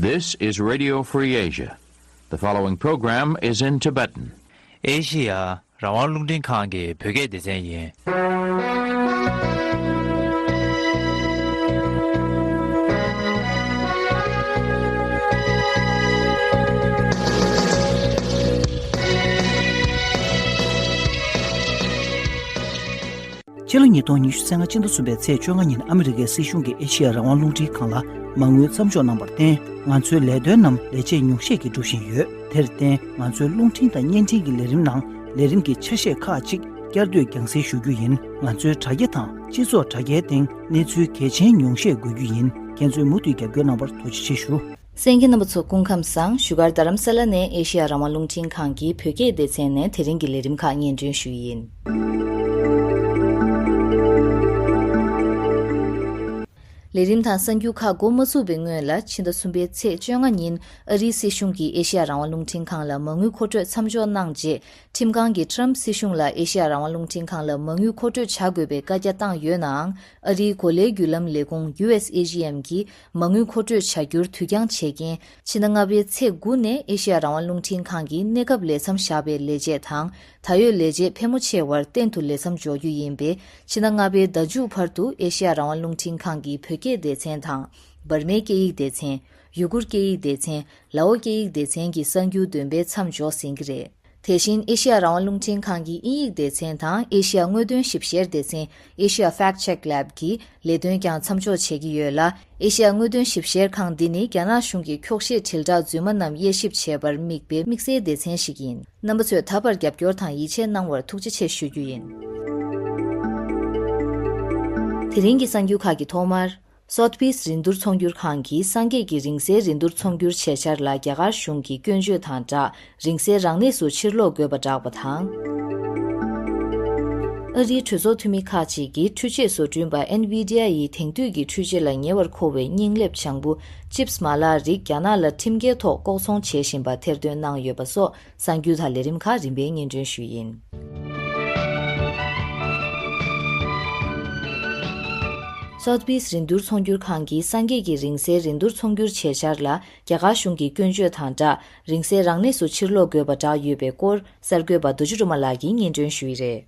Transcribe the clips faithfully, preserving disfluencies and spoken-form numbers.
This is Radio Free Asia. The following program is in Tibetan. ཨེ་ཤི་ཡ་རང་དབང་རླུང་འཕྲིན་ཁང་གི་བོད་སྐད་སྡེ་ཚན་ཡིན། ཕྱི་ལོ་ཉིས་སྟོང་ཉི་ཤུ་རྩ་ལྔ་སྤྱི་ཟླ་གསུམ་པའི་ཚེས་བཅོ་ལྔ་ཉིན་ཨ་མི་རི་ཀའི་སྲིད་གཞུང་གིས་ཨེ་ཤི་ཡ་རང་དབང་རླུང་འཕྲིན་ཁང་ལ་མ་དངུལ་མཚམས་འཇོག་གནང་བར་བརྟེན། ང་ཚོའི་ལས་དོན་རྣམས་ལས་བྱེད་ཉུང་ཤས་ཀྱིས་སྒྲུབ་བཞིན་ཡོད། དེར་བརྟེན། ང་ཚོའི་རླུང་འཕྲིན་དང་བརྙན་འཕྲིན་གྱི་ལས་རིམ་ནང་ལས་རིམ་གྱི་ཆ་ཤས་ཁག་ཅིག་བསྐྱར་ཟློས་རྒྱང་སྲིང་ཞུ་རྒྱུ་ཡིན། ང་ཚོའི་དྲ་རྒྱ་དང་སྤྱི་ཚོགས་དྲ་རྒྱའི་སྟེང་གནས་ཚུལ་གལ་ཆེན་ཉུང་ཤས་འགོད་རྒྱུ་ཡིན། ཁྱེད་ཚོས་མུ་མཐུད་རྒྱབ་སྐྱོར་གནང་བར་ཐུགས་རྗེ་ཆེ་ཞུ། གསན་མཁན་རྣམ་པ་ཚོ་སྐུ་ཁམས་བཟང་། བཞུགས་སྒར་རྡ་རམ་ས་ལ་ནས་ཨེ་ཤི་ཡ་རང་དབང་རླུང་འཕྲིན་ཁང་གི་བོད་སྐད་སྡེ་ཚན་ནས་དེ་རིང་གི་ལས་རིམ་ཁག་སྙན་སྒྲོན་ཞུ་ཡི་ཡིན། ལས་རིམ་དང་གསར་འགྱུར་ཁག་འགོ་མ་ཚུགས་པའི་སྔོན་ལ། ཕྱི་ཟླ་གསུམ་པའི་ཚེས་བཅོ་ལྔ་ཉིན་ཨ་རིའི་སྲིད་གཞུང་གིས་ཨེ་ཤི་ཡ་རང་དབང་རླུང་འཕྲིན་ཁང་ལ་མ་དངུལ་མཁོ་སྤྲོད་མཚམས་འཇོག་གནང་རྗེས། ཁྲིམས་ཁང་གིས་ཊམ་སྲིད་གཞུང་ལ་ཨེ་ཤི་ཡ་རང་དབང་རླུང་འཕྲིན་ཁང་ལ་མ་དངུལ་མཁོ་སྤྲོད་བྱ་དགོས་པའི་བཀའ་རྒྱ་བཏང་ཡོད་ནའང་། ཨ་རིའི་གོ་ལའི་བརྒྱུད་ལམ་ལས་ཁུངས་ཡུ་ཨེས་ཨེ་ཇི་ཨེམ་གྱིས་མ་དངུལ་མཁོ་སྤྲོད་བྱ་རྒྱུར་དུས་འགྱངས་བྱས་རྐྱེན། ཕྱི་ཟླ་ལྔ་པའི་ཚེས་དགུ་ནས་ཨེ་ཤི་ཡ་རང་དབང་རླུང་འཕྲིན་ཁང་གིས་གནས་སྐབས་ལས་མཚམས་བཞག་པའི་ལས་བྱེད་དང་། ད་ཡོད་ལས་བྱེད་ཕལ་མོ་ཆེ་བར་གཏན་དུ་ལས་མཚམས་འཇོག་རྒྱུ་ཡིན་པས། ཕྱི་ཟླ་ལྔ་པའི་ཟླ་མཇུག་བར་དུ་ཨེ་ཤི་ཡ་རང་དབང་རླུང་འཕྲིན་ཁང་གི་བོད་སྐད་སྡེ་ཚན་དང་། འབར་མའི་སྐད་ཡིག་སྡེ་ཚན། ཡུ་གུར་སྐད་ཡིག་སྡེ་ཚན། ལའོ་སྐད་ཡིག་སྡེ་ཚན་གྱི་གསར་འགྱུར་འདོན་སྤེལ་མཚམས་འཇོག་ཟིན་གྱི་རེད། དེ་བཞིན་ཨེ་ཤི་ཡ་རང་དབང་རླུང་འཕྲིན་ཁང་གི་དབྱིན་ཡིག་སྡེ་ཚན་དང་ཨེ་ཤི་ཡ་དངོས་དོན་ཞིབ་བཤེར་སྡེ་ཚན། Asia Fact Check Lab གིས་ལས་དོན་ཀྱང་མཚམས་འཇོག་བྱེད་ཀྱི་ཡོད་ལ། ཨེ་ཤི་ཡ་དངོས་དོན་ཞིབ་བཤེར་ཁང་འདི་ནི་རྒྱ་ནག་གཞུང་གི་འཁྱོག་བཤད་དྲིལ་བསྒྲགས་རྫུན་མ་རྣམས་དབྱེ་ཞིབ་བྱེད་པར་དམིགས་པའི་དམིགས་བསལ་སྡེ་ཚན་ཞིག་ཡིན། རྣམ་པ་ཚོས་ད་བར་རྒྱབ་སྐྱོར་དང་ཡིད་ཆེས་གནང་བར་ཐུགས་རྗེ་ཆེ་ཞུ་རྒྱུ་ཡིན། དེ་རིང་གི་གསར་འགྱུར་ཁག་གི་ཐོག་མར། Sotheby's རིན་བསྡུར་ཚོང་སྒྱུར་ཁང་གིས་སངས་རྒྱས་ཀྱི་རིང་བསྲེལ་རིན་བསྡུར་ཚོང་སྒྱུར་བྱེད་འཆར་ལ་རྒྱ་གར་གཞུང་གིས་སྐྱོན་བརྗོད་དང་སྦྲགས། རིང་བསྲེལ་རང་གནས་སུ་ཕྱིར་སློག་དགོས་པ་བསྒྲགས་པ་དང་། ཨ་རིའི་གྲོས་ཚོགས་འཐུས་མི་ཁག་ཅིག་གིས་འཕྲུལ་ཆས་བཟོ་སྐྲུན་པ་ཨེན་ཝི་ཌི་ཨའི་ཡི་དེང་དུས་ཀྱི་འཕྲུལ་ཆས་ལ་ཉེ་བར་མཁོ་བའི་རྙིང་ལེབ་ལྗང་བུ་ཅིབས་མ་ལག་རིགས་རྒྱ་ནག་ལ་ཁྲིམས་འགལ་ཐོག་ལྐོག་ཚོང་བྱེད་བཞིན་པ་ཐེར་འདོན་གནང་ཡོད་པ་སོགས། གསར་འགྱུར་དང་ལས་རིམ་ཁག་རིམ་པས་སྙན་སྒྲོན་ཞུས་ཡིན། Sotheby's རིན་བསྡུར་ཚོང་སྒྱུར་ཁང་གིས་སངས་རྒྱས་ཀྱི་རིང་བསྲེལ་རིན་བསྡུར་ཚོང་སྒྱུར་བྱེད་འཆར་ལ་རྒྱ་གར་གཞུང་གི་སྐྱོན་བརྗོད་དང་སྦྲགས། རིང་བསྲེལ་རང་གནས་སུ་ཕྱིར་སློག་དགོས་པ་བསྒྲགས་ཡོད་པའི་སྐོར་གསར་འགོད་པ་རྡོ་རྗེ་སྒྲོལ་མ་ལགས་ཀྱིས་སྙན་སྒྲོན་ཞུས་ཡི་རེད།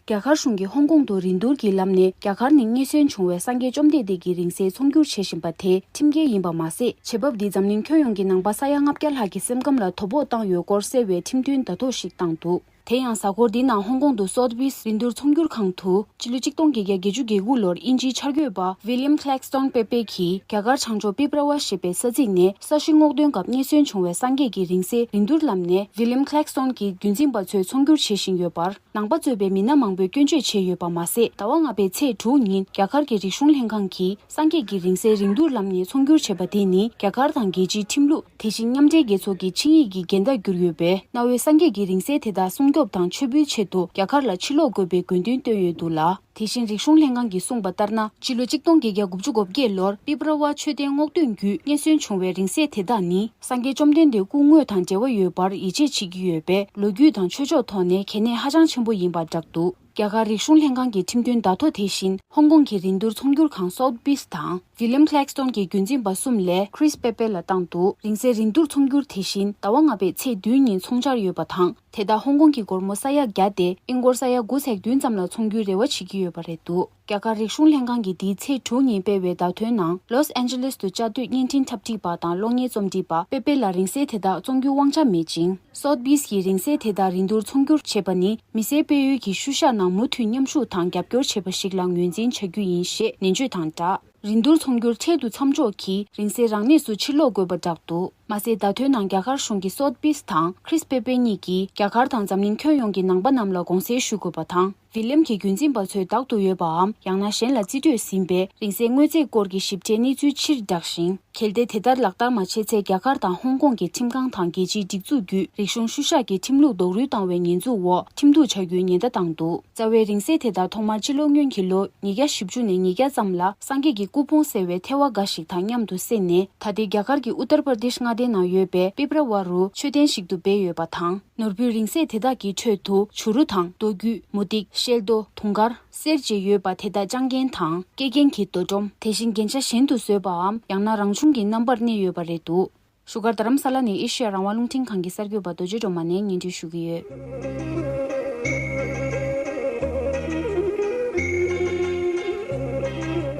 རྒྱ་གར་གཞུང་གིས་ཧོང་ཀོང་དུ་རིན་བསྡུར་གྱི་ལམ་ནས་རྒྱ་གར་ནས་རྙེད་སོན་བྱུང་བའི་སངས་རྒྱས་བཅོམ་ལྡན་འདས་ཀྱི་རིང་བསྲེལ་ཚོང་སྒྱུར་བྱེད་བཞིན་པ་དེ་ཁྲིམས་འགལ་ཡིན་པ་མ་ཟད། བྱེད་བབ་འདིས་འཛམ་གླིང་ཁྱོན་ཡོངས་ཀྱི་ནང་པ་ས་ཡ་ལྔ་བརྒྱ་ལྷག་གི་སེམས་ཁམས་ལ་དོ་ཕོག་བཏང་ཡོད་སྐོར་གསལ་བའི་ཁྲིམས་མཐུན་བརྡ་ཐོ་ཞིག་བཏང་འདུག་དེ་ཡང་། གཟའ་འཁོར་འདིའི་ནང་ཧོང་ཀོང་དུ་Sotheby's རིན་བསྡུར་ཚོང་སྒྱུར་ཁང་དུ། སྤྱི་ལོ་གཅིག་སྟོང་བརྒྱད་བརྒྱ་བརྒྱད་ཅུ་གྱ་དགུ་ལོར་དབྱིན་ཇིའི་འཆར་འགོད་པ་William Clarkston Pepe གྱིས་རྒྱ་གར་བྱང་ཕྱོགས་པིབ་ར་ཝ་ཞེས་པའི་ས་ཚིགས་ནས་ས་གཞི་སྔོག་འདོན་སྐབས་རྙེད་སོན་བྱུང་བའི་སངས་རྒྱས་ཀྱི་རིང་བསྲེལ་རིན་བསྡུར་ལམ་ནས་William Clarkston གྱི་རྒྱུན་འཛིན་པ་ཚོས་ཚོང་སྒྱུར་བྱེད་བཞིན་ཡོད་པར། ནང་པ་གཙོས་པའི་མི་སྣ་མང་པོས་སྐྱོན་བརྗོད་བྱས་ཡོད་པ་མ་ཟད། ཟླ་བ་ལྔ་པའི་ཚེས་དྲུག་ཉིན་རྒྱ་གར་གྱི་རིག་གཞུང་ལྷན་ཁང་གིས། སངས་རྒྱས་ཀྱི་རིང་བསྲེལ་རིན་བསྡུར་ལམ་ནས་ཚོང་སྒྱུར་བྱས་པ་དེ་ནི། རྒྱ་གར་དང་རྒྱལ་སྤྱིའི་ཁྲིམས་ལུགས། དེ་བཞིན་མཉམ་འབྲེལ་རྒྱལ་ཚོགས་ཀྱི་ཆིངས་ཡིག་གི་འགལ་ཟླ་གྱུར་ཡོད་པས། གནའ་བོའི་སངས་རྒྱས་ཀྱི་རིང་བསྲེལ་དེ་དག་སྲུང་སྐྱོབ་དང་མཆོད་འབུལ་ཆེད་དུ། རྒྱ་གར་ལ་ཕྱིར་སློག་དགོས་པའི་དགོས་འདུན་བཏོན་ཡོད་འདུག་ལ། དེ་བཞིན་རིག་གཞུང་ལྷན་ཁང་གིས་གསུངས་པ་ལྟར་ན། སྤྱི་ལོ་གཅིག་སྟོང་བརྒྱད་བརྒྱ་དགུ་བཅུ་གོ་བརྒྱད་ལོར་པིབ་ར་ཝ་མཆོད་རྟེན་སྔོག་འདོན་བརྒྱུད་རྙེད་སོན་བྱུང་བའི་རིང་བསྲེལ་དེ་དག་ནི། སངས་རྒྱས་བཅོམ་ལྡན་འདས་སྐུ་དངོས་དང་འབྲེལ་བ་ཡོད་པར་ཡིད་ཆེས་བྱེད་ཀྱི་ཡོད་པས། ལོ་རྒྱུས་དང་ཆོས་ཕྱོགས་ཐོག་ནས་གལ་གནད་ཧ་ཅང་ཆེན་པོ་ཡིན་པར་བསྒྲགས་འདུག་རྒྱ་གར་རིག་གཞུང་ལྷན་ཁང་གི་ཁྲིམས་མཐུན་བརྡ་ཐོ་དེ་བཞིན། ཧོང་ཀོང་གི་རིན་བསྡུར་ཚོང་སྒྱུར་ཁང་Sotheby's དང་། William Clarkston གྱི་རྒྱུན་འཛིན་པ་གསུམ་ལས་Chris Pepe ལ་བཏང་འདུག་རིང་བསྲེལ་རིན་བསྡུར་ཚོང་སྒྱུར་དེ་བཞིན། ཟླ་བ་ལྔ་པའི་ཚེས་བདུན་ཉིན་ཚོང་འཆར་ཡོད་པ་དང་། དེ་དག་ཧོང་ཀོང་གི་སྒོར་མོ་ས་ཡ་བརྒྱ་སྟེ། ཨིན་སྒོར་ས་ཡ་དགུ་ཚེག་བདུན་ཙམ་ལ་ཚོང་སྒྱུར་རེ་བ་བྱེད་ཀྱི་ཡོད་པ་རེད་འདུག་རྒྱ་གར་རིག་གཞུང་ལྷན་ཁང་གིས་འདིའི་ཚེས་དྲུག་ཉིན་སྤེལ་བའི་བརྡ་ཐོའི་ནང་། Los Angeles དུ་བཅའ་སྡོད་བརྙན་འཕྲིན་འཁྲབ་ཁྲིད་པ་དང་གློག་བརྙན་རྩོམ་སྒྲིག་པ་པེ་པེ་ལ་རིང་བསྲེལ་དེ་དག་བཙོང་རྒྱུའི་དབང་ཆ་མེད་ཅིང་། Sotheby's གྱིས་རིང་བསྲེལ་དེ་དག་རིན་བསྡུར་ཚོང་སྒྱུར་བྱེད་པ་ནི། མི་སེར་སྤེལ་ཡུལ་གྱི་ཤུལ་བཞག་ནང་མུ་མཐུད་མཉམ་ཞུགས་དང་རྒྱབ་སྐྱོར་བྱེད་པ་ཞིག་ལ་ངོས་འཛིན་བྱ་རྒྱུ་ཡིན་ཞེས་ནན་བརྗོད་དང་སྦྲགས། རིན་བསྡུར་ཚོང་སྒྱུར་འཕྲལ་དུ་མཚམས་འཇོག་གིས་རིང་བསྲེལ་རང་གནས་སུ་ཕྱིར་སློག་དགོས་པ་བསྒྲགས་འདུག་མ་ཟད། བརྡ་ཐོའི་ནང་རྒྱ་གར་གཞུང་གིས་Sotheby's དང་Chris Pepe གཉིས་ཀྱིས་རྒྱ་གར་དང་འཛམ་གླིང་ཁྱོན་ཡོངས་ཀྱི་ནང་པ་རྣམས་ལ་དགོངས་སེལ་ཞུ་དགོས་པ་དང་། William གྱི་རྒྱུན་འཛིན་པ་ཚོས་བདག་ཏུ་ཡོད་པའམ། ཡང་ན་གཞན་ལ་རྩིས་སྤྲོད་ཟིན་པའི་རིང་བསྲེལ་དངོས་རྫས་སྐོར་གྱི་ཞིབ་ཕྲའི་གནས་ཚུལ་ཕྱིར་བསྒྲགས་ཤིང་། གལ་ཏེ་དེ་ལྟར་ལག་བསྟར་མ་བྱས་ཚེ། རྒྱ་གར་དང་ཧོང་ཀོང་གི་ཁྲིམས་ཁང་དང་རྒྱལ་སྤྱིའི་སྒྲིག་འཛུགས་བརྒྱུད་རིག་གཞུང་ཤུལ་བཞག་གི་ཁྲིམས་ལུགས་རྡོག་རོལ་བཏང་བའི་ཉེས་འཛུགས་འོག་ཁྲིམས་གཏུག་བྱ་རྒྱུའི་ཉེན་བརྡ་བཏང་འདུག་རྩ་བའི་རིང་བསྲེལ་དེ་དག་ཐོག་མར་ཕྱི་ལོ་སྔོན་གྱི་ལོ་ཉིས་བརྒྱ་བཞི་བཅུ་ནས་ཉིས་བརྒྱ་ཙམ་ལ་སངས་རྒྱས་ཀྱི་སྐུ་ཕུང་གསལ་བའི་ཐལ་བ་འགའ་ཞིག་དང་མཉམ་དུ་བསྲེས་ནས། ད་ལྟའི་རྒྱ་གར་གྱི་ཨུ་ཏར་པར་དེཤ་མངའ་སྡེའི་ནང་ཡོད་པའི་པིབ་ར་ཝ་རུ་མཆོད་རྟེན་ཞིག་ཏུ་སྦས་ཡོད་པ་དང་། ནོར་བུའི་རིང་བསྲེལ་དེ་དག་གི་ཁྲོད་དུ་བྱུ་རུ་དང་། རྡོ་རྒྱུས། མུ་ཏིག་ཤེལ་རྡོ། དུང་དཀར། གསེར་བཅས་ཡོད་པ་དེ་དག་ལྕང་རྒན་དང་སྐེ་རྒན་གྱི་རྡོ་སྒྲོམ། དེ་བཞིན་རྒྱན་ཆ་གཞན་དུ་བཟོས་པའམ། ཡང་ན་རང་བྱུང་གི་རྣམ་པར་གནས་ཡོད་པ་རེད་འདུག་བཞུགས་སྒར་རྡ་རམ་ས་ལ་ནས་ཨེ་ཤེ་ཡ་རང་དབང་རླུང་འཕྲིན་ཁང་གི་གསར་འགོད་པ་རྡོ་རྗེ་སྒྲོལ་མ་ནས་སྙན་སྒྲོན་ཞུ་གི་ཡོད།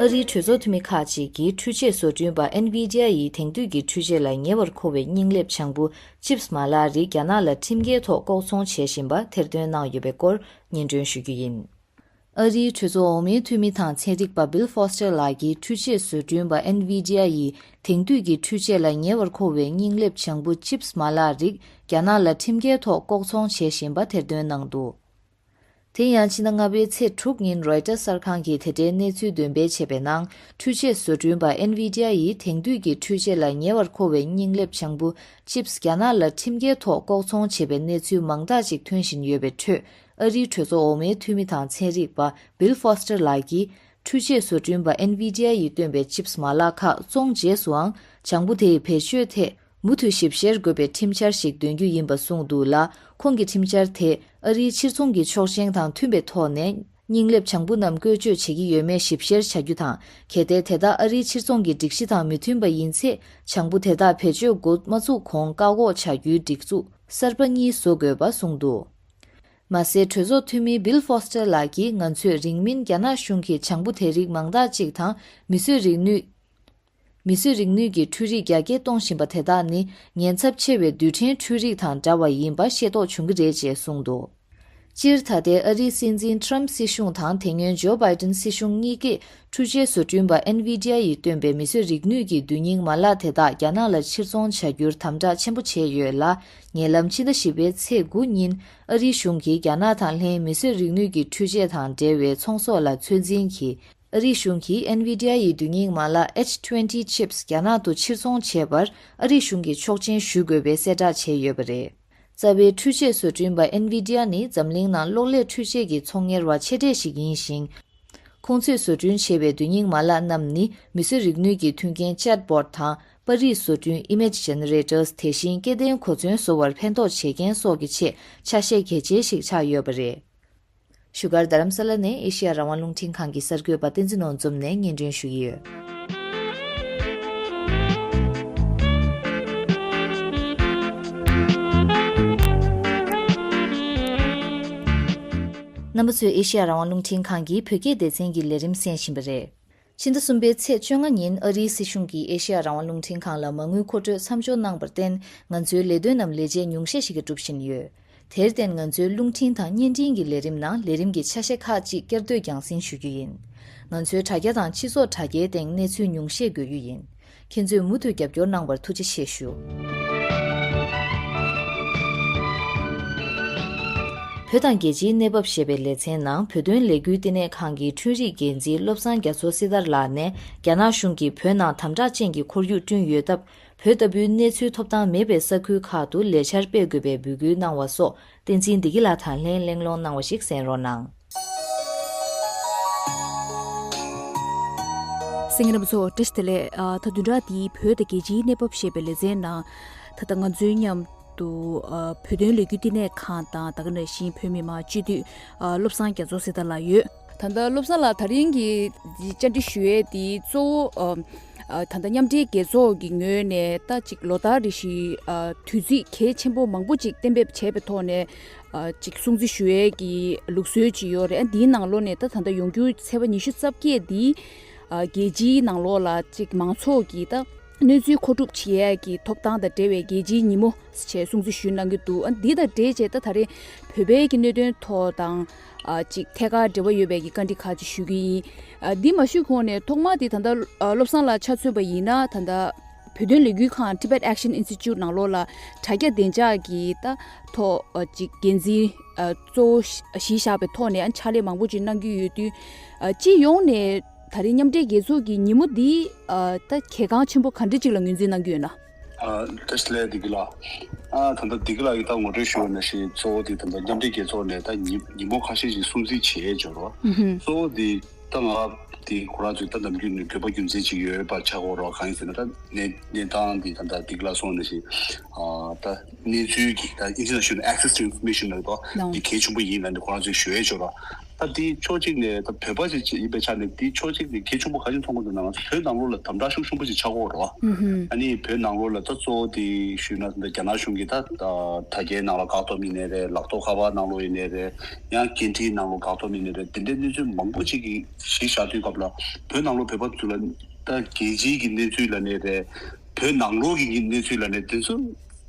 ཨ་རིའི་གྲོས་ཚོགས་འཐུས་མི་ཁག་ཅིག་གིས་འཕྲུལ་ཆས་བཟོ་སྐྲུན་པ་ཨེན་ཝི་ཌི་ཡ་ཡི་དེང་དུས་ཀྱི་འཕྲུལ་ཆས་ལ་ཉེ་བར་མཁོ་བའི་རྙིང་ལེབ་བྱང་བུ་ཅིབས་མ་ལག་རིགས་རྒྱ་ནག་ལ་ཁྲིམས་འགལ་ཐོག་ལྐོག་ཚོང་བྱས་བཞིན་པ་ཐེར་འདོན་གནང་ཡོད་པའི་སྐོར་སྙན་སྒྲོན་ཞུ་རྒྱུ་ཡིན། ཨ་རིའི་གྲོས་ཚོགས་འོག་མའི་འཐུས་མི་དང་ཚན་རིག་པ་Bill Foster་ལགས་ཀྱིས་འཕྲུལ་ཆས་བཟོ་སྐྲུན་པ་ཨེན་ཝི་ཌི་ཡ་ཡི་དེང་དུས་ཀྱི་འཕྲུལ་ཆས་ལ་ཉེ་བར་མཁོ་བའི་རྙིང་ལེབ་བྱང་བུ་ཅིབས་མ་ལག་རིགས་རྒྱ་ནག་ལ་ཁྲིམས་འགལ་ཐོག་ལྐོག་ཚོང་བྱེད་བཞིན་པ་ཐེར་འདོན་གནང་འདུག་དེ་ཡང་ཕྱི་ཟླ་ལྔ་པའི་ཚེས་དྲུག་ཉིན་Reuters་གསར་ཁང་གིས་དེ་འབྲེལ་གནས་ཚུལ་འདོན་སྤེལ་བྱས་པའི་ནང་། འཕྲུལ་ཆས་བཟོ་སྐྲུན་པ་ཨེན་ཝི་ཌི་ཡ་ཡི་དེང་དུས་ཀྱི་འཕྲུལ་ཆས་ལ་ཉེ་བར་མཁོ་བའི་རྙིང་ལེབ་བྱང་བུ་ཅིབས་རྒྱ་ནག་ལ་ཁྲིམས་འགལ་ཐོག་ལྐོག་ཚོང་བྱས་པའི་གནས་ཚུལ་མང་དག་ཅིག་ཐོན་བཞིན་ཡོད་པའི་ཁྲོད། ཨ་རིའི་གྲོས་ཚོགས་འོག་མའི་འཐུས་མི་དང་ཚན་རིག་པ་Bill Foster་ལགས་ཀྱིས། འཕྲུལ་ཆས་བཟོ་སྐྲུན་པ་ཨེན་ཝི་ཌི་ཡ་ཡིས་བཏོན་པའི་ཅིབས་མ་ལག་ཁག་བཙོངས་རྗེས་སུའང་། བྱང་བུ་དེའི་བེད་སྤྱོད་ཐད་མུ་མཐུད་ཞིབ་བཤེར་དགོས་པའི་ཁྲིམས་འཆར་ཞིག་འདོན་རྒྱུ་ཡིན་པ་གསུངས་འདུག་ལ། ཁོང་གི་ཁྲིམས་འཆར་དེས་ཨ་རིའི་ཕྱིར་ཚོང་གི་ཆོག་མཆན་དང་མཐུན་པའི་ཐོག་ནས། རྙིང་ལེབ་བྱང་བུ་རྣམས་བཀོལ་སྤྱོད་བྱེད་ཀྱི་ཡོད་མེད་ཞིབ་བཤེར་བྱ་རྒྱུ་དང་། གལ་ཏེ་དེ་དག་ཨ་རིའི་ཕྱིར་ཚོང་གི་སྒྲིག་གཞི་དང་མི་མཐུན་པ་ཡིན་ཚེ། བྱང་བུ་དེ་དག་བེད་སྤྱོད་འགོ་མ་བཙུགས་གོང་བཀག་འགོག་བྱ་རྒྱུའི་སྒྲིག་འཛུགས་གསར་པ་གཉིས་བཟོ་དགོས་པ་གསུངས་འདུག་མ་ཟད། གྲོས་ཚོགས་འཐུས་མི་Bill Foster་ལགས་ཀྱིས། ང་ཚོས་རིང་མིན་རྒྱ་ནག་གཞུང་གིས་བྱང་བུ་དེ་རིགས་མང་དག་ཅིག་དང་། མིས་བཟོས་རིག་ནུས། མིས་བཟོས་རིག་ནུས་ཀྱི་འཕྲུལ་རིག་རྒྱ་སྐྱེད་གཏོང་བཞིན་པ་དེ་དག་ནི། ཉེན་ཚབས་ཆེ་བའི་རྡུལ་ཕྲན་འཕྲུལ་རིག་དང་འདྲ་བ་ཡིན་པ་ཤེས་རྟོགས་བྱུང་གི་རེད་ཅེས་གསུངས་འདུག་སྤྱིར་ད་ལྟའི་ཨ་རིའི་སྲིད་འཛིན་Trump་སྲིད་གཞུང་དང་དེ་སྔོན་Joe Biden་སྲིད་གཞུང་གཉིས་ཀས། འཕྲུལ་ཆས་བཟོ་སྐྲུན་པ་ཨེན་ཝི་ཌི་ཡ་ཡིས་བཏོན་པའི་མིས་བཟོས་རིག་ནུས་ཀྱི་རྡུལ་རྙིང་མ་ལག་དེ་དག་རྒྱ་ནག་ལ་ཕྱིར་ཚོང་བྱ་རྒྱུར་དམ་དྲག་ཆེན་པོ་བྱས་ཡོད་ལ། ཉེ་ལམ་ཕྱི་ཟླ་བཞི་པའི་ཚེས་དགུ་ཉིན་ཨ་རིའི་གཞུང་གིས་རྒྱ་ནག་དང་ལྷན་མིས་བཟོས་རིག་ནུས་ཀྱི་འཕྲུལ་ཆས་དང་འབྲེལ་བའི་ཚོང་ཟོག་ལ་ཚོད་འཛིན་གྱིས། ཨ་རིའི་གཞུང་གིས་ཨེན་ཝི་ཌི་ཡ་ཡི་རྡུལ་རྙིང་མ་ལག་H twenty chips་རྒྱ་ནག་ཏུ་ཕྱིར་ཚོང་བྱས་པར་ཨ་རིའི་གཞུང་གིས་ཆོག་མཆན་ཞུ་དགོས་པའི་གསལ་བསྒྲགས་བྱས་ཡོད་པ་རེད། རྩ་བའི་འཕྲུལ་ཆས་བཟོ་སྐྲུན་པ་ཨེན་ཝི་ཌི་ཡ་ནི་འཛམ་གླིང་ནང་གློག་ཀླད་འཕྲུལ་ཆས་ཀྱི་ཚོང་གཉེར་བ་ཆེ་གྲས་ཤིག་ཡིན་ཞིང་། ཁོང་ཚོས་བཟོ་སྐྲུན་བྱས་པའི་རྡུལ་རྙིང་མ་ལག་རྣམས་ནི་མིས་བཟོས་རིག་ནུས་ཀྱི་མཐུན་རྐྱེན་chatbot་དང་པར་རིས་བཟོ་སྐྲུན་image generators་དེ་བཞིན་སྐྱེ་ལྡན་གོ་མཚོན་བཟོ་བར་ཕན་ཐོགས་བྱེད་མཁན་སོགས་ཀྱི་ཆེད་ཆ་ཤས་གལ་ཆེ་ཞིག་ཆགས་ཡོད་པ་རེད། བཞུགས་སྒར་རྡ་རམ་ས་ལ་ནས་ཨེ་ཤེ་ཡ་རང་དབང་རླུང་འཕྲིན་ཁང་གི་གསར་འགོད་པ་བསྟན་འཛིན་ནོར་འཛོམས་ནས་སྙན་སྒྲོན་ཞུ་གི་ཡོད། རྣམ་པ་ཚོས་ཨེ་ཤེ་ཡ་རང་དབང་རླུང་འཕྲིན་ཁང་གི་བོད་སྐད་སྡེ་ཚན་གྱི་ལས་རིམ་གསན་བཞིན་པ་རེད། ཕྱི་ཟླ་གསུམ་པའི་ཚེས་བཅོ་ལྔ་ཉིན་ཨ་རིའི་སྲིད་གཞུང་གིས་ཨེ་ཤེ་ཡ་རང་དབང་རླུང་འཕྲིན་ཁང་ལ་མ་དངུལ་མཁོ་སྤྲོད་མཚམས་འཇོག་གནང་བར་བརྟེན། ང་ཚོའི་ལས་དོན་རྣམས་ལས་བྱེད་ཉུང་ཤས་ཤིག་གིས་སྒྲུབ་བཞིན་ཡོད། དེར་བརྟེན། ང་ཚོའི་རླུང་འཕྲིན་དང་བརྙན་འཕྲིན་གྱི་ལས་རིམ་ནང་ལས་རིམ་གྱི་ཆ་ཤས་ཁག་ཅིག་བསྐྱར་ཟློས་རྒྱང་སྲིང་ཞུ་རྒྱུ་ཡིན། ང་ཚོའི་དྲ་རྒྱ་དང་སྤྱི་ཚོགས་དྲ་རྒྱའི་སྟེང་གནས་ཚུལ་ཉུང་ཤས་འགོད་རྒྱུ་ཡིན། ཁྱེད་ཚོས་མུ་མཐུད་རྒྱབ་སྐྱོར་གནང་བར་ཐུགས་རྗེ་ཆེ་ཞུ། བོད་དང་རྒྱལ་སྤྱིའི་གནས་བབ་ཞེས་པའི་ལེ་ཚན་ནང་བོད་དོན་ལས་འགུལ་བསྟི་གནས་ཁང་གི་ཁྲུན་རིག་འགན་འཛིན་བློ་བཟང་རྒྱ་མཚོ་སྲི་ཐར་ལགས་ནས། རྒྱ་ནག་གཞུང་གིས་བོད་ནང་དམ་དྲག་ཅན་གྱི་ཁོར་ཡུག་བསྐྲུན་ཡོད་སྟབས། བོད་ལྟ་བུའི་གནས་ཚུལ་ཐོབ་ཐང་མེད་པའི་ས་ཁུལ་ཁག་ཏུ་ལས་འཆར་སྤེལ་དགོས་པའི་འབོད་སྐུལ་གནང་བ་སོགས། བསྟན་འཛིན་བདེ་སྐྱིད་ལགས་དང་ལྷན་གླེང་སློང་གནང་བ་ཞིག་གསན་རོགས་གནང་། གསན་མཁན་རྣམ་པ་ཚོ། བཀྲ་ཤིས་བདེ་ལེགས། ཨ། ད་བདུན་ཕྲག་འདིའི་བོད་དང་རྒྱལ་སྤྱིའི་གནས་བབ་ཞེས་པའི་ལེ་ཚན་ནང་། ད་ལྟ་ང་ཚོའི་མཉམ་དུ། ཨ། བོད་དོན་ལས་འགུལ་བསྟི་གནས་ཁང་དང་ད་ག་ནང་བཞིན་བོད་མི་མང་སྤྱི་འཐུས། ཨ། བློ་བཟང་རྒྱ་མཚོ་སྲི་ཐར་ལགས་ཡོད། ད་ལྟ་བློ་བཟང་ལགས་ད་རིང་གི་བཅར་འདྲི་ཞུ་ཡས་དེ་གཙོ་བོ། ཨ། ཨ། ད་ལྟ་མཉམ་འབྲེལ་རྒྱལ་ཚོགས་ཀྱི་ངོས་ནས་ད་ཅིག་ལོ་ལྟར་རེ་བཞིན། ཨ། དུས་ཚིགས་གལ་ཆེན་པོ་མང་པོ་ཅིག་གཏན་འབེབས་བྱས་པའི་ཐོག་ནས། ཨ། ཅིག་སྲུང་བརྩི་ཞུ་ཡས་ཀྱི་ལུགས་སྲོལ་ཅིག་ཡོད་རེད། ཨ། འདིའི་ནང་ལོགས་ནས་ད་ད་ལྟ་ཡོང་རྒྱུ་ཚེས་པ་ཉི་ཤུ་རྩ་བརྒྱད་འདི། ཨ། རྒྱལ་སྤྱིའི་ནང་ལོགས་ལ་ཅིག་མང་ཚོགས་ཀྱི་ད་གནས་ཚུལ་མཁོ་སྒྲུབ་བྱེད་ཡས་ཀྱི་ཐོབ་ཐང་དང་འབྲེལ་བའི་རྒྱལ་སྤྱིའི་ཉིན་མོ་ཞེས་སྲུང་བརྩི་ཞུས་གནང་གི་འདུག། ཨ། འདི་དང་འབྲེལ་བྱས་ད་ད་རེས་བོད་པའི་གི་གནད་དོན་ཐོག་དང་། ཨ། ཅིག་ཐད་ཀར་འབྲེལ་བ་ཡོད་པའི་གི་བཀའ་འདྲི་ཁག་ཅིག་ཞུ་གི་ཡིན། ཨ། འདི་མ་ཞུས་གོང་ནས་ཐོག་མར་འདི་ད་ལྟ། ཨ། བློ་བཟང་ལགས་ཆ་མཚོན་པ་ཡིན་ན་ད་ལྟ་བོད་དོན་ལས་འགུལ་ཁང་Tibet Action Institute་ནང་ལོགས་ལ་དྲ་རྒྱ་བདེ་འཇགས་ཀྱི་ད་ཐོག། ཨ། ཅིག་འགན་འཛིན། ཨ། གཙོ་བོ་གཞི་བཞག་པའི་ཐོག་ནས། ཨ། ཕྱག་ལས་མང་པོ་ཅིག་གནང་གི་ཡོད་དུས། ཨ། སྤྱི་ཡོངས་ནས་ད་རེས་མཉམ་འབྲེལ་རྒྱལ་ཚོགས་ཀྱི་ཉིན་མོ་འདི། ཨ། ད་གལ་འགངས་ཆེན་པོ་ག་འདྲ་ཅིག་ལ་ངོས་འཛིན་གནང་གི་ཡོད་ན། ཨ། བཀྲ་ཤིས་བདེ་ལེགས་བདེ་སྐྱིད་ལགས། ཨ། ད་ལྟ་བདེ་སྐྱིད་ལགས་ཀྱིས་ད་ངོ་སྤྲོད་ཞུས་པ་ནང་བཞིན་གཙོ་བོ་དེ་ད་ལྟ་མཉམ་འབྲེལ་རྒྱལ་ཚོགས་ནས་ད་ཉིན་ཉིན་མོ་ཁ་ཤས་ཤིག་སྲུང་བརྩི་བྱས་ཡོད་རེད། ཨུ་ཧུམ། གཙོ་བོ་དེ་ད་ང་དེ་ཁོ་རང་ཚོས་ད་ནམ་རྒྱུན་ནས་འགྱོད་པ་རྒྱུ་མཚན་ཅིག་ཡོད་པ་ཆགས་ཀྱི་ཡོད་རེད། གང་ཡིན་ཟེར་ན་ད་གནས་གནས་སྟངས་དེ་ད་ལྟ་བདེ་སྐྱིད་ལགས་གསུངས་པ་ནང་བཞིན། ཨ། ད་གནས་ཚུལ་གྱི་ད་ཨིན་ཇི་ནང་ཞུས་ན་access to information་ལབ་དོ། ལགས། དེ་གལ་ཆེན་པོ་ཡིན་ལབ་ནས་ཁོ་རང་ཚོས་ཞུ་ཡས་ཅིག་ཡོད་རེད། ད་དེ་ཕྱོགས་གཅིག་ནས་ད་བོད་པ་ཞིག་ཡིན་པའི་ཆ་ནས་དེ་ཕྱོགས་གཅིག་ནས་གལ་ཆེན་པོ་ག་རེ་མཐོང་གི་འདུག་ན། ང་ཚོ་བོད་ནང་ལོགས་ལ་དམ་དྲག་ཤུགས་ཆེན་པོ་ཞིག་ཆགས་ཀྱི་ཡོད་རེད་བ། ཨ་ནི་བོད་ནང་ལོགས་ལ་ད་གཙོ་བོ་དེ་ཞུས་ན་ད་རྒྱ་ནག་གཞུང་གིས་ད་དྲ་རྒྱའི་ནང་ལ་བཀག་སྡོམ་ཡིན་ནའི་རེད། ལག་ཐོགས་ཁ་པར་ནང་ལོགས་ཡིན་ནའི་རེད། ཡང་འགན་འཁྲིའི་ནང་ལོགས་བཀག་སྡོམ་ཡིན་ནའི་རེད། དེ་འདྲའི་གནས་ཚུལ་མང་པོ་ཅིག་གིས་གཞི་བཞག་དུས་སྐབས་ལ་བོད་ནང་ལོགས་བོད་པ་ཚོ་ལ་ད་རྒྱལ་སྤྱིའི་གི་གནས་ཚུལ་ལབ་ནའི་རེད། བོད་ནང་ལོགས་ཀྱི་གནས་ཚུལ་ལབ་ནའི་དེ་ཚོ་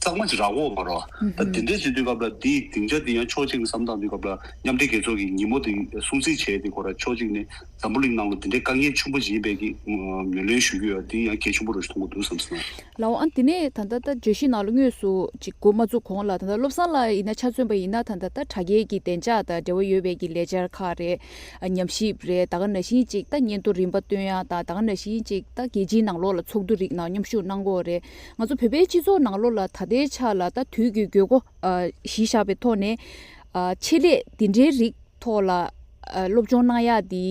གཙང་མ་ཅིག་རག་གི་ཡོད་མ་རེད་བ། ད་དེ་འདྲའི་བྱེད་དུས་སྐབས་ལ་དེའི་སྡིངས་ཆ་དེ་ཡང་ཕྱོགས་གཅིག་ནས་བསམ་བཏང་དུས་སྐབས་ལ་མཉམ་འབྲེལ་རྒྱལ་ཚོགས་ཀྱི་ཉིན་མོ་དེ་སྲུང་བརྩི་བྱས་ཏེ་ཁོ་རང་ཕྱོགས་གཅིག་ནས་འཛམ་བུ་གླིང་ནང་ལ་དེ་འདྲའི་དཀའ་ངལ་ཆེན་པོ་ཞིག་ཡིན་པའི་གི་ངོས་ལེན་ཞུ་གི་ཡོད། དེ་ཡང་གལ་ཆེན་པོ་རུ་ཞིག་མཐོང་གི་འདུག་བསམ་སོང་། ལའོ། ཨ་ནི་དེ་ནས་ད་ལྟ་ད་བརྗོད་གཞི་ནང་ལ་དངོས་སུ་ཅིག་འགོ་མ་བཙུགས་གོང་ལ་ད་ལྟ་བློ་བཟང་ལགས་ཡིན་ན་ཆ་མཚོན་པ་ཡིན་ན་ད་ལྟ་ད་དྲ་རྒྱའི་གི་བདེ་འཇགས་དང་འབྲེལ་བ་ཡོད་པའི་གི་ལས་འཆར་ཁག་རེད། ཨ། ཉམས་ཞིབ་རེད། ད་ག་ནང་བཞིན་ཅིག་ད་སྙན་ཐོ་རིམ་པ་བཏོན་ཡ་དང་ད་ག་ནང་བཞིན་ཅིག་ད་རྒྱལ་སྤྱིའི་ནང་ལོགས་ལ་ཚོགས་འདུ་རིགས་ནང་མཉམ་ཞུགས་གནང་གི་ཡོད་རེད། ང་ཚོ་བོད་པའི་སྤྱི་ཚོགས་ནང་ལོགས་ལ་ད་ལྟའི་ཆ་ལ་ད་དུས་ཀྱི་དགོས་མཁོ་ཨ་གཞི་བཞག་པའི་ཐོག་ནས་ཨ་ཆེད་ལས་འདི་འདྲའི་རིགས་ཐོག་ལ་ཨ་སློབ་སྦྱོང་གནང་ཡག་འདི་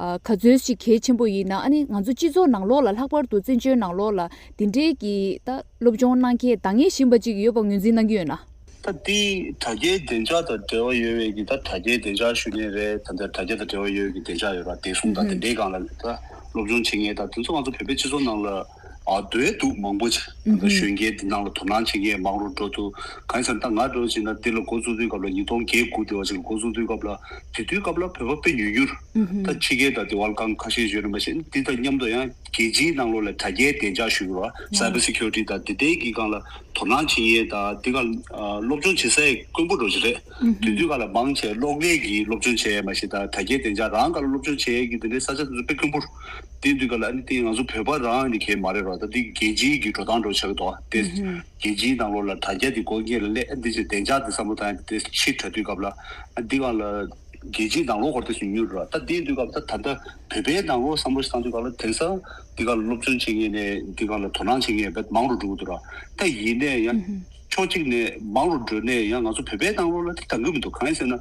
ཨ་ག་ཚོད་ཅིག་གལ་ཆེན་པོ་ཡིན་ན། ཨ་ནི་ང་ཚོ་སྤྱི་ཚོགས་ནང་ལོགས་ལ་ལྷག་པར་དུ་བཙན་བྱོལ་ནང་ལོགས་ལ་འདི་འདྲའི་གི་ད་སློབ་སྦྱོང་གནང་མཁན་འདང་ངེས་བཞིན་པ་ཅིག་ཡོད་པ་ངོས་འཛིན་གནང་གི་ཡོད་ན། ད་འདི་དྲ་རྒྱའི་བདེ་འཇགས་དང་འབྲེལ་བ་ཡོད་པའི་གི་ད་དྲ་རྒྱའི་བདེ་འཇགས་ཞུ་ནི་རེད། ད་ལྟ་དྲ་རྒྱ་དང་འབྲེལ་བ་ཡོད་པའི་གི་བདེ་འཇགས་ཡོད་ར། བདེ་སྲུང་དང་དེ་འདྲའི་སྒང་ལ་ད་སློབ་སྦྱོང་བྱེད་མཁན་ད་དེ་ཚོ་ང་ཚོ་བོད་པའི་སྤྱི་ཚོགས་ནང་ལ་ཨ་འདུས་འདུག་མང་པོ་ཅིག་ད་ལྟ་གཞོན་སྐྱེས་འདི་ནང་ལ་དོ་སྣང་བྱེད་མཁན་མང་རུ་འགྲོ་འདུག་གང་ཡིན་ཟེར་ན་ད་ང་འདྲ་བོ་བྱས་ན་འདི་ལ་འགོ་བཙུགས་དུས་སྐབས་ལ་ཉིས་སྟོང་བརྒྱད་དགུ་དེ་བ་ཅིག་ལ་འགོ་བཙུགས་དུས་སྐབས་ལ་དེ་དུས་སྐབས་ལ་བོད་པ་དཔེ་ཉུང་ཉུང་ད་ཕྱི་རྒྱལ་དང་དེ་བ་ལ་གང་ཁ་ཤས་ཡོད་རེད་མ་གཞི་འདི་དང་མཉམ་དུ་ཡང་རྒྱལ་སྤྱིའི་ནང་ལོགས་ལ་དྲ་རྒྱའི་བདེ་འཇགས་ཞུ་དགོས་ར། Cyber Security ད་དེ་ལྟའི་གི་སྒང་ལ་དོ་སྣང་བྱེད་མཁན་དང་འདི་ག་ཨ་སློབ་སྦྱོང་བྱེད་སའི་དཀོན་པོ་འདྲ་བོ་ཞིག་རེད། དེ་དུས་ག་ལ་མང་ཆེ་གློག་ཀླད་ཀྱི་སློབ་སྦྱོང་བྱེད་ཡས་མ་གཞི་ད་དྲ་རྒྱའི་བདེ་འཇགས་རང་ག་ལ་སློབ་སྦྱོང་བྱེད་ཡས་ཀྱི་དེ་འདྲའི་ས་ཆ་དེ་ཚོ་དཔེ་དཀོན་པོ། དེ་དུས་ག་ལ་ཨ་ནི་དེ་ང་ཚོ་བོད་པ་རང་ནི་གས་མ་རེད་ར། ད་དེ་རྒྱལ་སྤྱིའི་གི་འགྲོ་སྟངས་འདྲ་བོ་ཆགས་ཀྱི་འདུག་དེ་རྒྱལ་སྤྱིའི་ནང་ལོགས་ལ་དྲ་རྒྱ་དེ་སྒོ་ཁྱེར་ལ་སླེབས་ཨ་འདི་ཚོ་བདེ་འཇགས་དེ་བསམ་བློ་བཏང་ཡས་དེ་ཕྱིར་དྲ་དུས་སྐབས་ལ་ཨ་འདི་ག་ལ། རྒྱལ་སྤྱིའི་ནང་ལོགས་ཁོར་དེ་སུ་ཉུལ་ར། ད་དེ་དུས་སྐབས་ད་ད་ལྟ་བོད་པའི་ནང་ལོགས་བསམ་བློ་ཞིག་བཏང་དུས་སྐབས་ལ་དེང་སང་འདི་ག་ལ་སློབ་སྦྱོང་བྱེད་མཁན་ནས་འདི་ག་ལ་དོ་སྣང་བྱེད་མཁན་བས་མང་རུ་འགྲོ་གི་འདུག་ར། ད་ཡིན་ནའི་ཡང་ཕྱོགས་གཅིག་ནས་མང་རུ་འགྲོ་ནས་ཡང་ང་ཚོ་བོད་པའི་ནང་ལོགས་ལ་དེ་དང་གི་མི་འདུག་གང་ཡིན་ཟེར་ན་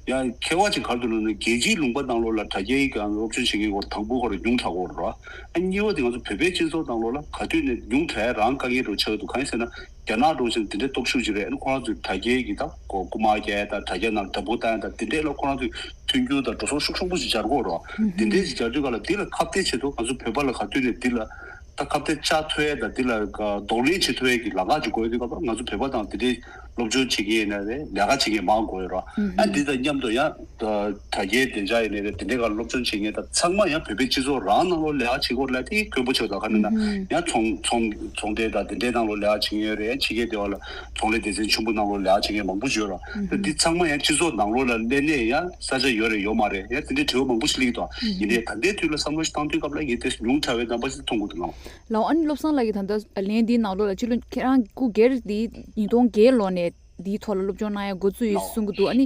ཡང་ཁྱད་པར་ཅིག་ག་རེ་འདུག་ལབ་ན་རྒྱལ་སྤྱིའི་ལུང་པ་ནང་ལོགས་ལ་དྲ་རྒྱའི་སྒང་སློབ་སྦྱོང་བྱེད་མཁན་ཁོར་དང་པོ་ཁོ་ར་ཉུང་དྲགས་ཡོད་ར། ཨ་གཉིས་པ་དེ་ང་ཚོ་བོད་པའི་སྤྱི་ཚོགས་ནང་ལོགས་ལ་ག་དུས་ནས་ཉུང་དྲགས་རང་དཀའ་ངལ་འདྲ་བོ་ཆགས་ཀྱི་འདུག་གང་ཡིན་ཟེར་ན། རྒྱ་ནག་འདྲ་བོ་ཞིག་དེ་འདྲའི་སྟོབས་ཤུགས་ཅིག་རེད། ཨ་ནི་ཁོ་རང་ཚོས་དྲ་རྒྱའི་གི་ད་གོ་རྐུ་མ་རྒྱག་ཡ་དང་དྲ་རྒྱ་ནང་དྲ་འབུ་བཏང་ཡ་དང་དེ་འདྲའི་ལ་ཁོ་རང་ཚོས་མཐུན་འགྱུར་དང་འགྲོ་སོང་ཤུགས་ཆེན་པོ་ཞིག་སྦྱར་གྱི་ཡོད་རེད། དེ་འདྲའི་ཞིག་སྦྱར་དུས་ག་ལ་དེ་ལ་ཁ་གཏད་བྱེད་དུས་ང་ཚོ་བོད་པ་ལ་ག་དུས་ནས་དེ་ལ་ད་ཁ་གཏད་བཅག་ཐུབ་ཡ་དང་དེ་ལ་གདོང་ལེན་བྱེད་ཐུབ་ཡ་གི་ལམ་ཁ་ཅིག་དགོས་ཡོད་དུས་སྐབས་ལ་ང་ཚོ་བོད་པ་དང་དེ་འདྲའི་སློབ་སྦྱོང་བྱེད་མཁན་ཡིན་ན་རེད། ལས་ཀ་བྱེད་མཁན་མང་དགོས་ཡོད་རེད། ཨ་འདི་དང་མཉམ་དུ་ཡང་དྲ་རྒྱའི་བདེ་འཇགས་ཡིན་ནའི་རེད། དེ་འདྲའི་སྒང་སློབ་སྦྱོང་བྱེད་མཁན་དང་ཚང་མ་ཡང་བོད་པའི་སྤྱི་ཚོགས་རང་ནང་ལོགས་ལས་ཀ་བྱེད་སྐོར་ལ་དེ་དཀོན་པོ་ཆགས་འདུག་ག་རེ་ན་ཡང་ཚོང་ཚོང་ཚོང་སྡེ་དང་དེ་འདྲའི་ནང་ལོགས་ལས་ཀ་བྱེད་མཁན་ཡོད་རེད། ཕྱི་རྒྱལ་སྡེ་བ་ལ་ཚོང་ལས་སྡེ་ཚན་ཆེན་པོ་ནང་ལོགས་ལས་ཀ་བྱེད་མཁན་མང་པོ་ཡོད་ར། ད་འདི་ཚང་མ་ཡང་སྤྱི་ཚོགས་ནང་ལོགས་ལ་སླེབས་ནས་ཡང་ས་ཆ་ཡོད་རེད་ཡོད་མ་རེད། ཡང་དེ་འདྲའི་དྲི་བ་མང་པོ་ཞིག་སླེབས་ཀྱི་འདུག་ཡིན་ནའི་ད་ལྟའི་དུས་ལ་བསམ་བློ་ཞིག་བཏང་དུས་སྐབས་ལ་ངས་དེ་ཉུང་དྲགས་པའི་རྣམ་པ་ཞིག་མཐོང་གི་འདུག་ལགས། ལའོ། ཨ་ནི་བློ་བཟང་ལགས་ཀྱིས་ད་ལྟ་ལན་འདིའི་ནང་ལོགས་ལ་ཕྱི་ལོ་ཁྱེད་རང་སྐུ་སྒེར་འདི་ཉིས་སྟོང་བརྒྱད་ལོ་ནས་འདིའི་ཐོག་ལ་སློབ་སྦྱོང་གནང་ཡ་འགོ་བཙུགས་ཡོད་ལའོ། གསུང་གི་འདུག་ཨ་ནི་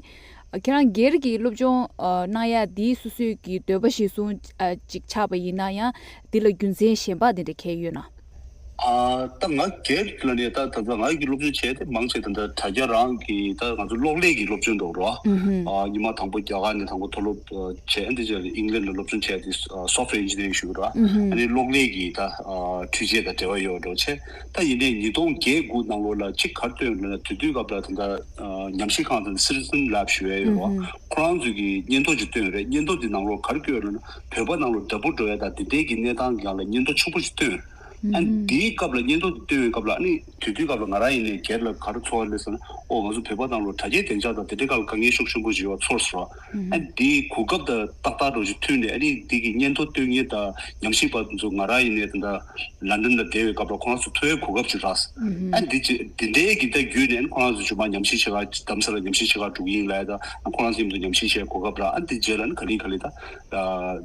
ཁྱེད་རང་སྒེར་གྱི་སློབ་སྦྱོང་ཨ་གནང་ཡ་འདི་སོ་སོའི་གི་འདོད་པ་གཞིར་བཟུང་ཨ་ཅིག་ཆགས་པ་ཡིན་ན་ཡང་འདི་ལ་རྒྱུ་མཚན་གཞན་པ་དེ་འདྲ་གང་ཡོད་ན། ཨ་ད་ང་སྒེར་ལ་ནས་ད་ད་ལྟ་ང་གི་སློབ་སྦྱོང་བྱས་ཏེ་མང་ཆེ་ད་ལྟ་དྲ་རྒྱ་རང་གི་ད་ང་ཚོ་གློག་ཀླད་ཀྱི་སློབ་སྦྱོང་འདུག་རོ། ཨ་ཉི་མ་དང་པོ་རྒྱ་གར་ནས་དང་པོ་མཐོ་སློབ་བྱས། ཨ་འདི་རྗེས་ལ་ཨིང་ལན་ལ་སློབ་སྦྱོང་བྱས་ཏེ་software engineering ཞུ་གི་རོ། ཨ་ནི་གློག་ཀླད་ཀྱི་ད་འཕྲུལ་ཆས་དང་འབྲེལ་བ་ཡོད་འགྲོ་བྱས། ད་ཡིན་ནའི་ཉིས་སྟོང་བརྒྱད་དགུ་ནང་ལོགས་ལ་གཅིག་ག་རེ་བཏོན་ཡོད་ལབ་ན་དེ་དུས་སྐབས་ལ་ད་ལྟ་ཉམས་ཞིབ་ཁང་དང་Citizen Lab ཞུ་ཡས་ཡོད་རོ། ཁོ་རང་ཚོས་ཀྱི་སྙན་ཐོ་ཅིག་བཏོན་ཡོད་རེད། སྙན་ཐོ་དེ་ནང་ལོགས་ག་རེ་བཀོད་ཡོད་ལབ་ན་བོད་པ་ནང་ལོགས་དྲ་འབུ་འགྲོ་ཡ་དང་དེ་འདྲའི་གི་གནས་སྟངས་ཀྱི་སྒང་ལ་སྙན་ཐོ་ཆེན་པོ་ཞིག་བཏོན། ཨ་ནི་དེའི་སྐབས་ལ་སྙན་ཐོ་དེ་བཏོན་པའི་སྐབས་ལ་ཨ་ནི་དེ་དུས་སྐབས་ལ་ང་རང་ཡིན་ནའི་སྒེར་ལ་ག་རེ་ཚོར་བ་སླེབས་ཟེར་ན། ཨོ་ང་ཚོ་བོད་པ་ནང་ལོགས་དྲ་རྒྱའི་བདེ་འཇགས་དང་དེ་འདྲའི་སྒང་ལ་དཀའ་ངལ་ཤུགས་ཆེན་པོ་ཞིག་ཡོད་པ་ཚོར་སོང་། ཨ་ནི་དེའི་གོ་སྐབས་དང་ཏག་ཏག་འདྲ་བོ་ཞིག་ཐོན་ནས་ཨ་ནི་དེ་གི་སྙན་ཐོ་སྟོན་མཁན་དང་ཉམས་ཞིབ་པ་ཚོ་ང་རང་ཡིན་ནའི་ད་ལྟ་ལན་ཌན་ལ་བསྡད་པའི་སྐབས་ལ་ཁོ་རང་ཚོ་ཐུག་ཡའི་གོ་སྐབས་ཅིག་རག་སོང་། ཨ་ནི་དེ་ཅི་དེ་འདྲའི་གི་ད་བརྒྱུད་ནས་ཨ་ནི་ཁོ་རང་ཚོ་ཆུང་མ་ཉམས་ཞིབ་བྱེད་ག་རྡ་རམ་ས་ལ་ཉམས་ཞིབ་བྱེད་ག་འགྲོ་གི་ཡིན་ལབ་ཡ་ད་ཨ་ཁོ་རང་ཚོ་མཉམ་དུ་ཉམས་ཞིབ་བྱེད་གོ་སྐབས་རག་ཨ་ནི་དེ་རྗེས་ལ་ཨ་ནི་ག་ལེ་ག་ལེ་ད།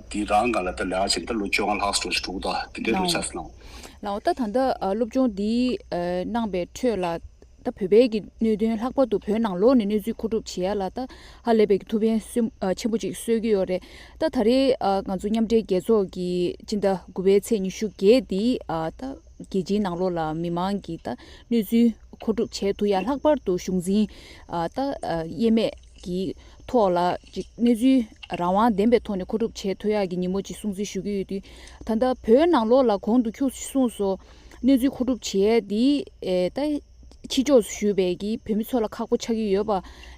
དེ་རང་སྒང་ལ་ད་ལས་ཀ་བྱེད་ད་ལོ་བཅོ་ལྔ་ལྷག་ཙམ་འགྲོ་ཞིག་འགྲོ་གི་འདུག་དེ་འདྲའི་ལོ་ཆགས་སོང་། ལའོ། ད་ད་ལྟ་ཨ་སློབ་སྦྱོང་འདི་ཨ་གནང་པའི་ཁྲོད་ལ་ད་བོད་པའི་གི་གནད་དོན་ལྷག་པར་དུ་བོད་ནང་ལོགས་ནས་གནས་ཚུལ་མཁོ་སྒྲུབ་བྱེད་ཡ་ལ་ད་ཧ་ལས་པའི་གི་ཐུགས་ཕན་གསོས་ཨ་ཆེན་པོ་ཅིག་གསོས་ཀྱི་ཡོད་རེད། ད་ད་རེས་ཨ་ང་ཚོ་མཉམ་འབྲེལ་རྒྱལ་ཚོགས་ཀྱི་སྤྱི་ཟླ་དགུ་པའི་ཚེས་ཉི་ཤུ་བརྒྱད་འདི་ཨ་ད་རྒྱལ་སྤྱིའི་ནང་ལོགས་ལ་མི་མང་གི་ད་གནས་ཚུལ་མཁོ་སྒྲུབ་བྱེད་ཐུབ་ཡ་ལྷག་པར་དུ་གཞུང་འཛིན་ཨ་ད་ཨ་དབྱེ་མེད་ཀྱི་ཐོག་ལ་ཅིག་གནས་ཚུལ་རང་དབང་ལྡན་པའི་ཐོག་ནས་མཁོ་སྒྲུབ་བྱེད་ཐུབ་ཡག་གི་ཉིན་མོ་ཅིག་སྲུང་བརྩི་ཞུ་གི་ཡོད་དུས། ད་ལྟ་བོད་ནང་ལོགས་ལ་གོང་དུ་ཁྱོད་གསུངས་སོང་། གནས་ཚུལ་མཁོ་སྒྲུབ་བྱེད་ཡས་འདི་ཨེ་ད་ ཕྱི་ཕྱོགས་སུ་བཞུགས་པའི་གི་བོད་མི་ཚོ་ལ་ཁག་པོ་ཆགས་ཀྱི་ཡོད་པ་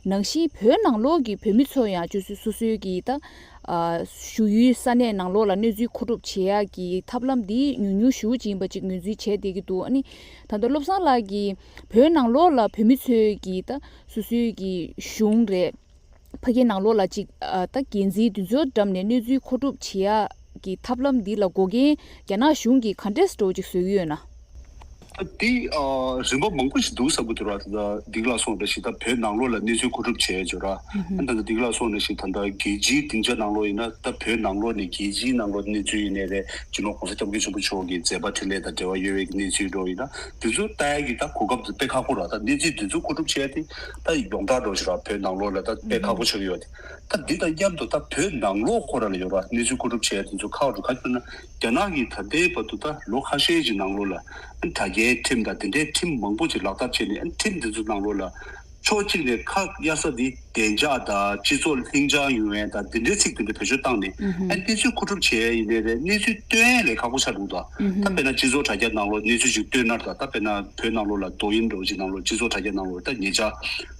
ནང་བཞིན། བོད་ནང་ལོགས་ཀྱི་བོད་མི་ཚོ་ཡང་ཅུ་སོ་སོ་སོའི་གི་ད་ཨ་བཞུགས་ཡུལ་ས་གནས་ནང་ལོགས་ལ་གནས་ཚུལ་མཁོ་སྒྲུབ་བྱེད་ཡག་གི་ཐབས་ལམ་འདི་ཉུང་ཉུང་ཞེ་པོ་ཅིག་ཡིན་པ་ཅིག་ངོས་འཛིན་བྱས་བསྡད་ཀྱི་འདུག་ཨ་ནི་ད་ལྟ་བློ་བཟང་ལགས་ཀྱིས་བོད་ནང་ལོགས་ལ་བོད་མི་ཚོའི་གི་ད་སོ་སོའི་གི་གཞུང་རེད། ཕ་གི་ནང་ལོགས་ལ་ཅིག་ཨ་ད་འགན་འཛིན་དེ་ཚོའི་འགྲམ་ནས་གནས་ཚུལ་མཁོ་སྒྲུབ་བྱེད་ཡག་གི་ཐབས་ལམ་འདི་ལ་འགོག་རྐྱེན་རྒྱ་ནག་གཞུང་གིས་ག་འདྲས་འདྲ་བོ་ཅིག་བཟོ་གི་ཡོད་ན། ད་དེ་ཨ་རིམ་པ་མང་པོ་ཞིག་འདུག་བསམ་གྱི་འདུག་ར། ད་ལྟ་འདི་ག་ལ་སོང་འདྲ་ཞིག་ད་བོད་ནང་ལོགས་ལ་གནས་ཚུལ་མཁོ་སྒྲུབ་བྱས་ཡོད་ར། ཨ་ད་ལྟ་འདི་ག་ལ་སོང་འདྲ་ཞིག་ད་ལྟ་རྒྱལ་སྤྱིའི་སྡིངས་ཆ་ནང་ལོགས་ཡིན་ན། ད་བོད་ནང་ལོགས་ནས་རྒྱལ་སྤྱིའི་ནང་ལོགས་གནས་ཚུལ་ཡིན་ནའི་རེད། སྤྱི་ནོར་༸གོང་ས་༸སྐྱབས་མགོན་ཆེན་པོ་མཆོག་གི་མཛད་པ་འཕྲིན་ལས་དང་འབྲེལ་བ་ཡོད་པའི་གནས་ཚུལ་འདྲ་བོ་ཡིན་ན། དེ་ཚོ་ལྟ་ཡག་གི་ད་གོ་སྐབས་དེ་དཔེ་ཁག་པོ་ར། ད་གནས་ཚུལ་དེ་ཚོ་མཁོ་སྒྲུབ་བྱས་ཏེ་ད་ཡོངས་གྲགས་འདྲ་བོ་ཞིག་ར་བོད་ནང་ལོགས་ལ་ད་དཔེ་ཁག་པོ་ཆགས་ཀྱི་ཡོད་དེ། ད་འདི་དང་མཉམ་དུ་ད་བོད་ནང་ལོགས་ཁོ་ར་ལ་ཡོད་ར་གནས་ཚུལ་མཁོ་སྒྲུབ་བྱས་དེ་ཚོ་ཁག་རུ་ག་ཚོད་ན། རྒྱ་ནག་གིས་ད་ལྟའི་བར་དུ་ད་ལོ་ཁ་ཤས་ཀྱི་ནང་ལོགས་ལ་དྲ་རྒྱའི་ཁྲིམས་དང་དེ་འདྲའི་ཁྲིམས་མང་པོ་ཅིག་ལག་བསྟར་བྱས་ནས། ཨ་ཁྲིམས་དེ་ཚོ་ནང་ལོགས་ལ་ཕྱོགས་གཅིག་ནས་ཁ་གཡར་ས་འདི་བདེ་འཇགས་དང་སྤྱི་ཚོགས་ལྷིང་འཇགས་ཡོང་ཡས་དང་དེ་འདྲའི་ཚིག་དེ་འདྲ་བེད་སྤྱོད་བཏང་ནས། ཨ་གནས་ཚུལ་མཁོ་སྒྲུབ་བྱས་ཡིན་ནའི་རེད། གནས་ཚུལ་སྟོན་ཡས་ལས་ཁག་པོ་ཆགས་འདུག་ད་ད་དཔེར་ན་སྤྱི་ཚོགས་དྲ་རྒྱ་ནང་ལོགས་གནས་ཚུལ་ཞིག་སྟོན་ན་ར། ད་ད་དཔེར་ན་བོད་ནང་ལོགས་ལ་抖音་འདྲ་བོ་ཅིག་ནང་ལོགས་སྤྱི་ཚོགས་དྲ་རྒྱ་ནང་ལོགས་ད་ཉེ་ཆར་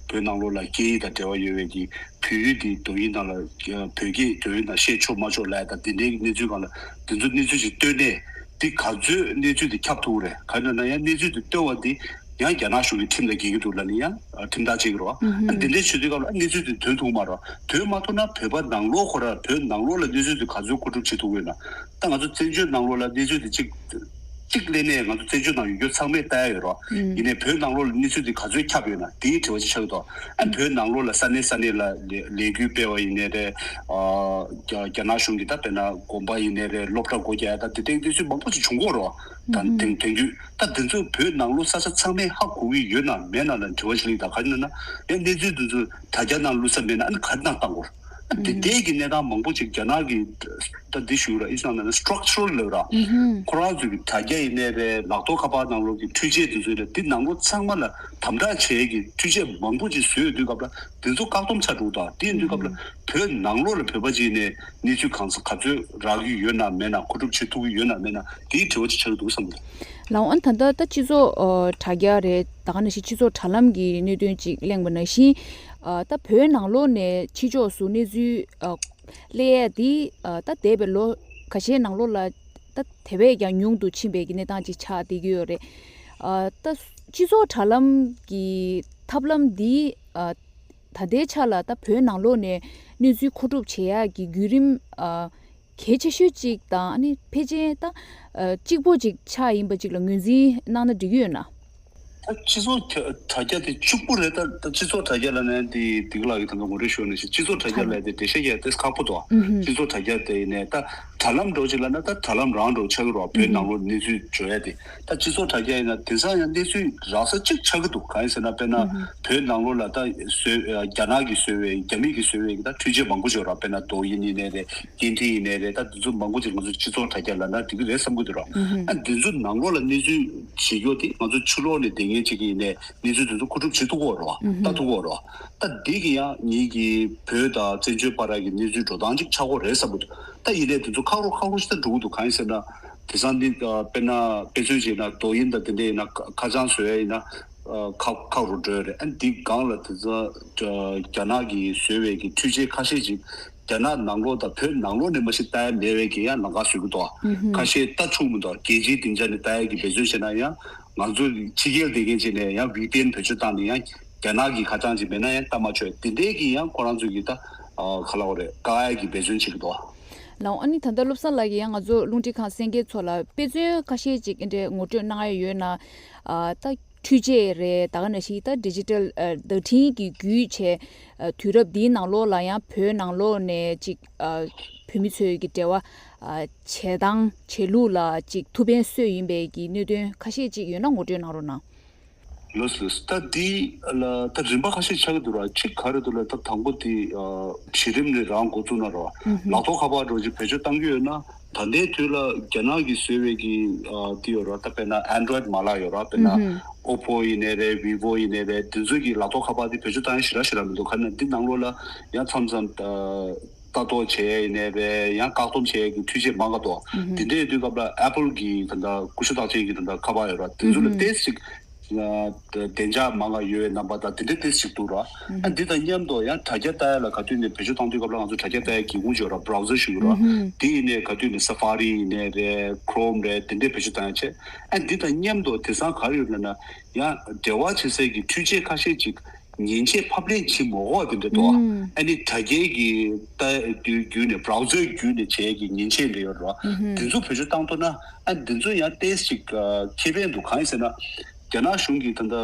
བོད་ནང་ལོགས་ལ་སྐད་ཡིག་དང་འབྲེལ་བ་ཡོད་པའི་གི་བོད་ཡིག་དེ་抖音་ནང་ལ་བོད་སྐད་抖音་ནང་བཤད་ཆོག་མ་ཆོག་ལབ་ཡ་དང་དེ་འདྲའི་གནས་ཚུལ་སྒང་ལ་དེ་ཚོ་གནས་ཚུལ་ཞིག་བཏོན་ནས། དེ་ག་ཚོད་གནས་ཚུལ་དེ་ཁྱབ་ཐུབ་རེད། ག་རེ་ན་ཡང་གནས་ཚུལ་དེ་བཏོན་པ་དེ་ཡང་རྒྱ་ནག་གཞུང་གི་ཁྲིམས་ལ་འགལ་གྱི་འདུག་ལབ་ནས་ཡང་ཁྲིམས་ཐག་བཅད་ཀྱི་རེད་བ། ཨ་འདི་འདྲའི་བྱེད་དུས་སྐབས་ལ་གནས་ཚུལ་དེ་ཐོན་ཐུབ་མ་རེད། ཐོན་མ་ཐུབ་ན་བོད་པ་ནང་ལོགས་ཁོ་ར་བོད་ནང་ལོགས་ལ་གནས་ཚུལ་དེ་ག་ཚོད་མཁོ་སྒྲུབ་བྱེད་ཐུབ་ཀྱི་ཡོད་ན། ད་ང་ཚོ་བཙན་བྱོལ་ནང་ལོགས་ལ་གནས་ཚུལ་དེ་གཅིག་གཅིག་ལས་ནས་ང་ཚོ་བཙན་བྱོལ་ནང་ཡོད་རྒྱུ་ཚང་མས་ལྟ་ཡ་ཡོད་རོགས། ཡིན་ནའི་བོད་ནང་ལོགས་ལ་གནས་ཚུལ་དེ་ག་ཚོད་ཁྱབ་ཡོད་ན་དེའི་དྲི་བ་ཅིག་ཆགས་ཀྱི་འདུག་ཨ་བོད་ནང་ལོགས་ལ་ས་གནས་ས་གནས་ལ་ལས་ལས་འགུལ་སྤེལ་བ་ཡིན་ནའི་རེད། ཨ་རྒྱ་རྒྱ་ནག་གཞུང་གི་ད་དཔེར་ན་དགོན་པ་ཡིན་ནའི་རེད། སློབ་གྲྭ་སྒོ་རྒྱག་ཡ་ད་དེ་འདྲའི་གནས་ཚུལ་མང་པོ་ཅིག་བྱུང་གི་ཡོད་རོགས། ད་དེང་དེང་དུས་ད་དེ་ཚོ་བོད་ནང་ལོགས་ས་ཆ་ཚང་མས་ཧ་གོ་གི་ཡོད་ན་མེད་ན་ལ་དྲི་བ་ཞིག་སླེབས། ད་ག་རེ་ན་ན་ཡང་གནས་ཚུལ་དེ་ཚོ་དྲ་རྒྱ་ནང་བླུགས་ས་མེད་ན་ཨ་ནི་ག་རེ་ནང་བཏང་དགོས། དེ་ལྟའི་གི་གནས་སྟངས་མང་པོ་ཅིག་རྒྱ་ནག་གི་ད་འདི་ཞུ་ར་ཨི་ཙང་ན་structural level་ར། ཁོ་རང་ཚོའི་གི་དྲ་རྒྱ་ཡིན་ནའི་རེད། ལག་ཐོག་ཁ་པར་ནང་ལོགས་ཀྱི་འཕྲུལ་ཆས་དེ་ཚོ་ཡིན་ན་དེ་ནང་ལོགས་ཚང་མ་ལ་དམ་དྲག་བྱེད་ཀྱི་འཕྲུལ་ཆས་མང་པོ་ཅིག་བཟོས་ཡོད་དུས་སྐབས་ལ་དེ་ཚོ་བཀག་སྡོམ་ཆགས་འགྲོ་གི་འདུག་དེ་ཡིན་དུས་སྐབས་ལ་བོད་ནང་ལོགས་ལ་བོད་པ་ཅིག་ཡིན་ནའི་གནས་ཚུལ་གང་ས་ག་ཚོད་རག་གི་ཡོད་ན་མེད་ན། མཁོ་སྒྲུབ་བྱེད་ཐུབ་ཀྱི་ཡོད་ན་མེད་ན་དེའི་དྲི་བ་ཅིག་ཆགས་ཀྱི་འདུག་བསམ་གི་འདུག་ལགས་འོ་ན་ད་ལྟ་ད་སྤྱི་ཚོགས་ཨ་དྲ་རྒྱ་རེད། ད་ག་ནང་བཞིན་སྤྱི་ཚོགས་དྲ་ལམ་གྱི་གནད་དོན་ཅིག་གླེང་བ་ནང་བཞིན། ཨ་ད་བོད་ནང་ལོགས་ནས་ཕྱི་ཕྱོགས་སུ་གནས་ཚུལ་ཨ་གླེང་ཡས་འདི་ཨ་ད་འདས་པའི་ལོ་ཁ་ཤས་ནང་ལོགས་ལ་ད་དེ་བས་ཀྱང་ཉུང་དུ་ཕྱིན་པའི་གི་གནས་སྟངས་ཅིག་ཆགས་བསྡད་ཀྱི་ཡོད་རེད། ཨ་ད་སྤྱི་ཚོགས་དྲ་ལམ་གྱི་ཐབས་ལམ་འདི་ཨ་ད་ལྟའི་ཆ་ལ་ད་བོད་ནང་ལོགས་ནས་གནས་ཚུལ་མཁོ་སྒྲུབ་བྱེད་ཡག་གི་བརྒྱུད་རིམ་ཨ་གལ་ཆེ་ཤོས་གཅིག་དང་། ཨ་ནི་ཕལ་ཆེར་ད་ཨ་གཅིག་པོ་གཅིག་ཆགས་ཡིན་པ་གཅིག་ལ་ངོས་འཛིན་གནང་ན་འགྲིག་གི་ཡོད་ན། ད་སྤྱི་ཚོགས་དྲ་དྲ་རྒྱ་དེ་གཅིག་པུ་རེད། ད་ད་སྤྱི་ཚོགས་དྲ་རྒྱ་ལབ་ན་འདི་འདི་ག་ལ་གི་ད་ང་ངོ་སྤྲོད་ཞུ་ནས་ཞིག་སྤྱི་ཚོགས་དྲ་རྒྱ་ལབ་དེ་འགྲེལ་བཤད་རྒྱག་དེ་ཁག་པོ་འདུག་སྤྱི་ཚོགས་དྲ་རྒྱ་དེ་ཡིན་ནས་ད་དྲ་ལམ་འདྲ་བོ་ཅིག་ལབ་ན་ད་དྲ་ལམ་རང་འདྲ་བོ་ཆགས་ཀྱི་རེད་བ། བོད་ནང་ལོགས་གནས་ཚུལ་བརྗོད་ཡ་དེ། ད་སྤྱི་ཚོགས་དྲ་རྒྱ་ཡིན་ན་དེང་སང་ཡང་གནས་ཚུལ་རག་ས་གཅིག་ཆགས་ཀྱི་འདུག་གང་ཡིན་ཟེར་ན་དཔེར་ན་བོད་ནང་ལོགས་ལ་ད་བཟོས་རྒྱ་ནག་གིས་བཟོས་པའི་རྒྱ་མི་གིས་བཟོས་པའི་གི་ད་འཕྲུལ་ཆས་མང་པོ་ཅིག་ཡོད་ར། དཔེར་ན་抖音་ཡིན་ནའི་རེད། སྐད་འཕྲིན་ཡིན་ནའི་རེད། ད་འདི་ཚོ་མང་པོ་ཅིག་ང་ཚོ་སྤྱི་ཚོགས་དྲ་རྒྱ་ལབ་ན་འགྲིག་གི་རེད་བསམ་གྱི་འདུག་ར། ཨ་འདི་ཚོ་ནང་ལོགས་ལ་གནས་ཚུལ་བྱེད་རྒྱུ་དེ་ང་ཚོ་ཕྱི་ལོགས་ནས་བསྡད་མཁན་ཅིག་ཡིན་ནའི་གནས་ཚུལ་དེ་ཚོ་མཁོ་སྒྲུབ་བྱེད་ཐུབ་ཀྱི་ཡོད་རེད་བ། ལྟ་ཐུབ་ཀྱི་ཡོད་རེད་བ། ད་འདི་གི་ཡང་ངེད་ཀྱི་བོད་དང་བཙན་བྱོལ་བར་གྱི་གནས་ཚུལ་འགྲོ་སྟངས་ཅིག་ཆགས་ཀྱི་རེད་བསམ་གྱི་འདུག་ད་ཡིན་ནའི་དེ་ཚོ་ཁག་རུ་ཁག་རུ་ཞིག་ད་འགྲོ་གི་འདུག་གང་ཡིན་ཟེར་ན་དེང་སང་འདི་དཔེར་ན་དཔེ་མཚོན་བྱས་ན་抖音་དང་དེ་འདྲ་ཡིན་ན་ཁ་ཁ་བྱང་བཟོ་ཡ་ཡིན་ན། ཁག་ཁག་རུ་འགྲོ་ཡ་རེད། ཨ་འདི་སྒང་ལ་དེ་ཚོ་རྒྱ་ནག་གིས་བཟོས་པའི་གི་འཕྲུལ་ཆས་ཁ་ཤས་ཅིག་རྒྱ་ནག་ནང་ལོགས་དང་བོད་ནང་ལོགས་ནས་མ་གཞི་ལྟ་ཡ་མེད་པའི་གི་ཡང་ལམ་ཁ་བཟོ་གི་འདུག་ཁ་ཤས་ལྟ་ཆོག་མི་འདུག་རྒྱལ་སྤྱིའི་སྡིངས་ཆ་ནས་ལྟ་ཡ་གི་འབད་བརྩོན་བྱས་ན་ཡང་ང་ཚོ་ཕྱི་རྒྱལ་བསྡད་མཁན་ཅིག་ནས་ཡང་ཝི་པི་ཨེན་བེད་སྤྱོད་བཏང་ནས་ཡང་རྒྱ་ནག་གི་ཁ་བྱང་ཅིག་མེད་ན་ཡང་ལྟ་མ་ཆོག་དེ་འདྲའི་གི་ཡང་ཁོ་རང་ཚོ་གི་ད་ག་ལབ་དགོས་རེད། བཀག་ཡ་གི་འབད་བརྩོན་བྱེད་ཀྱི་འདུག་ལགས་འོ་ན་ད་ལྟ་བློ་བཟང་ལགས་ཀྱིས་ཡང་ང་ཚོ་རླུང་འཕྲིན་ཁང་གསན་མཁན་ཚོ་ལ་དཔེ་མཚོན་ཁ་ཤས་ཅིག་འདི་འདྲའི་ངོ་སྤྲོད་གནང་ཡ་ཡོད་ན། ཨ་ད་འཕྲུལ་ཆས་རེད། ད་ག་ནང་བཞིན་ད་ཌི་ཇི་ཊལ་ཨ་བརྡ་འཕྲིན་གྱི་བརྒྱུད་བྱས་ཨ་དུས་རབས་འདིའི་ནང་ལོགས་ལ་ཡང་བོད་ནང་ལོགས་ནས་ཅིག་ཨ་བོད་མི་ཚོའི་གི་འབྲེལ་བ་ཨ་བྱེད་སྟངས་བྱེད་ལུགས་ལ་ཅིག་ཐུགས་ཕན་གསོས་ཡིན་པའི་གི་གནད་དོན་ཁ་ཤས་ཅིག་ཡོད་ན་ངོ་སྤྲོད་གནང་རོགས་གནང་། ལགས་སོ། ད་འདི་ལ་ད་རིམ་པ་ཁ་ཤས་ཆགས་ཀྱི་འདུག་ར། གཅིག་ག་རེ་འདུག་ལ་ད་དང་པོ་འདི་ཨ་གཞི་རིམ་ནས་རང་འགོ་བཙུགས་ན་ར། ལག་ཐོག་ཁ་པར་འདྲ་བོ་ཅིག་བེད་སྤྱོད་གཏང་གི་ཡོད་ན། ད་ལྟའི་དུས་ལ་རྒྱ་ནག་གིས་བཟོས་པའི་གི་ཨ་འདི་ཡོད་ར། ད་དཔེར་ན་ཨན་ཌོ་རོ་ཡིཌ་མ་ལག་ཡོད་ར། དཔེར་ན་ཨོ་པོ་ཡིན་ནའི་རེད། བི་བོ་ཡིན་ནའི་རེད། འདི་ཚོ་གི་ལག་ཐོག་ཁ་པར་འདི་བེད་སྤྱོད་གཏང་ཡ་ཞེ་དྲག་ཞེ་དྲག་མི་འདུག་ག་ན་འདི་ནང་ལོགས་ལ་ཡང་མཚམས་མཚམས་ཨ་ལྟ་རྟོག་བྱེད་ཡ་ཡིན་ནའི་རེད། ཡང་བཀག་སྡོམ་བྱེད་ཡ་གི་འཕྲུལ་ཆས་མང་ག་འདུག་དེ་འདྲའི་དུས་སྐབས་ལ་ཨེ་པལ་གི་ད་ལྟ་ཀུ་ཤུ་རྟགས་ཅན་གྱི་ད་ལྟ་ཁ་པར་ཡོད་ར། དེ་ཚོ་ལ་ཏོག་ཙམ་ཅིག་ བདེ་འཇགས་མང་ང་ཡོད་པའི་རྣམ་པ་དང་དེ་འདྲའི་ཏོག་ཙམ་ཞིག་འདུག་ར། ཨ་འདི་དང་མཉམ་དུ་ཡང་དྲ་རྒྱ་ལྟ་ཡ་ལ་ག་དུས་ནས་བེད་སྤྱོད་བཏང་དུས་སྐབས་ལ་ང་ཚོ་དྲ་རྒྱ་ལྟ་ཡ་སྒེའུ་ཁུང་ཅིག་ཡོད་ར། བྷ་རའོ་ཛར་ཞིག་ཡོད་ར། དེ་ཡིན་ནའི་ག་དུས་ནས་Safari་ཡིན་ནའི་རེད། Chrome་རེད། དེ་འདྲའི་བེད་སྤྱོད་བཏང་ཡ་བྱས། ཨ་འདི་དང་མཉམ་དུ་དེང་སང་ག་རེ་ཡོད་ལབ་ན། ཡང་འབྲེལ་བ་བྱེད་སའི་གི་འཕྲུལ་ཆས་ཁ་ཤས་ཅིག་མཉེན་ཆས་ཕབ་ལེན་བྱེད་མ་དགོས་པ་དེ་འདྲ་འདུག་ཨ་ནི་དྲ་རྒྱའི་གི་ལྟ་བརྒྱུད་ནས་བྷ་རའོ་ཛར་བརྒྱུད་ནས་བྱས་ཀྱི་མཉེན་ཆས་འདྲ་ཡོད་རེད་བ། དེ་ཚོ་བེད་སྤྱོད་བཏང་ཐུབ་ན་ཨ་འདི་ཚོ་ཡང་ཏོག་ཙམ་ཅིག་ཁེ་ཕན་འདུག་གང་ཡིན་ཟེར་ན། རྒྱ་ནག་གཞུང་གིས་ད་ལྟ་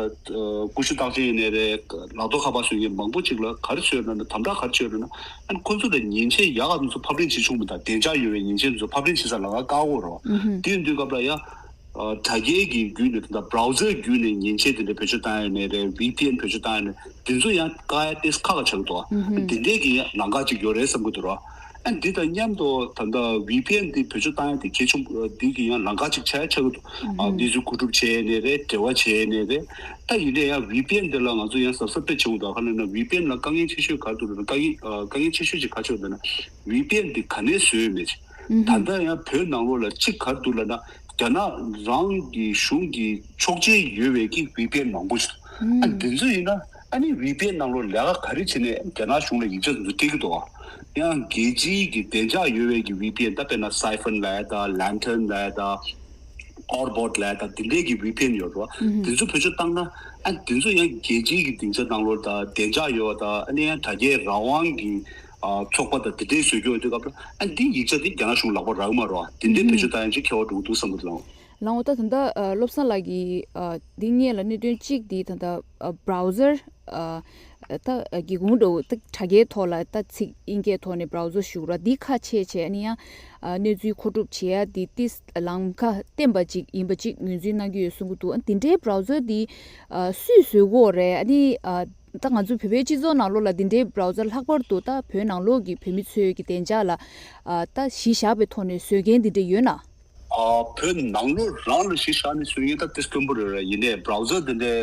ཀུ་ཤུ་རྟགས་ཅན་ཡིན་ནའི་རེད། ལག་ཐོག་ཁ་པར་བཟོ་མཁན་མང་པོ་ཅིག་ལ་ག་རེ་བཟོས་ཡོད་ན་དམ་དྲག་ག་རེ་བྱས་ཡོད་ན། ཨ་ཁོ་ཚོ་ལ་མཉེན་ཆས་ཡག་ག་ཚོ་ཕབ་ལེན་བྱེད་ཆོག་མི་འདུག་བདེ་འཇགས་ཡོད་པའི་མཉེན་ཆས་ཚོ་ཕབ་ལེན་བྱེད་ས་ལམ་ཁ་བཀག་ཡོད་རེད་བ། དེ་ཡིན་དུས་སྐབས་ལ་ཡང་། དྲ་རྒྱའི་གི་བརྒྱུད་ནས་ད་བྷ་རའོ་ཛར་བརྒྱུད་ནས་མཉེན་ཆས་དེ་འདྲ་བེད་སྤྱོད་བཏང་ཡ་ནས་རེད། ཝི་པི་ཨེན་བེད་སྤྱོད་བཏང་ཡ་ནས་དེ་ཚོ་ཡང་བཀག་ཡ་ཏོག་ཙམ་ཁག་ཁག་ཆགས་འདུག་དེ་འདྲའི་གི་ཡང་ལམ་ཁ་ཅིག་ཡོད་རེད་བསམ་གི་འདུག་ར། ཨ་འདི་དང་མཉམ་དུ་ད་ལྟ་ཝི་པི་ཨེན་འདི་བེད་སྤྱོད་བཏང་ཡ་དེ་གལ་ཆེན་པོ་འདི་གི་ཡང་ལམ་ཁ་ཅིག་ཆགས་ཡ་ཆགས་གི་འདུག་གནས་ཚུལ་མཁོ་སྒྲུབ་བྱས་ནས་རེད། འབྲེལ་བ་བྱས་ནས་རེད། ད་ཡིན་ནའི་ཡང་ཝི་པི་ཨེན་འདི་ལ་ང་ཚོ་ཡང་གཟབ་གཟབ་དཔེ་བྱེད་དགོས་འདུག་ག་རེ་ལབ་ན་ཝི་པི་ཨེན་ལ་དཀའ་ངལ་ཆེ་ཤོས་ག་རེ་འདུག་ལབ་ན། དཀའ་ངལ་དཀའ་ངལ་ཆེ་ཤོས་ཅིག་ག་རེ་ཆགས་ཡོད་ལབ་ན། ཝི་པི་ཨེན་འདི་ག་ནས་བཟོས་ཡོད་མེད་ཅིག་ད་ལྟ་ཡང་བོད་ནང་ལོགས་ལ་གཅིག་ག་རེ་འདུག་ལབ་ན། རྒྱ་ནག་རང་གི་གཞུང་གི་ཆོག་མཆན་ཡོད་པའི་གི་ཝི་པི་ཨེན་མང་པོ་ཞིག་འདུག་ཨ་འདི་ཚོ་ཡིན་ན་ཨ་ནི་ཝི་པི་ཨེན་ནང་ལོགས་ལས་ཀ་ག་རེ་བྱས་ནས་རྒྱ་ནག་གཞུང་ལ་ཡིག་ཆ་འདི་ཚོ་སྤྲད་ཀྱི་འདུག་ཡང་རྒྱལ་སྤྱིའི་གི་བདེ་འཇགས་ཡོད་པའི་གི་ཝི་པི་ཨེན། ད་དཔེར་ན་Siphon་ལབ་ཡ་དང་Lantern་ལབ་ཡ་དང་Orbot་ལབ་ཡ་དང་འདི་འདྲའི་གི་ཝི་པི་ཨེན་ཡོད་རེད་བ། འདི་ཚོ་བེད་སྤྱོད་བཏང་ན་ཨ་འདི་ཚོ་ཡང་རྒྱལ་སྤྱིའི་གི་སྡིངས་ཆ་ནང་ལོགས་དང་བདེ་འཇགས་ཡོད་པ་དང་ཨ་ནི་ཡང་དྲ་རྒྱའི་རང་དབང་གི་ཨ་ཚོགས་པ་དང་དེ་འདྲའི་བཟོ་རྒྱུ་ཡོད་དུས་སྐབས་ལ་ཨ་འདི་ཡིག་ཆ་འདི་རྒྱ་ནག་གཞུང་ལག་པར་རག་གི་མ་རེད་བ། དེ་འདྲའི་བེད་སྤྱོད་བཏང་ཡང་ཅིག་ཁྱད་པར་འགྲོ་གི་འདུག་བསམ་གི་འདུག་ལགས། ལགས་འོ། ད་ད་ལྟ་ཨ་བློ་བཟང་ལགས་ཀྱིས་ཨ་འདི་སྔོན་ལ་གནད་དོན་གཅིག་འདི་ད་ལྟ་ཨ་བྷ་རའོ་ཛར་ཨ་ད་ཨ་སྒེའུ་ཁུང་འདྲ་བོ་ད་དྲ་རྒྱའི་ཐོག་ལ་ད་ཚིག་དབྱིན་སྐད་ཐོག་ནས་བྷ་རའོ་ཛར་ཞུ་ར་འདི་ཁ་ཕྱེ་བྱས་ཨ་ནི་ཡང་ཨ་གནས་ཚུལ་མཁོ་སྒྲུབ་བྱེད་ཡ་འདི་ཏིས་ལམ་ཁ་བརྟན་པ་ཅིག་ཡིན་པ་ཅིག་ངོས་འཛིན་གནང་གི་ཡོད་གསུང་གི་འདུག་ཨ་འདི་འདྲའི་བྷ་རའོ་ཛར་འདི་ཨ་སུས་བཟོས་ཀྱི་ཡོད་རེད། ཨ་ནི་ཨ། ད་ང་ཚོ་བོད་པའི་སྤྱི་ཚོགས་ནང་ལོགས་ལ་འདི་འདྲའི་བྷ་རའོ་ཛར་ལྷག་པར་དུ་ད་བོད་ནང་ལོགས་ཀྱི་བོད་མི་ཚོའི་གི་བདེ་འཇགས་ལ་ཨ་ད་གཞི་བཞག་པའི་ཐོག་ནས་བཟོ་མཁན་འདི་འདྲ་ཡོད་ན། ཨ་བོད་ནང་ལོགས་རང་ལ་གཞི་བཞག་ནས་བཟོ་མཁན་ད་དེ་དཀོན་པོ་རེད་རེད། ཡིན་ནའི་བྷ་རའོ་ཛར་འདི་འདྲའི་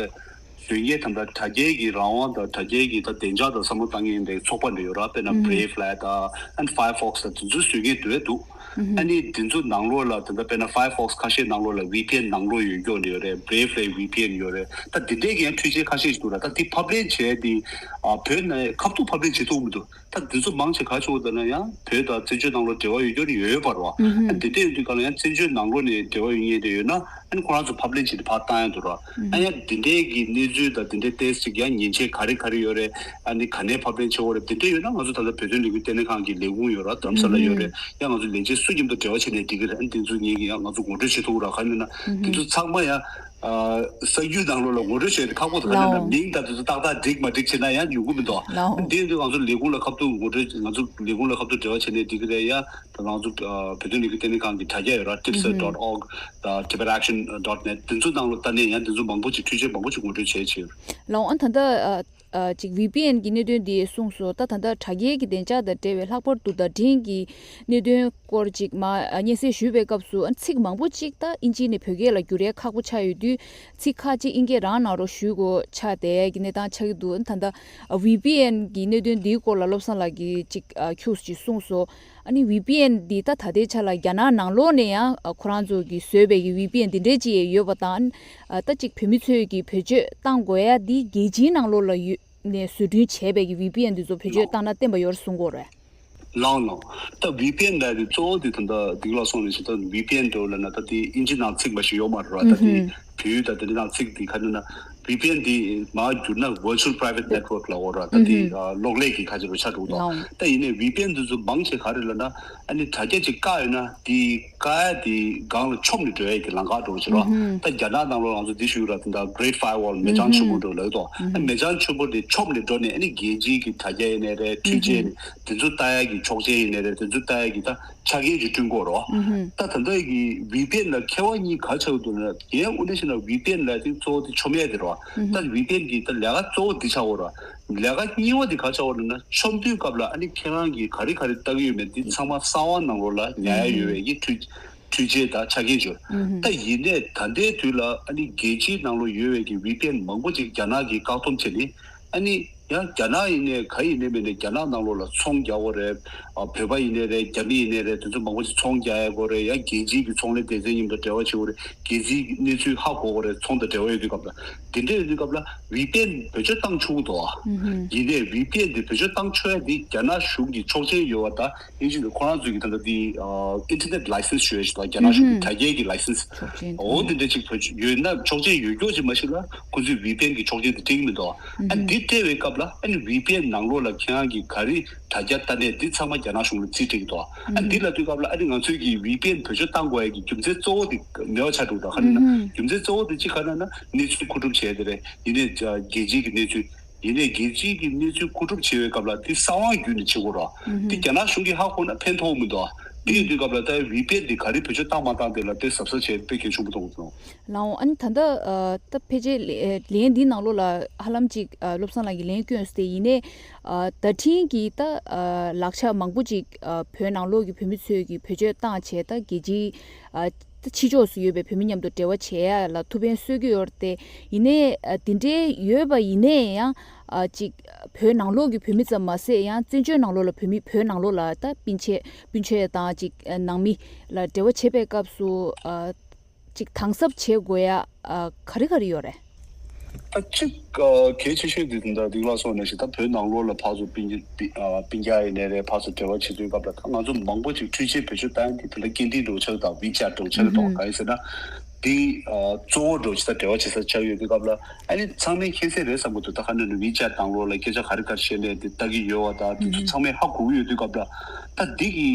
བཟོ་མཁན་དང་ད་དྲ་རྒྱའི་གི་རང་དབང་དང་དྲ་རྒྱའི་གི་ད་བདེ་འཇགས་དང་བསམ་བློ་བཏང་མཁན་འདི་ཚོགས་པ་འདྲ་ཡོད་ར། དཔེར་ན་Brave་ལབ་ཡ་ད་and Firefox་ད་དེ་ཚོ་བཟོ་མཁན་འདུག་བས་འདུག་ཨ་ནི་འདི་ཚོ་ནང་ལོགས་ལ་ད་ལྟ་དཔེར་ན་Firefox་ཁ་ཤས་ནང་ལོགས་ལ་ཝི་པི་ཨེན་ནང་ལོགས་ཡོད་རྒྱུ་འདྲ་ཡོད་རེད། Brave་ལ་ཝི་པི་ཨེན་ཡོད་རེད། ད་འདི་འདྲའི་གི་ཡང་འཕྲུལ་ཆས་ཁ་ཤས་ཤིག་འདུག་ལ། ད་འདི་ཕབ་ལེན་བྱས་ཏེ་ཨ་བོད་ནས་ཁ་ཐུག་ཕབ་ལེན་བྱེད་ཐུབ་མི་འདུག་ད་འདི་ཚོ་མང་ཆེ་ག་ཆོག་ད་ན་ཡང་བོད་དང་བཙན་བྱོལ་ནང་ལོགས་འབྲེལ་བ་ཡོད་རྒྱུ་ནི་ཡོད་པ་རེད་བ། ཨ་འདི་འདྲ་ཡོད་དུས་ག་ལ་ཡང་བཙན་བྱོལ་ནང་ལོགས་ནས་འབྲེལ་བ་ཡོད་མཁན་དེ་ཡོད་ན་ཨ་ནི་ཁོ་རང་ཚོ་ཕབ་ལེན་བྱས་ཏེ་ཕར་བཏང་ཡ་འདུག་ར། ཨ་ཡང་འདི་འདྲའི་གི་གནས་ཚུལ་དང་འདི་འདྲའི་ཏོག་ཙམ་ཅིག་ཡང་མཉེན་ཆས་ག་རེ་ག་རེ་ཡོད་རེད། ཨ་ནི་ག་ནས་ཕབ་ལེན་བྱེད་དགོས་རེད། དེ་འདྲ་ཡོད་ན་ང་ཚོ་ད་ལྟ་བོད་དོན་ལས་འགུལ་ལྟེ་གནས་ཁང་གི་ལས་ཁུངས་ཡོད་ར། རྡ་རམ་ས་ལ་ཡོད་རེད། ཡང་ང་ཚོ་ལས་བྱེད་སུ་མཉམ་དུ་འབྲེལ་བ་བྱས་ནས་འགྲིག་གི་རེད། ཨ་ནི་དེ་ཚོ་ངེད་ཀྱིས་ཡང་ང་ཚོ་ངོ་སྤྲོད་བྱེད་ཐུབ་ར། ག་རེ་ཡིན་ན་དེ་ཚོ་ཚང་མ་ཡང་ཨ་གསར་འགྱུར་ནང་ལོགས་ལ་ངོ་སྤྲོད་བྱས་ཏེ་ཁག་པོ་དང་ཁ་ལ་ན་ལའོ། མིང་དང་དེ་ཚོ་ཏག་ཏག་འགྲིག་མ་འགྲིག་བྱས་ན་ཡང་ཡོང་གི་མི་འདུག་ལའོ། ཨ་ནི་དེ་ཡིན་དུས་ང་ཚོ་ལས་ཁུངས་ལ་ཁ་ཐུག་ངོ་སྤྲོད་ང་ཚོ་ལས་ཁུངས་ལ་ཁ་ཐུག་འབྲེལ་བ་བྱས་ནས་འགྲིག་གི་རེད། ཡང་ད་ང་ཚོ་ཨ་བོད་དོན་ལས་འགུལ་ལྟེ་གནས་ཁང་གི་དྲ་རྒྱ་ཡོད་ར། tipsat dot org་དང་tibetaction dot net་དེ་ཚོ་ནང་ལ་ལྟ་ནས་ཡང་དེ་ཚོ་མང་པོ་ཅིག་འཕྲུལ་ཆས་མང་པོ་ཅིག་ངོ་སྤྲོད་བྱས་བྱས་ཡོད། ལའོ། ཨ་ད་ལྟ་ཨ་ཨ་ཅིག་ཝི་པི་ཨེན་གི་གནད་དོན་འདི་གསུངས་སོང་། ད་ད་ལྟ་དྲ་རྒྱའི་གི་བདེ་འཇགས་དང་འབྲེལ་བའི་ལྷག་པར་དུ་བརྡ་འཕྲིན་གྱི་གནད་དོན་སྐོར་ཅིག་མ་ཨ་སྙན་སེང་ཞུས་པའི་སྐབས་སུ་ཨ་ཚིག་མང་པོ་ཅིག་ད་ཨིན་ཇི་ནས་བོད་སྐད་ལ་བསྒྱུར་ཡས་ཁག་པོ་ཆགས་ཡོད་དུས་ཚིག་ཁ་ཅིག་ཨིན་སྐད་རང་གནང་རོགས་ཞུ་དགོས་ཆགས་བསྡད་ཡས་ཀྱི་གནས་སྟངས་ཆགས་ཀྱི་འདུག་ད་ལྟ་ཝི་པི་ཨེན་གི་གནད་དོན་འདིའི་སྐོར་ལ་བློ་བཟང་ལགས་ཀྱིས་ཅིག་ཨ་ཁྱུག་ཅིག་གསུངས་སོང་། ཨ་ནི་ཝི་པི་ཨེན་འདི་ད་ད་ལྟའི་ཆ་ལ་རྒྱ་ནག་ནང་ལོགས་ནས་ཡང་ཨ་ཁོ་རང་ཚོ་གིས་བཟོས་པའི་གི་ཝི་པི་ཨེན་འདི་འདྲའི་ཅིག་ཡོད་པ་དང་། ཨ་ད་ཅིག་བོད་མི་ཚོས་གི་བེད་སྤྱོད་བཏང་དགོས་ཡ་འདི་རྒྱལ་སྤྱིའི་ནང་ལོགས་ལ་ཡོད་ནས་བཟོ་སྐྲུན་བྱས་པའི་གི་ཝི་པི་ཨེན་འདི་ཚོ་བེད་སྤྱོད་བཏང་ན་བརྟན་པ་ཡོད་རེད་གསུང་གི་ཡོད་རེད། ལགས་ལགས། ད་ཝི་པི་ཨེན་ལབ་དེ་གཙོ་བོ་དེ་ད་ལྟ་འདི་ལ་སོང་ནས་ཞེ་ད་ཝི་པི་ཨེན་འདྲ་བོ་ལབ་ན་ད་དེ་ཨིན་ཇི་ནང་ཚིག་འབའ་ཞིག་ཡོད་མ་རེད་བ། ད་དེ་བོད་ད་དེ་ནང་ཚིག་དེ་ག་རེ་ན་ཝི་པི་ཨེན་དེ་མར་བསྒྱུར་ན་Virtual Private Network་ལབ་ཡོད་ར། ད་དེ་ཨ་གློག་ཀླད་ཀྱི་ཁ་ཆེ་རུ་ཆགས་འགྲོ་གི་འདུག་ད་ཡིན་ནའི་ཝི་པི་ཨེན་དེ་ཚོ་མང་ཆེ་ག་རེ་ལབ་ན་ཨ་ནི་དྲ་རྒྱ་ཅིག་བཀག་ཡོད་ན་དེ་བཀག་ཡ་དེ་སྒང་ལ་ཆོབ་ནས་འགྲོ་ཡ་གི་ལམ་ཁ་འགྲོ་གི་ཟེར་རོ། ད་རྒྱ་ནག་ནང་ལོགས་ང་ཚོ་འདི་ཞུ་ར། དེ་འདྲ་Great Firewall་མེ་བྱང་ཆེན་པོ་འགྲོ་ལབ་ཡོད་དོ། ཨ་མེ་བྱང་ཆེན་པོ་དེ་ཆོབ་ནས་འགྲོ་ནས་ཨ་ནི་རྒྱལ་སྤྱིའི་གི་དྲ་རྒྱ་ཡིན་ནའི་རེད། འཕྲུལ་ཆས་ཡིན་ནའི་དེ་ཚོ་ལྟ་ཡ་གི་ཆོག་མཆན་ཡིན་ནའི་རེད། དེ་ཚོ་ལྟ་ཡ་གི་ད་ཆ་རྐྱེན་ཅིག་བསྐྲུན་དགོས་རོ། ད་ད་ལྟ་གི་ཝི་པི་ཨེན་ལ་ཁྱད་པར་གཉིས་ག་ཆགས་འདུག་ན། ངས་དངོས་གནས་བཤད་ན་ཝི་པི་ཨེན་ལ་དེ་གཙོ་བོ་དེ་ཆོབ་ཡ་དེ་རོ། ད་ཝི་པི་ཨེན་གི་ད་ལས་ཀ་གཙོ་བོ་དེ་ཆགས་འོ་རོ། ལས་ཀ་གཉིས་པ་དེ་ག་ཆགས་འོ་ལབ་ན་ཆོབ་དུས་སྐབས་ལ་ཨ་ནི་ཁྱེད་རང་གིས་ག་རེ་ག་རེ་ལྟ་གི་ཡོད་མེད་དེ་ཚང་མ་གསང་བ་ནང་ལོགས་ལ་ཉར་ཡ་ཡོད་པའི་གི་འཕྲུལ་འཕྲུལ་ཆས་དང་ཆ་རྐྱེན་བྱོས། ད་ཡིན་ནའི་ད་ལྟའི་དུས་ལ་ཨ་ནི་རྒྱལ་སྤྱིའི་ནང་ལོགས་ཡོད་པའི་གི་ཝི་པི་ཨེན་མང་པོ་ཅིག་རྒྱ་ནག་གིས་བཀག་སྡོམ་བྱས་ནས་ཨ་ནི་ ཡང་རྒྱ་ནག་ཡིན་ནའི་ག་ཡིན་ནའི་མིན་ནའི་རྒྱ་ནག་ནང་ལོགས་ལ་ཚོང་རྒྱག་དགོས་རེད། ཨ་བོད་པ་ཡིན་ནའི་རེད། རྒྱ་མི་ཡིན་ནའི་རེད། དེ་ཚོ་མང་པོ་ཞིག་ཚོང་རྒྱག་ཡ་དགོས་རེད། ཡང་རྒྱལ་སྤྱིའི་གི་ཚོང་ལས་སྡེ་ཚན་མཉམ་དུ་འབྲེལ་བ་བྱེད་དགོས་རེད། རྒྱལ་སྤྱིའི་གི་གནས་ཚུལ་ཧ་གོ་དགོས་རེད། ཚོང་དང་འབྲེལ་བ་ཡོད་དུས་སྐབས་ལ། དེ་འདྲ་ཡོད་དུས་སྐབས་ལ་ཝི་པི་ཨེན་བེད་སྤྱོད་བཏང་ཆོག་གི་འདུག་ཨ། ཡིན་ནའི་ཝི་པི་ཨེན་དེ་བེད་སྤྱོད་བཏང་ཆོག་ཡ་དེ་རྒྱ་ནག་གཞུང་གི་ཆོག་མཆན་ཡོད་པ་དང་། ཨིན་ཇི་ནས་ཁོ་རང་ཚོའི་གི་ད་ལྟ་དེ་ཨིན་ཊར་ནེཊ་ལའི་སེན་སི་ཞུ་ཡ་ཞིག་དང་། རྒྱ་ནག་གཞུང་གི་དྲ་རྒྱའི་གི་ལའི་སེན་སི། ཆོག་མཆན། འོ་དེ་འདྲ་ཅིག་བེད་སྤྱོད་ཡོད་ན། ཆོག་མཆན་ཡོད་མཁན་ཅིག་མ་གཞི་ལ་ཁོ་ཚོས་ཝི་པི་ཨེན་གི་ཆོག་མཆན་དེ་སྤྲད་ཀྱི་མི་འདུག་ཨ། འདི་སྤྲད་པའི་སྐབས་ལ་ཨ་ནི་ཝི་པི་ཨེན་ནང་ལོགས་ལ་ཁྱེད་རང་གི་ག་རེ་དྲ་རྒྱ་ལྟ་གནས་འདི་ཚང་མ་རྒྱ་ནག་གཞུང་ལ་རྩིས་སྤྲད་ཀྱི་འདུག་ཨ། འདི་ལབ་དུས་སྐབས་ལ་ཨ་ནི་ང་ཚོས་གི་ཝི་པི་ཨེན་བེད་སྤྱོད་བཏང་དགོས་ཡ་གི་རྒྱུ་མཚན་གཙོ་བོ་དེ་མེད་པ་ཆགས་འགྲོ་གི་འདུག་ཨ། ག་རེ་ན་རྒྱུ་མཚན་གཙོ་བོ་དེ་གཅིག་ག་རེ་ན་གནས་ཚུལ་མཁོ་སྒྲུབ་བྱས་དེ་རེད། ཡིན་ནའི་རྒྱལ་སྤྱིའི་གི་གནས་ཚུལ། ཡིན་ནའི་རྒྱལ་སྤྱིའི་གི་གནས་ཚུལ་མཁོ་སྒྲུབ་བྱེད་པའི་སྐབས་ལ་དེ་གསང་བ་བརྒྱུད་ནས་བྱེད་དགོས་ར། དེ་རྒྱ་ནག་གཞུང་གིས་ཧ་གོ་ན་ཕན་ཐོགས་མི་འདུག་དེ་ཡིན་དུས་སྐབས་ལ་ད་ཝི་པི་ཨེན་དེ་ག་རེ་བེད་སྤྱོད་བཏང་མ་བཏང་དེ་ལ་དེ་གཟབ་གཟབ་བྱས་དཔེ་གལ་ཆེན་པོ་མཐོང་གི་འདུག་ལགས་འོང་། ཨ་ནི་ད་ལྟ་ཨ་ད་ཕལ་ཆེར་ལན་ལན་འདིའི་ནང་ལོགས་ལ་ཧ་ལམ་ཅིག་ཨ་བློ་བཟང་ལགས་ཀྱིས་ལན་བསྐྱོན་སོང་སྟེ། ཡིན་ནའི་ཨ་བརྡ་འཕྲིན་གྱི་ད་ཨ་ལག་ཆ་མང་པོ་ཅིག་ཨ་བོད་ནང་ལོགས་ཀྱི་བོད་མི་ཚོས་ཀྱི་བེད་སྤྱོད་བཏང་བྱས། ད་རྒྱལ་སྤྱིའི་ཨ་ད་ཕྱི་ཕྱོགས་སུ་ཡོད་པའི་བོད་མི་མཉམ་དུ་འབྲེལ་བ་བྱེད་ཡ་ལ་ཐུགས་ཕན་གསོས་ཀྱི་ཡོད་རེད་དེ། ཡིན་ནའི་ཨ་དེ་འདྲའི་ཡོད་པ་ཡིན་ནའི་ཡང་ཨ་ཅིག་བོད་ནང་ལོགས་ཀྱི་བོད་མི་ཙམ་མ་ཟད། ཡང་བཙན་བྱོལ་ནང་ལོགས་ལ་བོད་མི་བོད་ནང་ལོགས་ལ་ད་སྤུན་མཆེད་སྤུན་མཆེད་དང་ཅིག་ཨ་ནང་མི་ལ་འབྲེལ་བ་བྱེད་པའི་སྐབས་སུ་ཨ་ཅིག་དམ་ཟབ་བྱེད་དགོས་ཡ་ཨ་ག་རེ་ག་རེ་ཡོད་རེད། ད་གཅིག་ཨ་གལ་ཆེ་ཤོས་དེ་ད་འདི་ལ་སོགས་ནས་ཞིག་ད་བོད་ནང་ལོགས་ལ་ཕར་ཚུར་སྤུན་ཀྱི་སྤུན་ཨ་སྤུན་ཀྱག་ཡིན་ནའི་རེད། ཕར་ཚུར་འབྲེལ་བ་བྱེད་དུས་སྐབས་ལ་ད་ང་ཚོ་མང་པོ་ཅིག་འཕྲུལ་ཆས་བེད་སྤྱོད་བཏང་ཡ་དེ་ད་ལྟ་སྐད་འཕྲིན་འདྲ་བོ་ཆགས་དང་། ཝི་ཅེ་ཊི་འདྲ་བོ་ཆགས་དང་། གང་ཡིན་ཟེར་ན་དེ་ཨ་གཙོ་བོ་འདྲ་བོ་ཅིག་ད་འབྲེལ་བ་བྱེད་ས་ཆགས་ཡོད་དུས་སྐབས་ལ། ཨ་ནི་ཚང་མས་མཁྱེན་གསལ་རེད་བསམ་གྱི་འདུག་ད་ཁ་ནས་ནི་ཝི་ཅེ་ཊི་ནང་ལོགས་ལ་སྐད་ཆ་ག་རེ་ག་རེ་བཤད་ནས་དེ་ལྟ་གི་ཡོད་པ་དང་། དེ་ཚོ་ཚང་མས་ཧ་གོ་གི་ཡོད་དུས་སྐབས་ལ། ད་འདི་གི་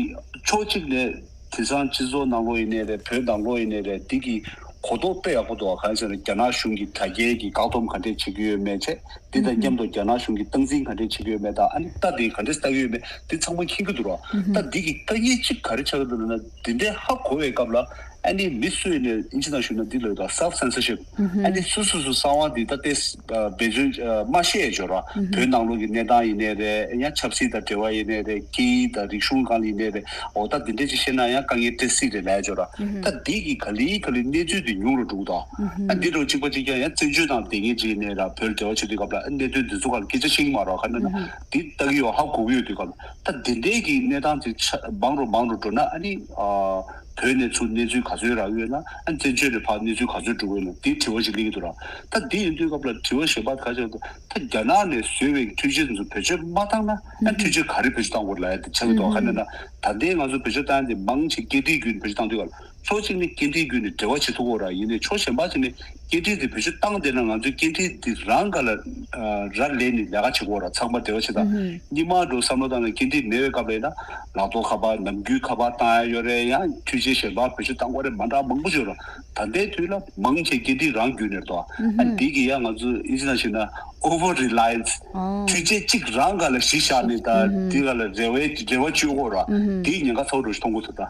ཕྱོགས་གཅིག་ནས་དེང་སང་སྤྱི་ཚོགས་ནང་ལོགས་ཡིན་ནའི་རེད། བོད་ནང་ལོགས་ཡིན་ནའི་རེད། འདི་གི་གོ་རྟོགས་དཔེ་ཡག་པོ་འདུག་གང་ཡིན་ཟེར་ན་རྒྱ་ནག་གཞུང་གི་དྲ་རྒྱའི་གི་བཀག་སྡོམ་ག་འདྲས་བྱེད་ཀྱི་ཡོད་མེད་བྱས། འདི་དང་མཉམ་དུ་རྒྱ་ནག་གཞུང་གིས་སྟངས་འཛིན་ག་འདྲས་བྱེད་ཀྱི་ཡོད་མེད་དང་། ཨ་ནི་ལྟ་དེ་ག་འདྲས་ལྟ་གི་ཡོད་མེད་འདི་ཚང་མ་མཁྱེན་གྱི་འདུག་ར། ད་འདི་གི་དཀའ་ངལ་གཅིག་ག་རེ་ཆགས་ཀྱི་འདུག་ལབ་ན། འདི་འདྲའི་ཧ་གོ་བའི་སྐབས་ལ་ཨ་ནི་མི་སུ་ཡིན་ནའི་ཨིན་ཇི་ནང་ཞུས་ན་འདི་ལབ་ཡོད་ད། self censorship། ཨ་ནི་སུ་སུ་སུ་གསང་བ་འདི་ད་ལྟའི་འབད་བརྩོན་མ་བཤད་ཡ་ཅིག་ཡོད་ར། བོད་ནང་ལོགས་ཀྱི་གནས་སྟངས་ཡིན་ནའི་རེད། ཡང་ཆབ་སྲིད་དང་འབྲེལ་བ་ཡིན་ནའི་རེད། སྐད་ཡིག་དང་རིག་གཞུང་སྒང་ལ་ཡིན་ནའི་རེད། འོ་ད་འདི་འདྲས་ཅིག་བཤད་ན་ཡང་དཀའ་ངལ་འཕྲད་སྲིད་རེད་ལབ་ཡ་ཅིག་ཡོད་ར། ད་འདི་གི་ག་ལེ་ག་ལེ་གནས་ཚུལ་འདི་ཉུང་རུ་འགྲོ་གི་འདུག་ཨ་འདི་འདྲ་བོ་གཅིག་པ་གཅིག་རྐྱང་། ཡང་བཙན་བྱོལ་དང་སྡོད་མཁན་ཅིག་ཡིན་ནའི་ར། བོད་ལ་འབྲེལ་བ་བྱེད་དུས་སྐབས་ལ་གནད་དོན་འདི་ཚོ་སྒང་ལ་སྐད་ཆ་བཤད་ཀྱི་མ་རེད་པ། ག་རེ་ན་འདི་ལྟ་གི་ཡོད། ཧ་གོ་གི་ཡོད་དུས་སྐབས་ལ། ད་འདི་འདྲས་ཀྱི་གནས་སྟངས་དེ་ཆ་མང་རུ་མང་རུ་འགྲོ་ན། ཨ་ནི་ཨ་བོད་ནས་ཚུར་གནས་ཚུལ་ག་ཚོད་རག་གི་ཡོད་ན། ཨ་ནི་བཙན་བྱོལ་ནས་ཕར་གནས་ཚུལ་ག་ཚོད་འགྲོ་གི་ཡོད་ན་དེ་དྲི་བ་ཞིག་སླེབས་ཀྱི་འདུག་ར། ད་འདི་ཡིན་དུས་སྐབས་ལ་དྲི་བ་གཞན་པ་ག་ཅིག་ད་རྒྱ་ནག་ནས་བཟོས་པའི་འཕྲུལ་ཆས་དེ་ཚོ་བེད་སྤྱོད་མ་བཏང་ན། ཨ་ནི་འཕྲུལ་ཆས་ག་རེ་བེད་སྤྱོད་བཏང་དགོས་རེད་ལབ་ཡ་དེ་ཆགས་ཀྱི་འདུག་ག་རེ་ན་ད་ལྟའི་ང་ཚོ་བེད་སྤྱོད་བཏང་ཡ་དེ་མང་ཆེ་སྐད་འཕྲིན་བརྒྱུད་ནས་བེད་སྤྱོད་བཏང་དུས་སྐབས་ལ། ཕྱོགས་གཅིག་ནས་སྐད་འཕྲིན་བརྒྱུད་ནས་འབྲེལ་བ་བྱེད་ཐུབ་ཀྱི་ཡོད་ར། ཡིན་ནའི་ཕྱོགས་གཞན་པ་ཅིག་ནས་སྐད་འཕྲིན་དེ་བེད་སྤྱོད་བཏང་བསྡད་ན་ང་ཚོའི་སྐད་འཕྲིན་དེ་རང་སྒང་ལ་ཨ་རག་ལས་ནས་ལས་ཀ་བྱེད་ཀྱི་ཡོད་ར། ཚང་མ་འབྲེལ་བ་བྱེད་སྟངས། སྔོན་མ་འདྲ་བསམ་བློ་བཏང་ན་སྐད་འཕྲིན་མེད་པའི་སྐབས་ལ་ཡིན་ན་ལག་ཐོག་ཁ་པར་ནམ་རྒྱུན་ཁ་པར་བཏང་ཡ་ཡོད་རེད། ཡང་འཕྲུལ་ཆས་གཞན་པ་བེད་སྤྱོད་བཏང་དགོས་རེད། མ་འདྲ་མང་པོ་ཡོད་ར། ད་ལྟའི་དུས་ལ་མང་ཆེ་སྐད་འཕྲིན་རང་བརྒྱུད་ནས་འདུག་ཨ་འདི་གིས་ཡང་ང་ཚོ་ཨིན་ཇི་ནང་བཤད་ན་over reliance། འཕྲུལ་ཆས་གཅིག་རང་སྒང་ལ་གཞི་བཞག་ནས་ད་འདི་སྒང་ལ་རེ་བའི་རེ་བ་བཅོལ་ཀྱི་ཡོད་ར། འདིའི་ཉེན་ཁ་ཚ་བོ་འདྲ་བོ་ཞིག་མཐོང་གི་འདུག་ད།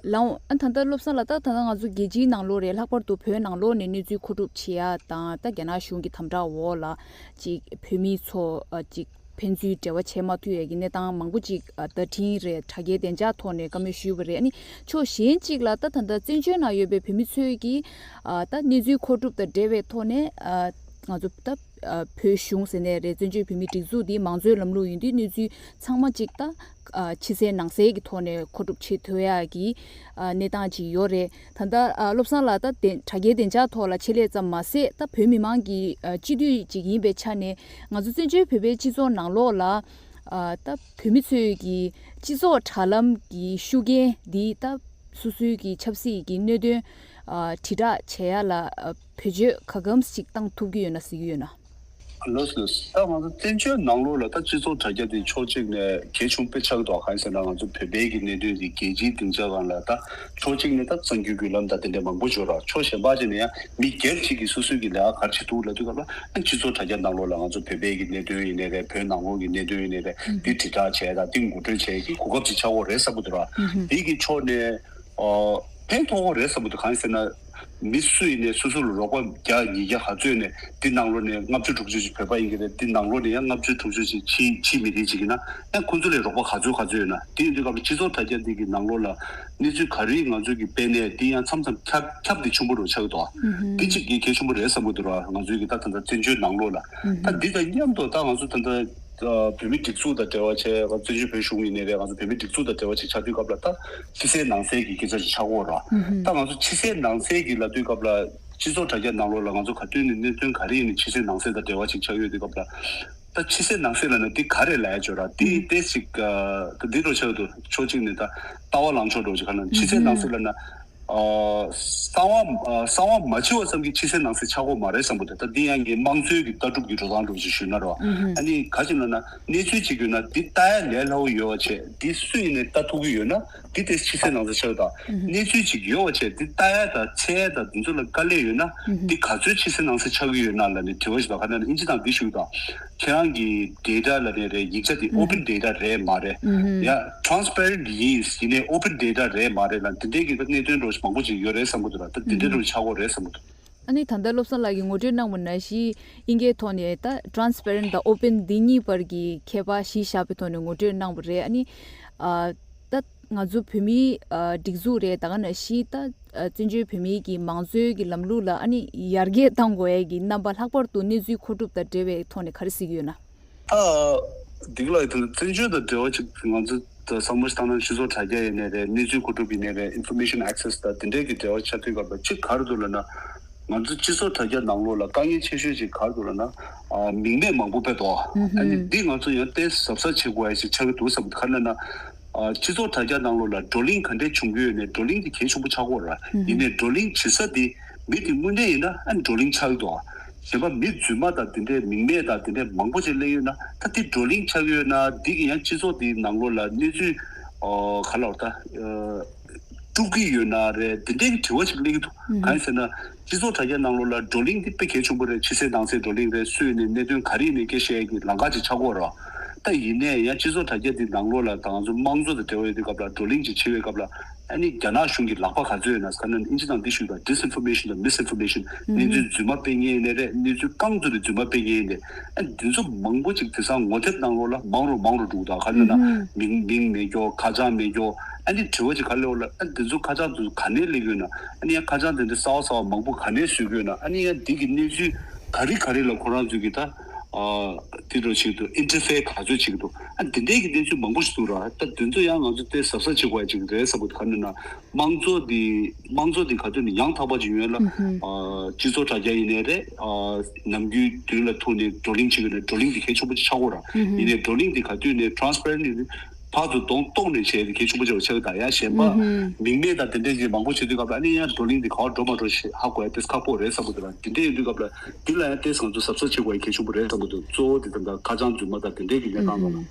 ལགས་འོང་། ཨ་ད་ལྟ་བློ་བཟང་ལགས། ད་ད་ལྟ་ང་ཚོ་རྒྱལ་སྤྱིའི་ནང་ལོགས་རེད། ལྷག་པར་དུ་བོད་ནང་ལོགས་ནས་གནས་ཚུལ་མཁོ་སྒྲུབ་བྱེད་ཡ་དང་། ད་རྒྱ་ནག་གཞུང་གི་དམ་དྲག་འོག་ལ་ཅིག་བོད་མི་ཚོ་ཨ་ཅིག་ཕན་ཚུན་འབྲེལ་བ་བྱེད་མ་ཐུབ་ཡ་གི་གནས་སྟངས་མང་པོ་ཅིག་ཨ་བརྡ་འཕྲིན་རེད། དྲ་རྒྱའི་བདེ་འཇགས་ཐོག་ནས་བཀའ་མོལ་ཞུས་པ་རེད། ཨ་ནི་ཕྱོགས་གཞན་ཅིག་ལ་ད་ད་ལྟ་བཙན་བྱོལ་ནང་ཡོད་པའི་བོད་མི་ཚོས་ཀྱིས་ཨ་ད་གནས་ཚུལ་མཁོ་སྒྲུབ་དང་འབྲེལ་བའི་ཐོག་ནས་ཨ་ང་ཚོ་ད་ཨ་བོད་གཞུང་ཟེར་ནའི་རེད། བཙན་བྱོལ་བོད་མིའི་སྒྲིག་འཛུགས་འདི་མང་གཙོའི་ལམ་ལུགས་ཡིན་དུས་གནས་ཚུལ་ཚང་མ་ཅིག་ད་ཨ་ཕྱི་གསལ་ནང་གསལ་གྱི་ཐོག་ནས་མཁོ་སྒྲུབ་བྱེད་ཐུབ་ཡག་གི་ཨ་གནས་སྟངས་ཅིག་ཡོད་རེད། ད་ལྟ་ཨ་བློ་བཟང་ལགས་ད་དེ་དྲ་རྒྱའི་བདེ་འཇགས་ཐོག་ལ་ཆེད་ལས་ཙམ་མ་ཟད། ད་བོད་མི་མང་གི་ཨ་སྤྱི་འཐུས་ཅིག་ཡིན་པའི་ཆ་ནས་ང་ཚོ་བཙན་བྱོལ་བོད་པའི་སྤྱི་ཚོགས་ནང་ལོགས་ལ་ཨ་ད་བོད་མི་ཚོས་ཀྱི་སྤྱི་ཚོགས་དྲ་ལམ་གྱི་ཤུགས་རྐྱེན་འདི་ད་སོ་སོའི་གི་ཆབ་སྲིད་ཀྱི་གནད་དོན་ཨ་དྲིལ་བསྒྲགས་བྱེད་ཡ་ལ་ཨ་བེད་སྤྱོད་ག་གམ་ཞིག་བཏང་ཐུབ་ཀྱི་ཡོད་ན་ཟེར་གྱི་ཡོད་ན། ལགས་སོ། ད་ང་ཚོ་བཙན་བྱོལ་ནང་ལོགས་ལ་ད་སྤྱི་ཚོགས་དྲ་རྒྱ་དེ་ཕྱོགས་གཅིག་ནས་གལ་ཆེན་པོ་དཔེ་ཆགས་འདུག་གང་ཡིན་ཟེར་ན་ང་ཚོ་བོད་པའི་གི་གནད་དོན་དེ་རྒྱལ་སྤྱིའི་སྡིངས་ཆ་སྒང་ལ་ད་ཕྱོགས་གཅིག་ནས་ད་གསར་འགྱུར་བརྒྱུད་ལམ་དང་དེ་འདྲ་མང་པོ་ཡོད་ར། ཕྱོགས་གཞན་པ་ཅིག་ནས་ཡང་མི་སྒེར་གཅིག་གིས་སོ་སོའི་གི་ལས་ཀ་ག་རེ་བྱེད་ཐུབ་ལབ་དུས་སྐབས་ལ་ཨ་སྤྱི་ཚོགས་དྲ་རྒྱ་ནང་ལོགས་ལ་ང་ཚོ་བོད་པའི་གི་གནད་དོན་ཡིན་ནའི་རེད། བོད་ནང་ལོགས་ཀྱི་གནད་དོན་ཡིན་ནའི་རེད། འདི་དྲིལ་བསྒྲགས་བྱས་དང་འདི་ངོ་སྤྲོད་བྱས་ཀྱི་གོ་སྐབས་ཅིག་ཆགས་ཀྱི་ཡོད་རེད་བསམ་གྱི་འདུག་ར། འདི་གི་ཕྱོགས་ནས་ཨ་ཕན་ཐོགས་ཀྱི་ཡོད་རེད་བསམ་གྱི་འདུག་གང་ཡིན་ཟེར་ན། མི་སུ་ཡིན་ནས་སོ་སོ་ལ་རོགས་པ་བརྒྱ་ཉིས་བརྒྱ་ག་ཚོད་ནས་འདི་ནང་ལོགས་ནས་ལྔ་བཅུ་དྲུག་ཅུ་ཅིག་བོད་པ་ཡིན་གྱི་རེད། འདི་ནང་ལོགས་ནས་ཡང་ལྔ་བཅུ་དྲུག་ཅུ་ཅིག་ཕྱི་ཕྱི་མི་རིགས་ཅིག་ཡིན་ན་ཡང་ཁོང་ཚོ་ལས་རོགས་པ་ག་ཚོད་ག་ཚོད་ཡོད་ན། དེ་ཡིན་དུས་སྐབས་ལ་སྤྱི་ཚོགས་དྲ་རྒྱ་འདི་གི་ནང་ལོགས་ལ་གནས་ཚུལ་ག་རེ་ང་ཚོ་གི་སྤེལ་ནས་འདི་ཡང་མཚམས་མཚམས་ཁྱབ་ཁྱབ་འདི་ཆེན་པོ་རུ་ཆགས་འདུག་འདི་གཅིག་གི་གལ་ཆེན་པོ་རེད་བསམ་གྱི་འདུག་ར། ང་ཚོའི་གི་ད་ད་ལྟ་བཙན་བྱོལ་ནང་ལོགས་ལ། ད་འདི་དང་མཉམ་དུ་ད་ང་ཚོ་ད་ལྟ་བོད་མི་སྒྲིག་འཛུགས་དང་འབྲེལ་བ་བྱས། བཙན་བྱོལ་བོད་གཞུང་ཡིན་ནའི་རེད། ང་ཚོ་བོད་མི་སྒྲིག་འཛུགས་དང་འབྲེལ་བ་ཅིག་ཆགས་དུས་སྐབས་ལ་ད་ཕྱི་གསལ་ནང་གསལ་གྱི་སྐད་ཆ་ཅིག་ཆགས་ཀྱི་ཡོད་ར། ད་ང་ཚོ་ཕྱི་གསལ་ནང་གསལ་གྱི་ལབ་དུས་སྐབས་ལ་སྤྱི་ཚོགས་དྲ་རྒྱ་ནང་ལོགས་ལ་ང་ཚོ་ག་དུས་ནས་གནད་དོན་ག་རེ་ཡིན་ནའི་ཕྱི་གསལ་ནང་གསལ་དང་འབྲེལ་བ་ཅིག་ཆགས་ཡོད་དུས་སྐབས་ལ། ད་ཕྱི་གསལ་ནང་གསལ་ལབ་ན་འདི་ག་རེ་ལབ་ཡ་ཅིག་ཡོད་ར། འདི་ཏོག་ཙམ་ཅིག་ད་འདི་འདྲ་ཆགས་འདུག་ཕྱོགས་གཅིག་ནས་ད་ལྟ་བ་ལངས་ཕྱོགས་འདྲ་ཅིག་ག་ན་ཕྱི་གསལ་ནང་གསལ་ལབ་ན། ཨ། གསང་བ་ཨ། གསང་བ་མ་བྱས་པ་ཙམ་གྱིས་ཕྱི་གསལ་ནང་གསལ་ཆགས་ཀྱི་ཡོད་མ་རེད་བསམ་གྱི་འདུག་ད་འདི་ཡང་གི་དམངས་གཙོའི་གི་ལྟ་གྲུབ་ཀྱི་འགྲོ་སྟངས་འདྲ་བོ་ཞིག་ཞུས་ན་རོ། ཨ་ནི་ག་ཅི་ལབ་ན་གནས་ཚུལ་ཅིག་ཡོད་ན་འདི་ལྟ་ཡ་ལས་སླ་བོ་ཡོད་པ་བྱས། འདི་སུ་ཡིན་ནའི་ལྟ་ཐུབ་ཀྱི་ཡོད་ན་འདི་དེ་ཕྱི་གསལ་ནང་གསལ་ཆགས་ཀྱི་འདུག་གནས་ཚུལ་ཅིག་ཡོད་པ་བྱས་འདི་ལྟ་ཡ་དང་འཚོལ་ཡ་དང་འདི་ཚོ་ལ་དཀའ་ལས་ཡོད་ན་འདི་ག་ཚོད་ཕྱི་གསལ་ནང་གསལ་ཆགས་ཀྱི་ཡོད་ན་ལབ་ནས་དྲི་བ་ཞིག་དང་། ག་ན་ཨིན་ཇི་དང་འདི་ཞུས་དང་། ཁྱེད་རང་གི་data ལབ་ནའི་རེད། ཡིག་ཆ་དེ་open data རེད་མ་རེད། ཡ་transparent ཡིན། ཡིན་ནའི་open data རེད་མ་རེད་ལ་འདི་འདྲའི་གི་གནད་དོན་འདྲ་བོ་མང་པོ་ཅིག་ཡོད་རེད་བསམ་གྱི་འདུག་ལ། ད་འདི་འདྲའི་འདྲ་བོ་ཆགས་ཀྱི་ཡོད་རེད་བསམ་གྱི་འདུག་ཨ་ནི་ད་ལྟ་བློ་བཟང་ལགས་ཀྱིས་ངོ་སྤྲོད་གནང་བ་ནང་བཞིན་དབྱིན་སྐད་ཐོག་ནས་ད་transparent དང་open འདི་གཉིས་བར་གྱི་ཁྱད་པར་གཞི་བཞག་པའི་ཐོག་ནས་ངོ་སྤྲོད་གནང་བ་རེད། ཨ་ནི་ཨ། ད་ང་ཚོ་བོད་མིའི་ཨ། སྒྲིག་འཛུགས་རེད། ད་ག་ནང་བཞིན་ད་ཨ། བཙན་བྱོལ་བོད་མིའི་གི་མང་གཙོའི་གི་ལམ་ལུགས་ལ་ཨ་ནི་ཡར་རྒྱས་གཏང་དགོས་ཡས་ཀྱི་རྣམ་པ། ལྷག་པར་དུ་གནས་ཚུལ་མཁོ་སྒྲུབ་དང་འབྲེལ་བའི་ཐོག་ནས་ག་རེ་གཟིགས་ཡོད་ན། ད་འདི་ག་ལ་ཡིན་ད་བཙན་བྱོལ་དང་འབྲེལ་བ་ཅིག་ང་ཚོ་ད་བསམ་བློ་ཞིག་བཏང་ན་སྤྱི་ཚོགས་དྲ་རྒྱ་ཡིན་ནའི་རེད། གནས་ཚུལ་མཁོ་སྒྲུབ་ཡིན་ནའི་རེད། information access དང་དེ་འདྲའི་གི་འབྲེལ་བ་ཆགས་དུས་སྐབས་ལ་གཅིག་ག་རེ་འདུག་ལབ་ན། ང་ཚོ་སྤྱི་ཚོགས་དྲ་རྒྱ་ནང་ལོགས་ལ་དཀའ་ངལ་ཆེ་ཤོས་ཅིག་ག་རེ་འདུག་ལབ་ན། ཨ། མིང་མེད་མང་པོ་དཔེ་འདུག་ཨ་ནི་འདི་ང་ཚོ་ཡང་ཏོག་ཙམ་གཟབ་གཟབ་བྱེད་དགོས་ཡ་ཞིག་ཆགས་ཀྱི་འདུག་བསམ་གྱི་འདུག་ག་རེ་ལབ་ན། ཨ། སྤྱི་ཚོགས་དྲ་རྒྱ་ནང་ལོགས་ལ་བགྲོ་གླེང་ག་འདྲས་བྱུང་གི་ཡོད་ནའི་བགྲོ་གླེང་དེ་གལ་ཆེན་པོ་ཆགས་ཀྱི་ཡོད་ར། ཡིན་ནའི་བགྲོ་གླེང་བྱེད་ས་དེ་མི་དེ་དངོས་གནས་ཡིན་ན་ཨ་ནི་བགྲོ་གླེང་ཆགས་ཀྱི་འདུག་གཞན་པ་མི་རྫུན་མ་དང་དེ་འདྲས་མིང་མེད་དང་དེ་འདྲས་མང་པོ་ཅིག་སླེབས་ཡོད་ན། ད་དེ་བགྲོ་གླེང་ཆགས་ཀྱི་ཡོད་ན་འདི་གི་ཡང་སྤྱི་ཚོགས་དེའི་ནང་ལོགས་ལ་གནས་ཚུལ་ཨོ་ག་ལབ་ད། ཨ། དཀྲུག་གི་ཡོད་ན་རེད། དེ་འདྲའི་གི་དྲི་བ་ཞིག་སླེབས་ཀྱི་འདུག་གང་ཡིན་ཟེར་ན། སྤྱི་ཚོགས་དྲ་རྒྱ་ནང་ལོགས་ལ་བགྲོ་གླེང་འདི་དཔེ་གལ་ཆེན་པོ་རེད། ཕྱི་གསལ་ནང་གསལ་བགྲོ་གླེང་རེད། སུ་ཡིན་ནའི་གནད་དོན་ག་རེ་ཡིན་ནའི་སྐད་བཤད་ཡས་ཀྱི་ལམ་ཁ་ཅིག་ཆགས་ཀྱི་ཡོད་རེད། ད་ཡིན་ནའི་ཡང་སྤྱི་ཚོགས་དྲ་རྒྱ་འདི་ནང་ལོགས་ལ་ད་ང་ཚོ་དམངས་གཙོ་དང་འབྲེལ་བ་ཡོད་དུས་སྐབས་ལ་བགྲོ་གླེང་ཅིག་བྱེད་པའི་སྐབས་ལ་ཨ་ནི་རྒྱ་ནག་གཞུང་གི་ལག་པ་ག་ཚོད་ཡོད་ན། ག་ན་ཨིན་ཇི་ནང་འདི་ཞུས་པ་disinformation དང་misinformation གནས་ཚུལ་རྫུན་མ་སྤེལ་མཁན་ཡིན་ནའི་རེད། གནས་ཚུལ་རྐང་བཙུགས་ཏེ་རྫུན་མ་སྤེལ་མཁན་ཡིན་ནའི་ཨ་འདི་ཚོ་མང་པོ་ཅིག་དེང་སང་ངོ་དེབ་ནང་ལོགས་ལ་མང་རུ་མང་རུ་འགྲོ་གི་འདུག་ག་ལབ་ན་མིང་མིང་མེད་ཀྱོག་ཁ་བྱང་མེད་ཀྱོག་ཨ་ནི་དྲི་བ་ཅིག་ག་ལབ་ལབ་ན། ཨ་འདི་ཚོ་ཁ་བྱང་དེ་ཚོ་ག་ནས་སླེབས་ཀྱི་ཡོད་ན། ཨ་ནི་ཡང་ཁ་བྱང་དེ་འདྲ་གསར་བ་གསར་བ་མང་པོ་ག་ནས་བཟོས་ཀྱི་ཡོད་ན། ཨ་ནི་ཡང་འདི་གི་གནས་ཚུལ་ག་རེ་ག་རེ་ལ་ཁོ་རང་ཚོས་ཀྱི་ད་ཨ་དེ་འདྲ་ཞིག་ཏུ་interfere ག་ཚོད་བྱེད་ཀྱི་འདུག་ཨ་འདི་འདྲའི་གི་གནས་ཚུལ་མང་པོ་ཞིག་འདུག་ར། ད་འདི་ཚོ་ཡང་ང་ཚོ་དེ་གཟབ་གཟབ་བྱེད་དགོས་ཡ་ཅིག་རེད་བསམ་གྱི་འདུག་ག་ལབ་ན་དམངས་གཙོ་འདི་དམངས་གཙོ་འདི་ག་དུས་ནས་ཡང་དག་པ་ཅིག་ཡོང་ཡ་ལ་ཨ་སྤྱི་ཚོགས་དྲ་རྒྱ་ཡིན་ནའི་རེད། ཨ་ནམ་རྒྱུན་མདུན་ལ་ཐུག་ནས་བགྲོ་གླེང་བྱེད་དགོས་ནས་བགྲོ་གླེང་འདི་གལ་ཆེན་པོ་ཅིག་ཆགས་ཀྱི་ཡོད་ར། ཡིན་ནའི་བགྲོ་གླེང་འདི་ག་དུས་ནས་transparent ཡིན་ནའི་ཕར་ཚུར་གདོང་གཏོང་ནས་བྱས་ཏེ་གལ་ཆེན་པོ་ཆགས་པ་ཆགས་ཀྱི་འདུག་ཡ་གཞན་པ་མིང་མེད་དང་དེ་འདྲས་ཀྱི་མང་པོ་བྱེད་དུས་སྐབས་ལ་ཨ་ནི་ཡང་བགྲོ་གླེང་འདི་ག་པར་འགྲོ་མ་འགྲོ་ཞེས་ཧ་གོ་ཡ་དེ་ཁག་པོ་རེད་བསམ་གྱི་འདུག་ར། དེ་འདྲས་ཡིན་དུས་སྐབས་ལ་འདི་ལ་ཡང་ཏོག་ཙམ་ང་ཚོ་གཟབ་གཟབ་བྱེད་དགོས་ཡ་གལ་ཆེན་པོ་རེད་བསམ་གྱི་འདུག་གཙོ་བོ་དེ་ད་ལྟ་ཁ་བྱང་རྫུན་མ་དང་དེ་འདྲས་ཀྱི་གནས་སྟངས་ནང་ལ།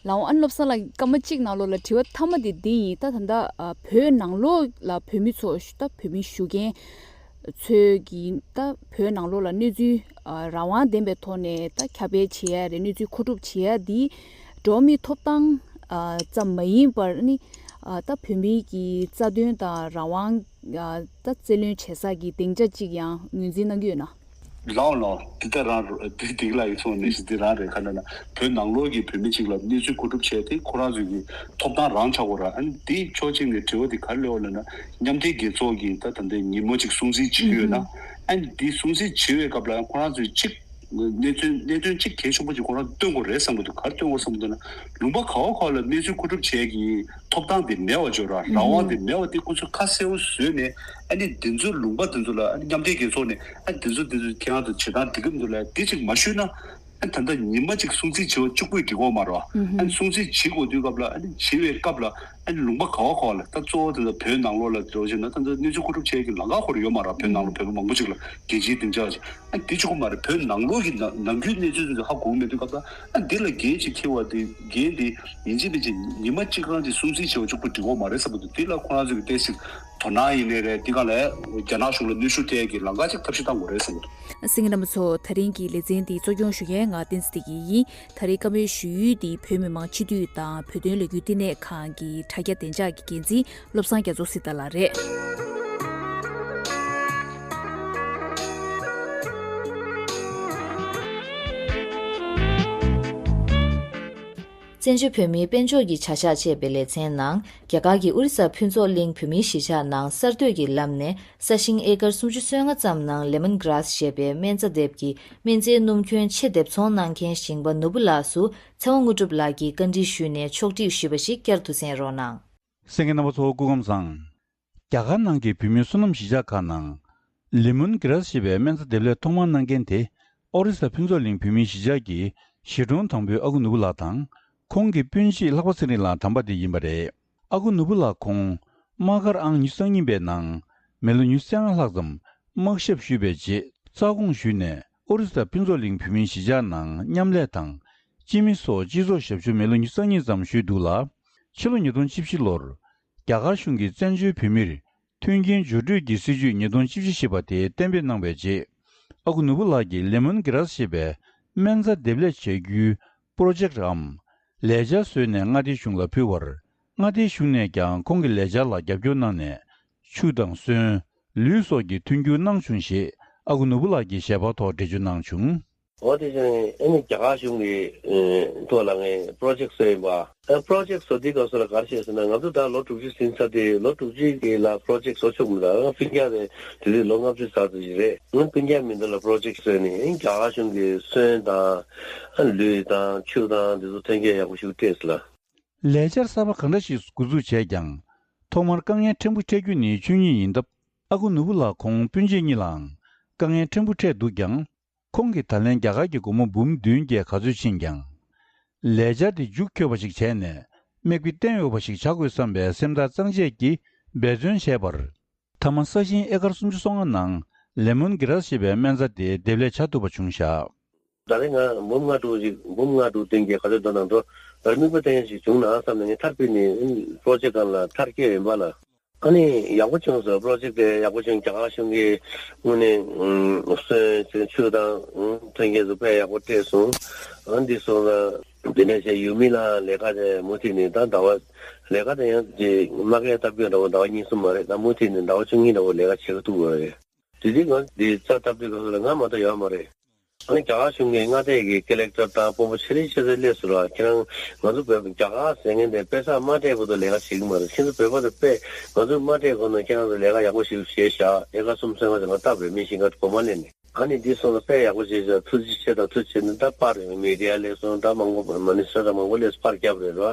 ལགས་འོང་། ཨ་ནི་བློ་བཟང་ལགས་སྐར་མ་གཅིག་ནང་ལོགས་ལ་དྲི་བ་མཐའ་མ་དེ་འདི་ཡིན། ད་ད་ལྟ་ཨ་བོད་ནང་ལོགས་ལ་བོད་མི་ཚོ་ད་བོད་མི་བཞུགས་མཁན་ཚོས་ཀྱིས་ད་བོད་ནང་ལོགས་ལ་གནས་ཚུལ་ཨ་རང་དབང་ལྡན་པའི་ཐོག་ནས་ད་ཁྱབ་སྤེལ་བྱེད་ཡ་རེད། གནས་ཚུལ་མཁོ་སྒྲུབ་བྱེད་ཡ་འདི་འགྲོ་བ་མིའི་ཐོབ་ཐང་ཨ་ཙམ་མ་ཡིན་པར་ནི་ཨ་ད་བོད་མིའི་གི་རྩ་དོན་དང་རང་དབང་ཨ་ད་རྩོད་ལེན་བྱེད་ས་གི་སྡིངས་ཆ་གཅིག་ཡང་ངོས་འཛིན་གནང་གི་ཡོད་ན། ལགས་འོང་ལགས་འོང་། འདི་ལྟར་རང་རེད། འདི་འདི་ལ་ཡིག་ཚང་ནས་ཞིག་འདི་རང་རེད། ག་ལབ་ན་བོད་ནང་ལོགས་ཀྱི་བོད་མི་གཅིག་ལ་གནས་ཚུལ་མཁོ་སྒྲུབ་བྱས་ཏེ་ཁོ་རང་ཚོའི་གི་ཐོབ་ཐང་རང་ཆགས་དགོས་ར། ཨ་ནི་འདི་ཕྱོགས་གཅིག་ནས་དྲི་བ་འདི་ག་རེ་སླེབས་ཡོད་ལབ་ན་མཉམ་འབྲེལ་རྒྱལ་ཚོགས་ཀྱི་ད་ད་ལྟའི་ཉིན་མོ་གཅིག་སྲུང་བརྩི་བྱེད་ཀྱི་ཡོད་ན། ཨ་ནི་འདི་སྲུང་བརྩི་བྱེད་པའི་སྐབས་ལ་ཁོ་རང་ཚོས་གཅིག་གནད་དོན་གནད་དོན་གཅིག་གལ་ཆེན་པོ་ཅིག་ཁོ་རང་སྟོན་དགོས་རེད་བསམ་གྱི་འདུག་ག་རེ་སྟོན་དགོས་བསམ་གྱི་འདུག་ན་ལུང་པ་ག་བ་ག་བ་ལ་གནས་ཚུལ་མཁོ་སྒྲུབ་བྱེད་ཀྱི་ཐོབ་ཐང་དེ་མེད་པ་བྱོས་ར། རང་དབང་དེ་མེད་པ་དེ་ཁོ་ཚོས་ཁ་གསལ་པོ་བཟོས་ནས་ཨ་ནི་འདི་ཚོའི་ལུང་པ་འདི་ཚོ་ལ་ཨ་ནི་མཉམ་འབྲེལ་རྒྱལ་ཚོགས་ནས་ཨ་ནི་འདི་ཚོ་འདི་ཚོ་ཁྱེད་རང་ཚོ་བྱེད་སྟངས་འགྲིག་གི་མི་འདུག་ལབ་འདི་ཅིག་མ་ཞུས་ན། ཨ་ནི་ད་ལྟ་ཉི་མ་གཅིག་སྲུང་བརྩི་བྱེད་པ་གཅིག་པུས་འགྲིག་གི་མ་རེད། ཨ་ནི་སྲུང་བརྩི་བྱེད་དགོས་དུས་སྐབས་ལ་ཨ་ནི་བྱེད་པའི་སྐབས་ལ་ཨ་ནི་ལུང་པ་ག་བ་ག་བ་ལ་ད་གཙོ་བོ་དེ་ལ་བོད་ནང་ལོགས་ལ་འགྲོ་བཞིན་ན་ད་ལྟ་གནས་ཚུལ་མཁོ་སྒྲུབ་བྱེད་ཀྱི་ལམ་ཁ་ཁོ་རང་ཡོད་མ་རེད། བོད་ནང་ལ་བོད་པ་མང་པོ་ཅིག་ལ་རྒྱལ་སྤྱིའི་སྡིངས་ཆ་ཅིག་ཨ་འདི་ཆོག་གི་མ་རེད། བོད་ནང་ལོགས་ཀྱི་ནང་ནང་ཁུལ་གནས་ཚུལ་ཚོ་ཧ་གོ་གི་མེད་དུས་སྐབས་ལ་ཨ་འདི་ལ་འགན་ཅིག་འཁྱེར་བ་དེ་འགན་དེ་ཡིན་གཅིག་མིན་གཅིག་ཉི་མ་གཅིག་རང་གཅིག་སྲུང་བརྩི་བྱེད་པ་གཅིག་པུ་འགྲིག་གི་མ་རེད་བསམ་གྱི་འདུག་དེ་ལ་ཁོ་རང་ཚོ་གི་ཏོག་ཙམ་དོ་སྣང་ཡིན་ནའི་རེད། དེ་ག་ལ་རྒྱ་ནག་གཞུང་ལ་གནོན་ཤུགས་སྤྲད་ཀྱི་ལམ་ཁ་ཅིག་ཐབས་ཤེས་བཏང་དགོས་རེད་བསམ་གྱི་འདུག་གསན་མཁན་རྣམ་པ་ཚོ། ད་རིང་གི་ལེ་ཚན་འདི་གཙོ་སྐྱོང་ཞུ་མཁན་ང་བསྟན་འཛིན་བདེ་སྐྱིད་ཡིན། ད་རེས་བཀའ་མོལ་ཞུ་ཡུལ་འདི་བོད་མི་མང་སྤྱི་འཐུས་དང་བོད་དོན་ལས་འགུལ་བསྟི་གནས་ཁང་གི་དྲ་རྒྱ་བདེ་འཇགས་ཀྱི་འགན་འཛིན་བློ་བཟང་རྒྱ་མཚོ་སྲི་ཐར་ལགས་རེད། བཙན་བྱོལ་བོད་མིའི་དཔལ་འབྱོར་གྱི་བྱ་གཞག་ཅེས་པའི་ལེ་ཚན་ནང་རྒྱ་གར་གྱི་ཨོ་རི་ས་ཕུན་ཚོགས་གླིང་བོད་མིའི་གཞིས་ཆགས་ནང་གསར་གཏོད་ཀྱི་ལམ་ནས་ས་ཞིང་ཨེ་ཀར་སུམ་ཅུ་སོ་ལྔ་ཙམ་ནང་ལེ་མོན་གྷི་རཱ་སི་ཞེས་པའི་སྨན་རྩྭ་འདེབས་ཀྱི་སྨན་རྫས་སྣུམ་ཁྱོན་ཆེ་འདེབས་ཚོང་གནང་མཁན་ཞིང་པ་ནོར་བུ་ལགས་སུ་ཚེ་དབང་དངོས་གྲུབ་ལགས་ཀྱིས་བཀའ་འདྲི་ཞུས་ནས་ཕྱོགས་སྒྲིག་ཞུས་པ་ཞིག་བསྐྱར་དུ་གསན་རོགས་གནང་། གསན་མཁན་རྣམ་པ་ཚོ་སྐུ་ཁམས་བཟང་། རྒྱ་གར་ནང་གི་བོད་མིའི་སོ་ནམ་གཞིས་ཆགས་ཁག་ནང་། ལེ་མོན་གྷི་རཱ་སི་ཞེས་པའི་སྨན་རྩྭ་འདེབས་ལས་ཐོག་མར་གནང་མཁན་དེ། ཨོ་རི་ས་ཕུན་ཚོགས་གླིང་བོད་མིའི་གཞིས་ཆགས་ཀྱི་གཞིས་གྲོང་དང་པོའི་ཨ་ཁུ་ནོར་བུ་ལགས་དང་། ཁོང་གི་སྤུན་མཆེད་ལྷག་པ་ཚེ་རིང་ལགས་དམ་པ་དེ་ཡིན་པ་རེད། ཨ་ཁུ་ནོར་བུ་ལགས་ཁོང་། དམག་སྒར་ཨང་ཉི་ཤུ་རྩ་གཉིས་པའི་ནང་། མི་ལོ་ཉི་ཤུ་རྩ་ལྔ་ལྷག་ཙམ་དམག་ཞབས་ཞུས་པའི་རྗེས་རྩ་དགོངས་ཞུས་ནས་ཨོ་རི་ས་ཕུན་ཚོགས་གླིང་བོད་མིའི་གཞིས་ཆགས་ནང་མཉམ་ལས་དང་། སྤྱི་མི་སོགས་སྤྱི་ཚོགས་ཞབས་ཞུ་མི་ལོ་ཉི་ཤུ་རྩ་གཉིས་ཙམ་ཞུས་འདུག་ལ། ཕྱི་ལོ་ཉིས་སྟོང་བཅུ་བཞི་ལོར། རྒྱ་གར་གཞུང་གིས་བཙན་བྱོལ་བོད་མིར། མཐུན་རྐྱེན་སྦྱོར་སྤྲོད་ཀྱི་སྲིད་ཇུས་ཉིས་སྟོང་བཅུ་བཞི་ཞེས་པ་དེ་གཏན་འབེབས་གནང་བའི་རྗེས། ཨ་ཁུ་ནོར་བུ་ལགས་ཀྱིས་ལེ་མོན་གྷི་རཱ་སི་ཞེས་པའི་སྨན་རྩྭ་འདེབས་ལས་བྱ་རྒྱུའི་པྲོ་ཇེཀ་ཊིའམ། ལས་འཆར་བཟོས་ནས་མངའ་སྡེའི་གཞུང་ལ་ཕུལ་བར། མངའ་སྡེའི་གཞུང་ནས་ཀྱང་ཁོང་གི་ལས་འཆར་ལ་རྒྱབ་སྐྱོར་གནང་ནས། ཆུ་དང་སོན། ལུད་སོགས་ཀྱི་མཐུན་འགྱུར་གནང་བྱུང་ཞེས་ཨ་ཁུ་ནོར་བུ་ལགས་ཀྱིས་ཞལ་པར་ཐོག་འགྲེལ་བརྗོད་གནང་བྱུང་། འོ་དེ་བཞིན་ཨ་ནི་རྒྱ་གར་གཞུང་གི་ཨེ་ཐོག་ལ་ངས་པྲོ་ཇེཀ་བཟོས་ཡིན་པ། ཨ་པྲོ་ཇེཀ་བཟོ་དུས་སྐབས་སུ་ལ་ག་རེ་བྱས་ཟེར་ན། ང་ཚོ་ད་ལོ་དྲུག་ཅུ་ཟིན་ཚར་དུས་ལོ་དྲུག་ཅུ་གི་ལ་པྲོ་ཇེཀ་བཟོ་ཆོག་མི་འདུག་ང་སྤུན་ཀྱག་དེ་དེ་དུས་ལོ་ལྔ་བཅུ་ཚར་ཙམ་ཞིག་རེད། ང་སྤུན་ཀྱག་མི་འདུག་ལ་པྲོ་ཇེཀ་བཟོས་ནས་ཨ་ནི་རྒྱ་གར་གཞུང་གི་སོན་དང་ཨ་ལུད་དང་ཆུ་དང་དེ་ཚོ་ཐོན་སྐྱེད་ཡག་པོ་ཞིག་སྤྲད་སོང་ལ། ལས་འཆར་གསར་པ་གང་འདྲ་ཞིག་འགོ་འཛུགས་བྱས་ཀྱང་། ཐོག་མར་དཀའ་ངལ་ཕྲན་བུ་འཕྲད་རྒྱུ་ནི་ཆོས་ཉིད་ཡིན་སྟབས། ཨ་ཁུ་ནོར་བུ་ལགས་ཁོང་སྤུན་མཆེད་གཉིས་ལའང་དཀའ་ངལ་ཕྲན་བུ་འཕྲད་འདུག་ཀྱང་། ཁོང་གིས་ད་ལན་རྒྱ་གར་གྱི་སྒོར་མོ་འབུམ་བདུན་བརྒྱད་ག་ཚོད་ཕྱིན་ཀྱང་། ལས་འཆར་དེ་མཇུག་འཁྱོལ་བ་ཞིག་བྱས་ནས་མིག་དཔེ་བསྟན་འོས་པ་ཞིག་བྱ་དགོས་བསམ་པའི་སེམས་ཐག་གཙང་བཅད་ཀྱིས་འབད་བརྩོན་བྱས་པར། མཐའ་མ་ས་ཞིང་ཨེ་ཀར་སུམ་ཅུ་སོ་ལྔ་ནང་ལེ་མོན་གྷི་རཱ་སི་ཞེས་པའི་སྨན་རྩྭ་དེ་འདེབས་ལས་བྱ་ཐུབ་པ་བྱུང་བཞག། ད་རེས་ང་འབུམ་ལྔ་དྲུག་ཅིག་འབུམ་ལྔ་དྲུག་བདུན་བརྒྱད་ག་ཚོད་འདུག་ནང་དུ་ད་རེས་མིག་དཔེ་བསྟན་ཡག་ཅིག་བྱུང་ན་བསམ་ནས་ངས་མཐར་ཕུད་ནས་པྲོ་ཇེཀ་སྒང་ལ་མཐར་སྐྱེལ་ཡིན་པ་ལ། ཨ་ནི་ཡག་པོ་བྱུང་སོང་། པྲོ་ཇེཀ་དེ་ཡག་པོ་བྱུང་། རྒྱ་གར་གཞུང་གིས་དངོས་གནས་སོན་ཆུ་དང་ཐོན་སྐྱེད་ཚོ་དཔེ་ཡག་པོ་སྤྲད་སོང་། ཨ་འདི་སོང་ཙང་དེ་འདྲ་བྱས་ཡུལ་མི་ལ་ལས་ཀ་དེ་མུ་མཐུད་ནས་ད་ཟླ་བ་ལས་ཀ་དེ་ཡང་ཅིག་མ་ཀའི་སྟབས་ཀྱིས་འདྲ་བོ་ཟླ་བ་གཉིས་གསུམ་མ་རེད། ད་མུ་མཐུད་ནས་ཟླ་བ་བཅུ་གཉིས་འདྲ་བོ་ལས་ཀ་བྱེད་ཀྱི་འདུག་པ་རེད། དེ་དུས་ང་འདི་རྩྭ་བཏབ་དུས་སྐབས་སུ་ལ་ང་མ་གཏོགས་ཡོད་མ་རེད། ཨ་ནི་རྒྱ་གར་གཞུང་གིས་མངའ་སྡེ་གི་ཀེ་ལེག་ཊར་དང་དཔོན་པོ་ཆེ་རིགས་ཆེ་ཚད་སླེབས་སོང་ལ། ཁྱེད་རང་ང་ཚོ་བོད་རྒྱ་གར་ཟེར་མཁན་དེ་དཔེ་ས་མ་སྤྲད་བར་དུ་ལས་ཀ་བྱེད་ཀྱི་མ་རེད། ཁྱེད་ཚོ་བོད་པ་དེ་དཔེ་ང་ཚོ་མ་སྤྲད་གོང་ནས་ཁྱེད་རང་ཚོ་ལས་ཀ་ཡག་པོ་ཞིག་བྱས་བཞག་ཨེ་ཀར་གསུམ་སོ་ལྔ་ཙམ་ལ་བཏབ་རེད། མི་ཤིང་ཀ་གོ་མ་ལེན་ནས། ཨ་ནི་འདི་སོང་ཙང་དཔེ་ཡག་པོ་བྱས་བཞག་ཐུགས་རྗེ་ཆེ་དང་ཐུགས་རྗེ་ཆེ་ནི་ད་པར་རེད། མི་ཌི་ཡ་སླེབས་སོང་། ད་མང་པོ་མ་ནི་སོ་ད་མང་པོ་སླེབས་སོང་། པར་བརྒྱབ་རེད་རོ།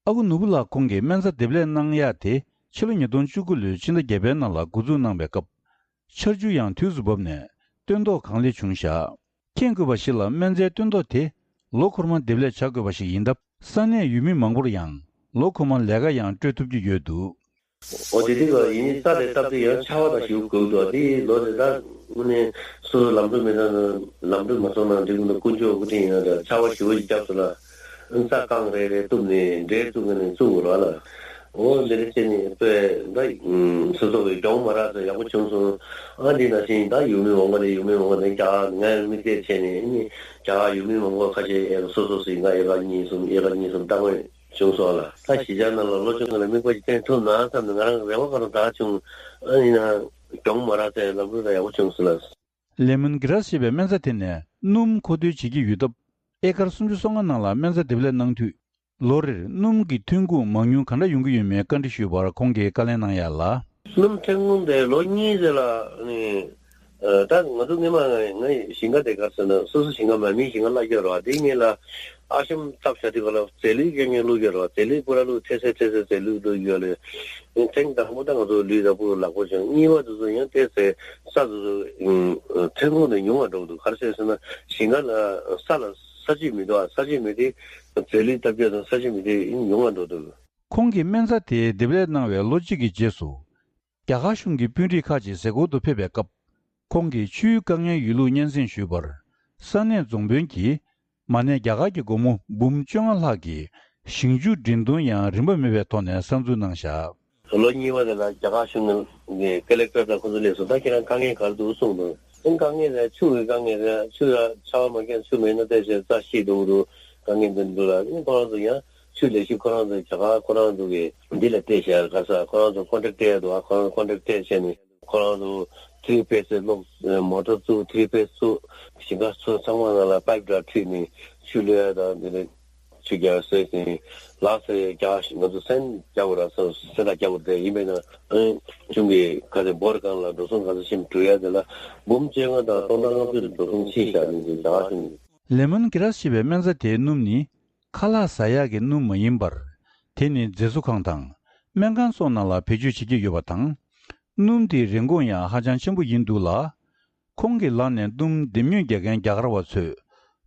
ཨ་ཁུ་ནོར་བུ་ལགས་ཁོང་གིས་སྨན་རྩྭ་འདེབས་ལས་གནང་ཡག་དེ་ཕྱི་ལོ་ཉིས་སྟོང་བཅུ་དགུ་ལོའི་ཕྱི་ཟླ་བརྒྱད་པའི་ནང་ལ་འགོ་འཛུགས་གནང་བའི་སྐབས། ཆར་ཆུ་ཡང་དུས་སུ་བབས་ནས་སྟོན་ཐོག་གང་ལེགས་བྱུང་བཞག་མཁྱེན་དགོས་པ་ཞིག་ལ་སྨན་རྩྭའི་སྟོན་ཐོག་དེ་ལོ་འཁོར་མ་འདེབས་ལས་བྱ་དགོས་པ་ཞིག་ཡིན་སྟབས། ས་གནས་ཡུལ་མི་མང་པོར་ཡང་ལོ་འཁོར་མ་ལས་ཀ་ཡང་སྤྲོད་ཐུབ་ཀྱི་ཡོད་འདུག་འོ་དེ་དུས་ལ་ཡིན་ས་རེད་སྟབས་དེ་ཡང་ཆར་པ་དང་ཞེ་པོ་དགོས་འདུག་དེ་ལོ་དེ་ད་དངོས་གནས་སོ་སོ་ལམ་འགྲོ་མི་ད་ལམ་འགྲོ་མ་སོང་ན་འགྲིག་གི་འདུག་དཀོན་མཆོག་སྐུ་དྲིན་ཡིན་ན་ད་ཆར་པ་ཞེ་པོ་ཞིག་བརྒྱབ་སོང་ན་རྩྭ་རྐང་རེ་རེ་གཏུབ་ནས་འབྲས་བཙུགས་ནས་བཙུགས་དགོས་ར་ལ། འོ་འདི་འདྲ་བྱས་ནས་དཔེ་ད་སོ་སོ་གི་གྱོང་མ་རག་ཚོད་ཡག་པོ་བྱུང་སོང་། ཨ་འདི་ནང་བཞིན་ད་ཡུལ་མི་མང་པོ་ནས་ཡུལ་མི་མང་པོ་ནས་རྒྱ་གར་ངའི་དམིགས་གཏད་བྱས་ནས་ཨ་ནི་རྒྱ་གར་ཡུལ་མི་མང་པོ་ཁ་ཤས་ཨེ་སོ་སོ་སི་ང་ཨེ་ཀར་གཉིས་གསུམ་ཨེ་ཀར་གཉིས་གསུམ་བཏང་བས། བྱུང་སོང་ལ། ད་གཞིས་ཆགས་ནང་ལ་ལོ་བཅོ་ལྔ་ལ་དམིགས་པ་ཅིག་བསྟན་ཐུབ་ན་བསམ་ནས་ང་རང་རེ་བ་ག་རང་དག་བྱུང་། ཨ་ཡིན་ན་གྱོང་མ་རག་ཚེ་ལམ་འགྲོ་ལ་ཡག་པོ་བྱུང་སོང་ལ། ལེ་མོན་གྷི་རཱ་ཞེས་པའི་སྨན་རྩྭ་དེ་ནས་སྣུམ་མཁོ་འདོན་བྱེད་ཀྱི་ཡོད་སྟབས། ཨེ་ཀར་སུམ་ཅུ་སོ་ལྔ་ནང་ལ་སྨན་རྩྭ་འདེབས་ལས་གནང་དུས། ལོ་རེར་སྣུམ་གྱི་ཐོན་ཁུངས་མང་ཉུང་ག་འདྲ་ཡོང་གི་ཡོད་མེད་བཀའ་འདྲི་ཞུས་པར་ཁོང་གིས་བཀའ་ལན་གནང་ཡ་ལ། སྣུམ་ཐོན་ཁུངས་དེ་ལོ་གཉིས་ཙམ་ལ་ནི། ཨ་ད་ང་ཚོ་སྔོན་མ་ང་ང་ཞིང་ཁ་དེ་ག་ཟེར་ན་སོ་སོ་ཞིང་ཁ་མ་མིའི་ཞིང་ཁ་གླ་རྒྱག་རོགས་དེ་ངེད་ལ་ཨ་ཤམ་སྟབས་བྱ་དུས་ག་ལ་རྫས་ལུད་རྐྱང་རྐྱང་བླུགས་རྒྱག་རོགས་རྫས་ལུད་པུ་ར་བླུགས་ཐེ་སེ་ཐེ་སེ་རྫས་ལུད་བླུགས་རྒྱག་ལས། ཐེངས་དང་པོ་ད་ང་ཚོ་ལུད་ད་པུ་ལག་པོ་བྱུང་། གཉིས་པ་དེ་ཚོ་ཡང་ཏེ་ཟེ་ས་དེ་ཚོ་ཐོན་ཁུངས་དེ་ཉུང་བ་འགྲོ་འདུག་ག་རེ་ཟེར་ཟེར་ན་ཞིང་ཁ་ལ་ས་ལ་ས་ཆུ་མི་འདུག་ཨ་ས་ཆུ་མི་དེ་རྫས་ལུད་བཏབ་རྒྱག་དང་ས་ཆུ་མི་དེ་ཉུང་བ་འགྲོ་འདུག་ཁོང་གིས་སྨན་རྩྭ་དེ་འདེབས་ལས་གནང་བའི་ལོ་གཅིག་གི་རྗེས་སུ། རྒྱ་གར་གཞུང་གི་དཔོན་རིགས་ཁག་ཅིག་ཟས་སྐོར་དུ་ཕེབས་པའི་སྐབས། ཁོང་གིས་ཆུའི་དཀའ་ངལ་ཡོད་ལུགས་སྙན་སེང་ཞུས་པར། ས་གནས་རྫོང་དཔོན་གྱིས། མ་ནས་རྒྱ་གར་གྱི་སྒོར་མོ་འབུམ་བཅོ་ལྔ་ལྷག་གི་ཞིང་ཆུ་འདྲེན་གཏོང་ཡང་རིན་པ་མེད་པའི་ཐོག་ནས་གསར་འཛུགས་གནང་བཞག་ལོ་གཉིས་པ་དེ་ལ་རྒྱ་གར་གཞུང་གི་ཀེ་ལེག་ཊར་དང་ཁོང་ཚོ་སླེབས་སོང་། ད་ཁྱེད་རང་དཀའ་ངལ་ག་རེ་འདུག་གསུངས་འདུག་ཨ་དཀའ་ངལ་རེད། ཆུ་གི་དཀའ་ངལ་རེད། ཆུ་ཡ་ཆར་པ་མ་བརྒྱབ་ཆུ་མེད་ན་བལྟས་བྱས་རྩྭ་ཤི་འགྲོ་གི་འདུག་དཀའ་ངལ་འདི་འདུག་ལ། ཨ་ཁོ་རང་ཚོ་ཡང་ཆུ་ལས་ཤིག་ཁོ་རང་ཚོ་རྒྱ་གར་ཁོ་རང་ཚོ་གི་འདི་ལ་བལྟས་བྱས་ག་ས་ཁོ་རང་ཚོ་ཀོན་ཊེག་སྤྲད་ཡ་འདུག་ཨ་ཁོ་རང་ཀོན་ཊེག་སྤྲད་བྱས་ནས་ཁོ་རང་ཚོ་ཐི་རི་ཕེ་སི་གློག་མོ་ཊ་བཙུགས། ཐི་རི་ཕེ་སི་བཙུགས། ཞིང་ཁ་ཚོ་ཚང་མ་ནང་ལ་པའིབ་འདྲ་ཁྲིད་ནས་ཆུ་གློད་ཡ་དང་འདི་ལ་ ཆུ་རྒྱག་སོས་ཟིན་ལག་སེ་རྒྱག་ཞིང་ང་ཚོ་སེམས་རྒྱག་དགོས་ར་སོ་སེ་ད་རྒྱག་དགོས་དེ་ཡིན་པས་ན་ཨེ་ཆུང་གི་ཁ་ཚེ་འབོར་གང་ལ་འགྲོ་སོང་ག་ཚོད་ཤིམ་བྲུ་ཡ་དེ་ལ་འབུམ་བཅོ་ལྔ་དང་སྟོང་ཕྲག་ལྔ་བཅུ་རུ་འགྲོ་སོང་ཕྱིན་བཞག་ནས་ཀྱི་རྒྱག་ཞིང་། ལེ་མོན་གྷི་ར་སི་ཞེས་པའི་སྨན་རྩྭ་དེའི་སྣུམ་ནི་ཁ་ལག་ཟ་ཡག་གི་སྣུམ་མ་ཡིན་པར། དེ་ནི་མཛེས་བཟོ་ཁང་དང་སྨན་ཁང་སོགས་ནང་ལ་བེད་སྤྱོད་བྱེད་ཀྱི་ཡོད་པ་དང་། སྣུམ་དེའི་རིན་གོང་ཡང་ཧ་ཅང་ཆེན་པོ་ཡིན་འདུག་ལ། ཁོང་གི་ལག་ནས་སྣུམ་འདེམས་ཉོ་རྒྱག་མཁན་རྒྱ་གར་བ་ཚོས་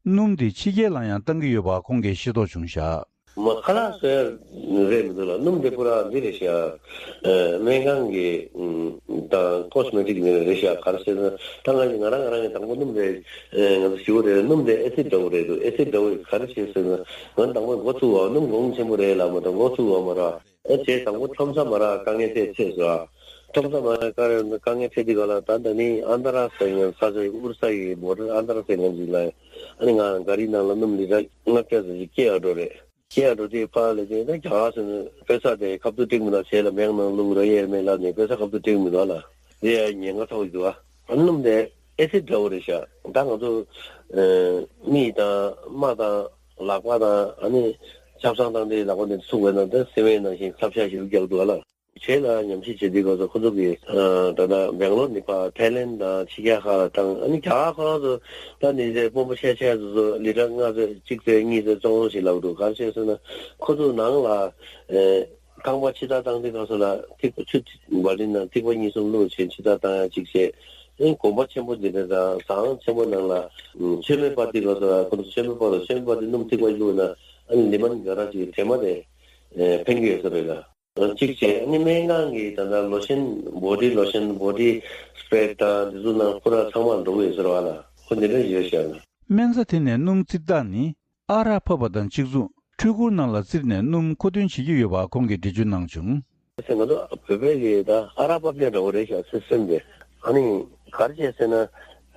སྣུམ་དེ་ཕྱི་རྒྱལ་ལ་ཡང་བཏང་གི་ཡོད་པ་ཁོང་གིས་ཤེས་རྟོགས་བྱུང་བཞག། མ་ཁ་ལག་བཟོ་ཡ་རེད་མི་འདུག་ལ། སྣུམ་དེ་པུ་ར་འདི་རེད་ཤག། ཨ་སྨན་ཁང་གི་ཨུམ་དང་ཀོ་སི་མེ་ཊིག་ནི་རེད་ཤག། ག་རེ་ཟེར་ན་ད་ང་ང་རང་ང་རང་གི་དང་པོ་སྣུམ་དེ་ཨ་ང་ཚོ་ཞུ་བ་རེད། སྣུམ་དེ་ཨེ་སིད་འདྲ་བོ་རེད་འདུག། ཨེ་སིད་འདྲ་བོ་ག་རེ་བྱེད་ཟེར་ན་ང་དང་པོ་མགོ་ཚུགས་པ་སྣུམ་གོང་ཆེན་པོ་རེད་ལ་མ་གཏོགས་མགོ་ཚུགས་པ་མ་ར། ཨ་བྱས་དང་པོ་ཁྲོམ་ས་མ་ར་དཀའ་ངལ་འཕྲད་ཚེ་སོ། ཁྲོམ་ས་མ་ར་དཀའ་དཀའ་ངལ་འཕྲད་དུས་ག་ལ་ད་ད་ནི་ཨན་ད་ར་ཟེར་ཡང་ས་ཆ་ཨུར་ས་ཡི་བོ་ཏར་ཨན་ད་ར་ཟེར་ཡང་ཞིག་ལ་ཨ་ནི་ང་ག་རི་ནང་ལ་སྣུམ་ལི་ཊར་ལྔ་བརྒྱ་ཙམ་ཞིག་སྐྱེལ་ཡག་འགྲོ་རེད། སྐྱེལ་ཡག་འགྲོ་དུས་ཕར་ལ་དེ་ད་རྒྱ་གར་ཟེར་ན་པེ་ས་དེ་ཁ་ཐུག་སྤྲད་མི་འདུག་བྱས་ལ་མེག་ནང་བླུག་ར་ཡེར་མེ་ལ་ནས་པེ་ས་ཁ་ཐུག་སྤྲད་མི་འདུག་ལ་དེ་ཡང་ཉེན་ཁ་ཚ་བོ་ཞིག་འདུག་ཨ། སྣུམ་དེ་ཨེ་སིད་འདྲ་བོ་རེད་ཤག། ད་ང་ཚོ་ཨ་མིག་དང་རྨ་དང་ལག་པ་དང་ཨ་ནི་ཆབ་གསང་དང་དེ་ལག་པ་དེ་ཚུགས་པའི་ནང་དེ་སེ་བའི་ནང་བཞིན་ཚབ་ཤ་ཞིག་རྒྱག་འདུག་ཨ་ལ། བྱས་ལ་ཉམས་ཞིབ་བྱེད་དུས་སྐབས་སུ་ཁོ་ཚོ་གིས་ཨ་ད་ལྟ་སྦེང་ལོར་ནས་ཕར་ཐའི་ལེན་དང་ཕྱི་རྒྱལ་ཁག་ལ་བཏང་ཨ་ནི་རྒྱ་གར་ཁོ་རང་ཚོ་ད་ནི་ཟེར་དཔོན་པོ་ཆེ་ཆེ་ཚོ་ཚོ་ལི་ཊར་ལྔ་ཚོད་གཅིག་ཚོད་གཉིས་ཚོད་བཙོང་རོགས་ཞེས་ལབ་འདུག། ག་རེ་བྱས་ཟེར་ན་ཁོ་ཚོ་ནང་ལ་ཨེ། རྐང་པ་ཕྱི་ཐག་བཏང་དུས་སྐབས་སུ་ལ་ཐིགས་པ་ཆུ་བ་ལི་ནང་ཐིགས་པ་གཉིས་གསུམ་བླུགས་བྱས་ཕྱི་ཐག་བཏང་ཡ་གཅིག་བྱས། ཨེ་གོམ་པ་ཆེན་པོ་འདི་འདྲ་དང་ཟངས་ཆེན་པོ་ནང་ལ་མཆོད་མེ་སྤར་དུས་སྐབས་སུ་ལ་ཁོ་ཚོ་མཆོད་མེ་སྤར་དུས་མཆོད་མེ་སྤར་དུས་སྣུམ་ཐིགས་པ་བླུགས་ན་ཨ་ནི་ལི་མན་ག་ར་ཅིག་གྲིབ་མ་དེ་ཨེ་ཕན་གྱི་ཡོད་ས་རེད་ལ། གཅིག་བྱས་ཨ་ནི་སྨན་ཁང་གི་ད་ལྟ་ལོ་ཤན་བོ་ཌི་ལོ་ཤན་བོ་ཌི་སི་པེ་རེ་དང་འདི་ཚོ་ནང་ཁོ་ར་ཚང་མ་འགྲོ་གི་ཡོད་ས་རེད་བ་ལ་ཁོ་འདི་འདྲ་ཡོད་ཤག་ལ། སྨན་རྩྭ་དེ་ནས་སྣུམ་རྩི་སྟངས་ནི། ཨ་རག་ཕབ་པ་དང་གཅིག་མཚུངས་འཕྲུལ་འཁོར་ནང་ལ་བཙིར་ནས་སྣུམ་མཁོ་འདོན་བྱེད་ཀྱི་ཡོད་པ་ཁོང་གིས་འགྲེལ་བརྗོད་གནང་བྱུང་། ཟེར་ང་ཚོ་བོད་པའི་གི་ད་ཨ་རག་ཕབ་ཡ་འདྲ་བོ་རེད་ཤག་སི་སི་ཊེམ་དེ། ཨ་ནི་ག་རེ་བྱས་ཟེར་ན།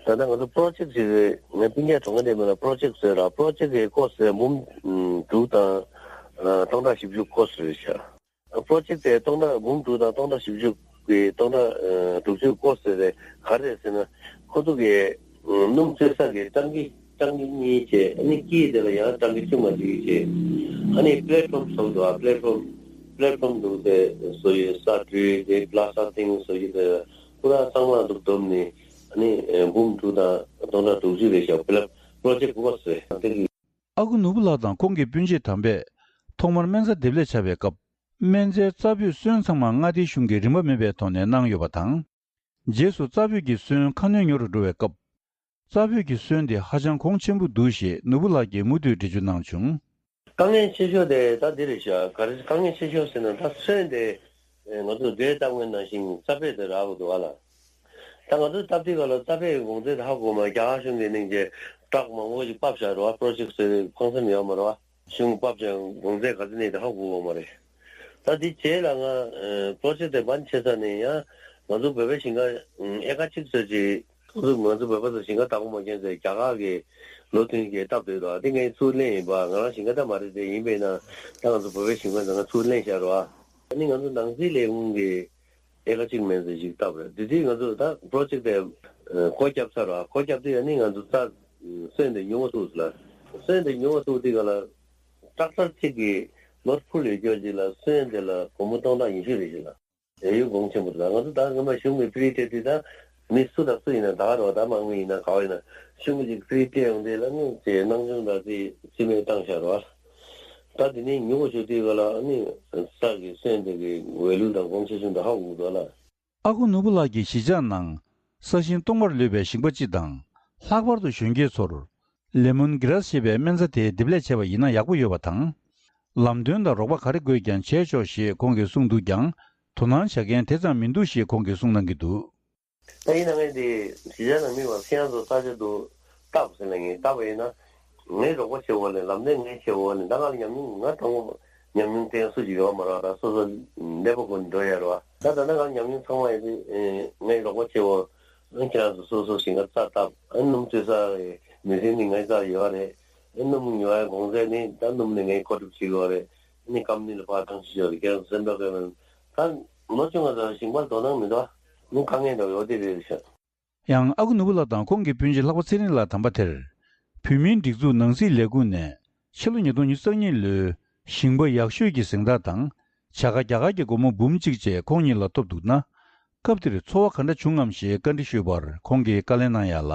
ད་ལྟ་ང་ཚོ་པྲོ་ཇེག་ཞིག་རེད། ངས་སྤུན་ཀྱག་གྲོང་ཁྱེར་འདི་མིན་ལ་པྲོ་ཇེག་ཟེར་ར་པྲོ་ཇེག་གི་ཀོ་སི་ཏི་འབུམ་དྲུག་དང་སྟོང་ཕྲག་བཞི་བཅུ་ཀོ་སི་ཏི་རེད་ཤག། པྲོ་ཇེག་དེ་སྟོང་ཕྲག་འབུམ་དྲུག་དང་སྟོང་ཕྲག་བཞི་བཅུ་གི་སྟོང་ཕྲག་དྲུག་ཅུ་ཀོ་སི་ཏི་རེད། ག་རེ་རེད་ཟེར་ན། ཁོ་ཚོ་གིས་སྣུམ་བཙིར་ས་གི་ཊང་ཀི་ཊང་ཀི་གཉིས་བྱས་ཨ་ནི་དཀྱིལ་དེ་ལ་ཡང་ཊང་ཀི་ཆུང་བ་གཅིག་བྱས། ཨ་ནི་པི་ལེ་ཊི་ཕོམ་བཟོ་འདུག་ཨ། པི་ལེ་ཊི་ཕོམ་པི་ལེ་ཊི་ཕོམ་འདུག་དེ་བཟོ་ཡི་ས་འབྲུ་དེ་པི་ལ་སི་ཊིག་ཐིང་བཟོ་ཡི་དེ་པུ་ར་ཚང་མ་འདུག་བསྡོམས་ནས་ཨ་ནི་འབུམ་དྲུག་དང་སྟོང་ཕྲག་དྲུག་ཅུ་རེད་ཤག། པི་ལེ་པྲོ་ཇེག་ཀོ་སི་ཏི་རེད། ཨ་ཁུ་ནོར་བུ་ལགས་དང་ཁོང་གི་སྤུན་མཆེད་དམ་པས་ཐོག་མར་སྨན་རྩྭ་འདེབས་ལས་བྱ་བའི་སྐབས། སྨན་རྩྭའི་རྩ་བོད་སོན་ཚང་མ་མངའ་སྡེའི་གཞུང་གིས་རིན་པ་མེད་པའི་ཐོག་ནས་གནང་ཡོད་པ་དང་། རྗེས་སུ་རྩ་བོད་ཀྱི་སོན་ཁ་སྣོན་ཉོ་རུ་འགྲོ་བའི་སྐབས། རྩ་བོད་ཀྱི་སོན་དེ་ཧ་ཅང་གོང་ཆེན་པོ་འདུག་ཞེས་ནོར་བུ་ལགས་ཀྱིས་མུ་མཐུད་འགྲེལ་བརྗོད་གནང་བྱུང་། དཀའ་ངལ་ཆེ་ཤོས་དེ་ད་འདི་རེད་ཤག། ག་རེ་དཀའ་ངལ་ཆེ་ཤོས་ཟེར་ན་ད་སོན་དེ་ང་ཚོ་འབྲས་བཏབ་མཁན་ནང་བཞིན་རྩ་བོད་དེ་རག་གི་འདུག་ཨ་ལ། ད་ང་ཚོ་སྟབས་བདེ་ག་ལ་རྩ་བོད་གོང་ཚད་དེ་ཧ་གོ་མ་རྒྱ་གར་གཞུང་གི་གནང་བྱས་ཊག་མང་པོ་ཞིག་ཕབ་བཞག་རེད་བ། པྲོ་ཇེག་ཟེར་ཁོང་སེམས་ཡོད་མ་རེད་བ། གཞུང་ཕབ་ཀྱང་གོང་ཚད་ག་ཚོད་ནས་དེ་ཧ་གོ་གོ་མ་རེད། ད་དེ་རྗེས་ལ་ང་པྲོ་ཇེག་དེ་བན་བྱེད་ས་ནས་ཡང་ང་ཚོ་བོད་པའི་ཞིང་ཁ་ཨེ་ཀ་གཅིག་ཙམ་ཅིག་ང་ཚོ་ང་ཚོ་བོད་པ་ཚོ་ཞིང་ཁ་བདག་པོ་མ་བྱས་ཚེ་རྒྱ་གར་གྱི་ལོ་ཐོན་སྐྱེད་སྟབས་བདེ་དོ། དེ་ངའི་ཚུར་ལེན་ཡིན་པ། ང་རང་ཞིང་ཁ་ད་མ་རེད་དེ་ཡིན་པས་ན་ད་ང་ཚོ་བོད་པའི་ཞིང་ཁ་ཚོ་ང་ཚུར་ལེན་བཞག་རོགས། ཨ་ནི་ང་ཚོ་ནང་སྲིད་ལས་ཁུངས་ཀྱི་ཨེ་ཀ་གཅིག་མན་ཙམ་ཞིག་བཏབ་རེད། དེ་དུས་ང་ཚོ་ད་པྲོ་ཇེག་དེ་སྒོ་བརྒྱབ་ཚར་རོགས། སྒོ་བརྒྱབ་དུས་ཨ་ནི་ང་ཚོ་རྩ་སོན་དེ་ཉོ་བ་ཐུག་ལ། སོན་དེ་ཉོ་བ་ཐུག་དུས་ག་ལ་ཊག་ཊར་གཅིག་གིས་ལོ་ཕུལ་ཡོད་སྐྱོར་གཅིག་ལ་སོན་དེ་ལ་སྒོར་མོ་སྟོང་ཕྲག་ཉི་ཤུ་རེ་ཞིག་ལ་ཡ་ཡོད་གོང་ཆེན་པོ་འདུག། ང་ཚོ་ད་སྔོན་མ་གཞུང་གི་ཕི་རི་སྤྲད་དུས་ད་མི་སུ་དང་སུ་ཡིན་ན་ད་ག་རེད་བ། ད་དམག་མི་ཡིན་ན་ག་བ་ཡིན་ན་གཞུང་གི་ཅིག་ཕི་རི་སྤྲད་ཡོང་དུས་ལ་ནི་ཅེས་སྣང་ཆུང་དང་ཅིག་རྩིས་མེད་བཏང་བཞག་རོགས། ད་དེ་ནས་ཉོ་བ་ཞུ་དུས་ག་ལ་ནི་ས་གི་སོན་དེ་གི་ཝེ་ལུ་དང་གོང་ཆེ་ཆུང་དང་ཧ་གོ་གི་འདུག་ལ། ཨ་ཁུ་ནོར་བུ་ལགས་ཀྱི་གཞིས་ཆགས་ནང་ས་ཞིང་སྟོང་པར་ལུས་པའི་ཞིང་པ་སྤྱི་དང་ལྷག་པར་དུ་གཞོན་སྐྱེས་ཚོར་ལེ་མོན་གྷི་ར་སི་ཞེས་པའི་སྨན་རྩྭ་དེ་འདེབས་ལས་བྱས་པ་ཡིན་ན་ཡག་པོ་ཡོད་པ་དང་། ལམ་སྟོན་དང་རོགས་པ་ག་རེ་དགོས་ཀྱང་བྱས་ཆོག་ཞེས་ཁོང་གིས་གསུངས་འདུག་ཀྱང་དོ་སྣང་བྱ་མཁན་དེ་ཙམ་མི་འདུག་ཞེས་ཁོང་གིས་གསུངས་གནང་གི་འདུག། ད་ཡིན་ན་ངས་འདི་གཞིས་ཆགས་ནང་མི་མང་ཁྱེད་རང་ཚོ་ས་ཆ་འདུག་སྟབས་ཟེར་ན་ངས་སྟབས་ཡིན་ན་ངའི་རོགས་པ་བྱེད་འོག་ནས་ལམ་སྟོན་ངས་བྱེད་འོག་ནས་ད་ང་ལ་ཉམས་མྱོང་ང་དང་པོ་ཉམས་མྱོང་བསྟན་སུ་ཞིག་ཡོད་མ་རེད། ད་སོ་སོ་གནས་པ་ཀུན་འགྲོ་ཡ་རེད་བ། ད་ད་ལྟ་ང་ཉམས་མྱོང་ཚང་མ་ཡོད་དུས་ངའི་རོགས་པ་བྱེད་འོག་ཨ་ཁྱེད་རང་ཚོ་སོ་སོ་ཞིང་ཁ་རྩ་བཏབ། ཨ་སྣུམ་བཙོས་ས་རེད། མི་སེར་ནི་ངའི་རྩར་ཡོད་རེད། ཨ་སྣུམ་ཉོ་ཡ་གོང་ཚད་ནི་ད་སྣུམ་ནི་ངའི་མཁོ་སྒྲུབ་བྱེད་དགོས་རེད། ཨ་ནི་ཀམ་ནི་ལ་ཕར་ཐང་ཆད་ཡོད་རེད། ཁྱེད་རང་ཚོ་སེམས་ཐག་གོ་མེད། ད་ལོ་ཆུང་ང་ཚོ་ཞིང་པར་དོ་སྣང་མི་འདུག། ཨ་ནི་དཀའ་ངལ་འདྲ་ཡོད་དེ་རེད་ཤག། ཡང་ཨ་ཁུ་ནོར་བུ་ལགས་དང་ཁོང་གི་སྤུན་མཆེད་ལྷག་པ་ཚེ་རིང་ལགས་དམ་པ་དེར། བོད་མིའི་སྒྲིག་འཛུགས་ནང་སྲིད་ལས་ཁུངས་ནས་ ཕྱི་ལོ་ཉིས་སྟོང་ཉི་ཤུ་རྩ་གཉིས་ལོའི་ཞིང་པ་ཡག་ཤོས་ཀྱི་གཟེངས་རྟགས་དང་། བྱ་དགའ་རྒྱ་གར་གྱི་སྒོར་མོ་འབུམ་གཅིག་བཅས་ཁོང་ཉིད་ལ་ཐོབ་འདུག་ན། སྐབས་དེར་ཚོར་བ་ག་འདྲ་བྱུང་ངམ་ཞེས་བཀའ་འདྲི་ཞུས་པར། ཁོང་གིས་བཀའ་ལན་གནང་ཡག་ལ།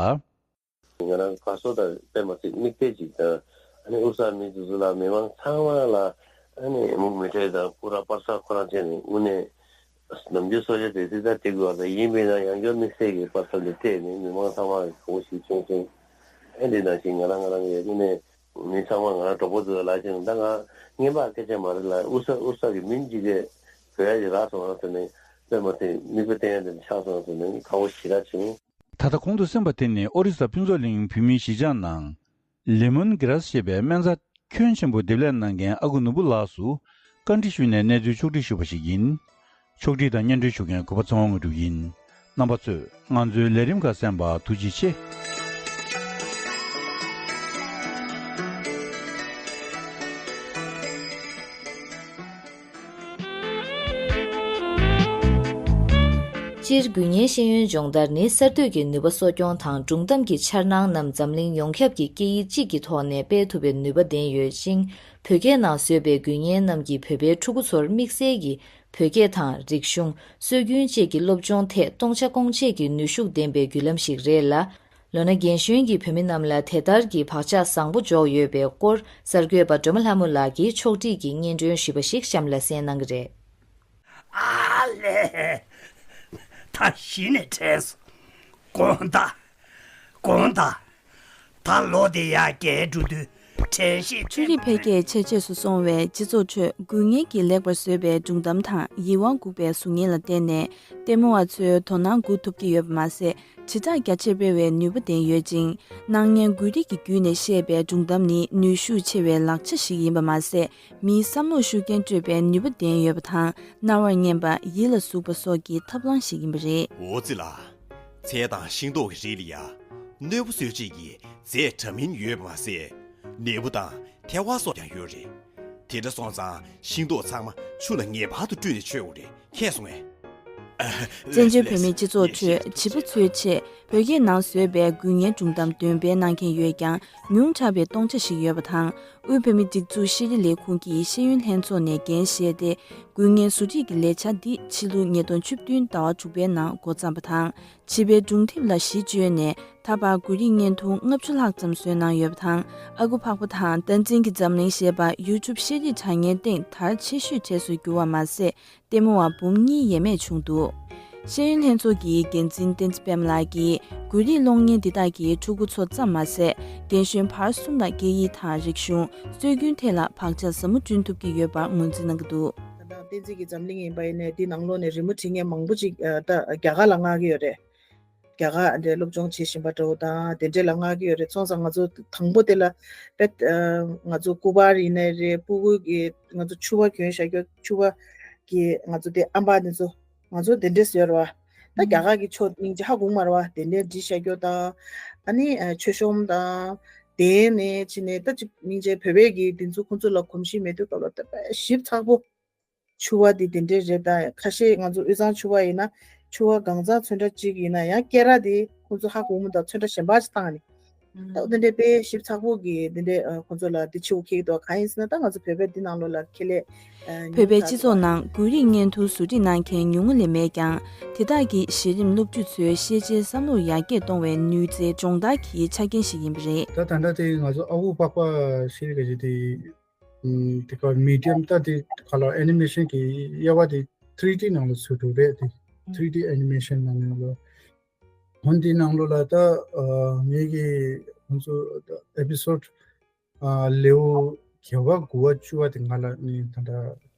ང་རང་དགའ་ཚོར་དང་དཔེ་མ་སྲིད་མིག་དཔེ་ཅིག་དང་། ཨ་ནི་ཨུ་ས་མི་དེ་ཚོ་ལ་མི་མང་ཚང་མ་ལ་ཨ་ནི་མུ་མེ་ཏྲེ་དང་པུ་ར་པར་ས་ཁོ་རང་བཅས་ནས་དངོས་གནས་ནམ་རྒྱུན་གསོལ་ཇ་དེ་ཙི་ཙ་སྟེར་དགོས་པ་དང་། ཡིན་པས་ན་ཡང་བསྐྱར་དམིགས་བསལ་གྱི་པར་ས་འདི་སྤྲད་ནས་མི་མང་ཚང་མ་གི་གོ་ཞིག་བྱུང་སོང་། ཨ་འདི་ནང་བཞིན་ང་རང་ང་རང་གི་དངོས་གནས་མི་ཚང་མ་ང་རང་གྲོགས་པོ་ཚོ་ལ་ཅིག་ད་ང་རྔན་པ་སྐད་ཆ་མ་རེད་ལ། ཨུ་ས་ཨུ་ས་གི་མིང་གཅིག་གིས་བོད་ཡ་ཅིག་རག་སོང་ང་ཟེར་ནས་དཔེ་མ་སྲིད་མིག་དཔེ་བསྟན་ཡ་དེ་ཆགས་སོང་ཟེར་ནས་དགའ་བོ་ཞེ་དྲག་བྱུང་། ད་ལྟ་གོང་དུ་གསན་པ་དེ་ནི་ཨོ་རི་ས་ཕུན་ཚོགས་གླིང་བོད་མིའི་གཞིས་ཆགས་ནང་ལེ་མོན་གྷི་ར་སི་ཞེས་པའི་སྨན་རྫས་ཁྱོན་ཆེན་པོ་འདེབས་ལས་གནང་མཁན་ཨ་ཁུ་ནོར་བུ་ལགས་སུ་བཀའ་འདྲི་ཞུས་ནས་གནས་ཚུལ་ཕྱོགས་སྒྲིག་ཞུས་པ་ཞིག་ཡིན། ཕྱོགས་སྒྲིག་དང་སྙན་སྒྲོན་ཞུ་མཁན་གུས་པ་ཚེ་དབང་དངོས་གྲུབ་ཡིན། རྣམ་པ་ཚོས་ང་ཚོའི་ལས་རིམ་ཁག་གསན་པར་ཐུགས་རྗེ་ཆེ། སྤྱིར་དགུན་ངའི་ཤེས་ཡོན་སྦྱོང་བརྡར་ནི་གསར་གཏོད་ཀྱི་ནུས་པ་གསོ་སྐྱོང་དང་སྒྲུང་གཏམ་གྱི་འཆར་སྣང་རྣམས་འཛམ་གླིང་ཡོངས་ཁྱབ་ཀྱི་སྐད་ཡིག་གཅིག་གི་ཐོག་ནས་སྤེལ་ཐུབ་པའི་ནུས་པ་ལྡན་ཡོད་ཅིང་། བོད་སྐད་ནང་བཟོས་པའི་དགུན་ངའི་རྣམས་ཀྱིས་བོད་པའི་ཕྲུ་གུ་ཚོར་དམིགས་བསལ་གྱིས་བོད་སྐད་དང་རིག་གཞུང་། སྲོལ་རྒྱུན་བཅས་ཀྱི་སློབ་སྦྱོང་ཐད་སྟོང་ཆ་སྐོང་ཆེད་ཀྱི་ནུས་ཤུགས་ལྡན་པའི་བརྒྱུད་ལམ་ཞིག་རེད་ལ། ལོ་ན་རྒན་གཞོན་གྱི་བོད་མི་རྣམས་ལ་དེ་ལྟར་གྱི་བག་ཆགས་བཟང་པོ་འཇོག་ཡོད་པའི་སྐོར་གསར་འགོད་པ་སྒྲོལ་མ་ལྷ་མོ་ལགས་ཀྱིས་ཕྱོགས་སྒྲིག་གི་སྙན་སྒྲོན་ཞུས་པ་ཞིག་གཤམ་ལ་གསན་གནང་གི་རེད། ཨ་ལས། ད་གཞི་ནས་བྲེལ་སོང་། དགོངས་དག། དགོངས་དག། ད་ལོ་དེ་ཡར་རྒྱས་འགྲོ་དུས་དྲན་ཤེས། འཕྲུལ་རིག་འཕེལ་རྒྱས་ཆེས་ཆེར་སུ་སོང་བས་སྤྱི་ཚོགས་ཁྲོད་དགུན་ངལ་གྱིས་ལེགས་པར་བཟོས་པའི་སྒྲུང་གཏམ་དང་ཡིད་དབང་འགུག་པའི་གཟུགས་བརྙན་ལ་བརྟེན་ནས་ལྟད་མོ་བ་ཚོའི་དོ་སྣང་འགུག་ཐུབ་ཀྱི་ཡོད་པ་མ་ཟད། དྲིལ་བསྒྲགས་རྒྱ་ཆེར་སྤེལ་བའི་ནུས་པ་ལྡན་ཡོད་ཅིང་། སྣང་བརྙན་འགུལ་རིས་ཀྱི་བརྒྱུད་ནས་བཤད་པའི་སྒྲུང་གཏམ་ནི་ནུས་ཤུགས་ཆེ་བའི་ལག་ཆ་ཞིག་ཡིན་པ་མ་ཟད། མིའི་བསམ་བློ་ཤུགས་རྐྱེན་སྤྲོད་པའི་ནུས་པ་ལྡན་ཡོད་པ་དང་། རྣ་བར་སྙན་པ། ཡིད་ལ་ཟུག་པ་སོགས་ཀྱི་ཐབས་ལམ་ཞིག་ཡིན་པ་རེད། འོ་ཙི་ལ། ཚལ་དང་ཤིང་ཏོག་གི་རིགས་ལ་ཡ། གནོད་པ་བཟོ་བྱེད་ཀྱི་རྫས་འདྲ་མིན་ཡོད་པ་མ་ཟད། ནད་འབུ་དང་ཐལ་བ་སོགས་ཀྱང་ཡོད་རེད། དེ་འདྲ་སོང་ཙང་ཤིང་ཏོག་ཚང་མ་ཆུ་ལ་ངེས་པར་དུ་བཀྲུས་ནས་མཆོད་དགོས་རེད། མཁྱེན་སོང་ངས། བཙན་བྱོལ་བོད་མིའི་སྤྱི་ཚོགས་ཁྲོད་བྱིས་པ་ཚོའི་ཆེད་བོད་སྐད་ནང་བཟོས་པའི་དགུན་ངལ་སྒྲུང་གཏམ་འདོན་སྤེལ་གནང་མཁན་ཡོད་ཀྱང་། ཉུང་དྲགས་པའི་སྟོང་ཆ་ཞིག་ཡོད་པ་དང་། དབུས་བོད་མིའི་སྒྲིག་འཛུགས་ཤེས་རིག་ལས་ཁུངས་ཀྱི་ཤེས་ཡོན་ལྷན་ཚོགས་ནས་འགན་བཞེས་ཏེ། དགུན་ངལ་བཟོ་སྒྲིག་གི་ལས་འཆར་འདི་ཕྱི་ལོ་ཉིས་སྟོང་བཅུ་བདུན་ཟླ་བ་དྲུག་པའི་ནང་འགོ་བརྩམས་པ་དང་། བྱིས་པའི་སྒྲུང་དེབ་ལ་གཞི་བཅོལ་ནས། ད་བར་འགུལ་རིས་བརྙན་ཐུང་ལྔ་བཅུ་ལྷག་ཙམ་བཟོས་གནང་ཡོད་པ་དང་། ཨ་ཁུ་འཕགས་པ་དང་བསྟན་འཛིན་གྱི་འཛམ་གླིང་ཞེས་པ་ཡུ་ཊུབ་ཤེས་རིག་དྲ་བརྙན་སྟེང་དར་ཆེ་ཤོས་གྲས་སུ་གྱུར་བ་མ་ཟད། ལྟད་མོ་བ་འབུམ་གཉིས་ཡས་མས་བྱུང་འདུག་ཤེས་ཡོན་ལྷན་ཚོགས་ཀྱི་འགན་འཛིན་བསྟན་འཛིན་པད་མ་ལགས་ཀྱིས། འགུལ་རིས་གློག་བརྙན་འདི་དག་གིས་ཕྲུ་གུ་ཚོ་ཙམ་མ་ཟད། རྒན་གཞོན་བར་གསུམ་ལ་སྐད་ཡིག་དང་རིག་གཞུང་། སྲོལ་རྒྱུན་ཐད་ལ་བག་ཆགས་ཟབ་མོ་བསྐྲུན་ཐུབ་ཀྱི་ཡོད་པར་ངོས་འཛིན་གནང་གི་འདུག་ད་ལྟ་བསྟན་འཛིན་གྱི་འཛམ་གླིང་ཡིན་པ་ཡིན་ནའི་འདི་ནང་ལོགས་ནས་རི་མོ་བྲིས་མཁན་མང་པོ་ཅིག་ཨ་ད་རྒྱ་གར་ལ་མངགས་ཀྱི་ཡོད་རེད། རྒྱ་གར་འདྲའི་སློབ་སྦྱོང་བྱེད་བཞིན་པ་འདྲ་བོ་དང་དེ་འདྲའི་ལ་མངགས་ཀྱི་ཡོད་རེད། སོང་ཙང་ང་ཚོ་དང་པོ་དེ་ལ་པེད་ཨ་ང་ཚོ་སྐུ་པར་ཡིན་ནའི་རེད། སྤུ་གུ་གི་ང་ཚོ་ཕྱུ་པ་གྱོན་བཞག་རྒྱུ་ཕྱུ་པ་གི་ང་ཚོ་དེ་ཨམ་པ་དེ་ཚོ་ང་ཚོ་དེ་འདྲས་ཟེར་བ། ད་རྒྱ་གར་གྱི་ཆོས་སྙིང་རྗེ་ཧ་གོ་མ་རེད་བ། དེ་འདྲས་བྲིས་བཞག་རྒྱུ་དང་། ཨ་ནི་ཨ་མཆོད་གཤོམ་དང་། དེ་ནས་ཕྱིན་ནས་ད་ཅིག་སྙིང་རྗེ་བོད་པའི་གི་དེ་ཚོ་ཁོང་ཚོ་ལ་གོམས་གཤིས་མེད་དུས་སྐབས་ལ་ད་དཔེ་ཞིབ་ཚགས་པོ། ཕྱུ་པ་དེ་དེ་འདྲས་རེད། ད་ཁ་ཤས་ང་ཚོ་དབུས་གཙང་ཕྱུ་པ་ཡིན་ན་ཕྱུ་པ་གང་ཚང་ཚོན་ཁྲ་གཅིག་ཡིན་ན་ཡང་སྐེ་རགས་དེ་ཁོང་ཚོ་ཧ་གོ་མོ་དང་ཚོན་ཁྲ་གཞན་པ་ཞིག་བཏང་ནས། ད་དེ་འདྲའི་དཔེ་ཞིབ་ཚགས་པོ་གི་དེ་འདྲའི་ཨ་ཁོང་ཚོ་ལ་དེ་ཕྱི་བོ་ཁེག་དོ་གང་ཡིན་ཟེར་ན། ད་ང་ཚོ་བོད་པའི་འདི་ནང་ལོགས་ལ་ཁེ་ལས་ཨ་བོད་པའི་སྤྱི་ཚོགས་ནང་འགུལ་རིས་བརྙན་ཐུང་བཟོ་སྒྲིག་གནང་མཁན་ཉུང་ངུ་ལས་མེད་ཀྱང་། དེ་དག་གིས་གཞི་རིམ་སློབ་ཕྲུག་ཚོའི་ཤེས་བྱའི་བསམ་བློ་ཡར་རྒྱས་གཏོང་བའི་ནུས་རྩལ་སྦྱོང་བརྡར་གྱི་ཆ་རྐྱེན་ཞིག་ཡིན་པ་རེད། ད་ད་ལྟ་དེ་ང་ཚོ་ཨ་ཁུ་འཕགས་པ་ཤེས་རིག་ག་ཞིག་དེ་ཨུམ་དེ་ག་མི་ཌི་ཡམ་ད་དེ་ག་ལ་ཨེ་ནི་མེ་ཤན་གྱི་དབྱེ་བ་དེ་ཐི་རི་ཌི་ནང་ལ་ཚུད་འགྲོ་རེད། དེ་ཐི་རི་ཌི་ཨེ་ནི་མེ་ཤན་ནང་ལ། འོན་ཏེ་ནང་ལོགས་ལ་ད་ཨ་ངེད་ཀྱི་ང་ཚོ་ཨེ་པི་སོ་ཌི་ཨ་ལེའུ་བརྒྱད་པ་དགུ་པ་བཅུ་པ་དེ་ང་ལ་ནི་ད་ལྟ་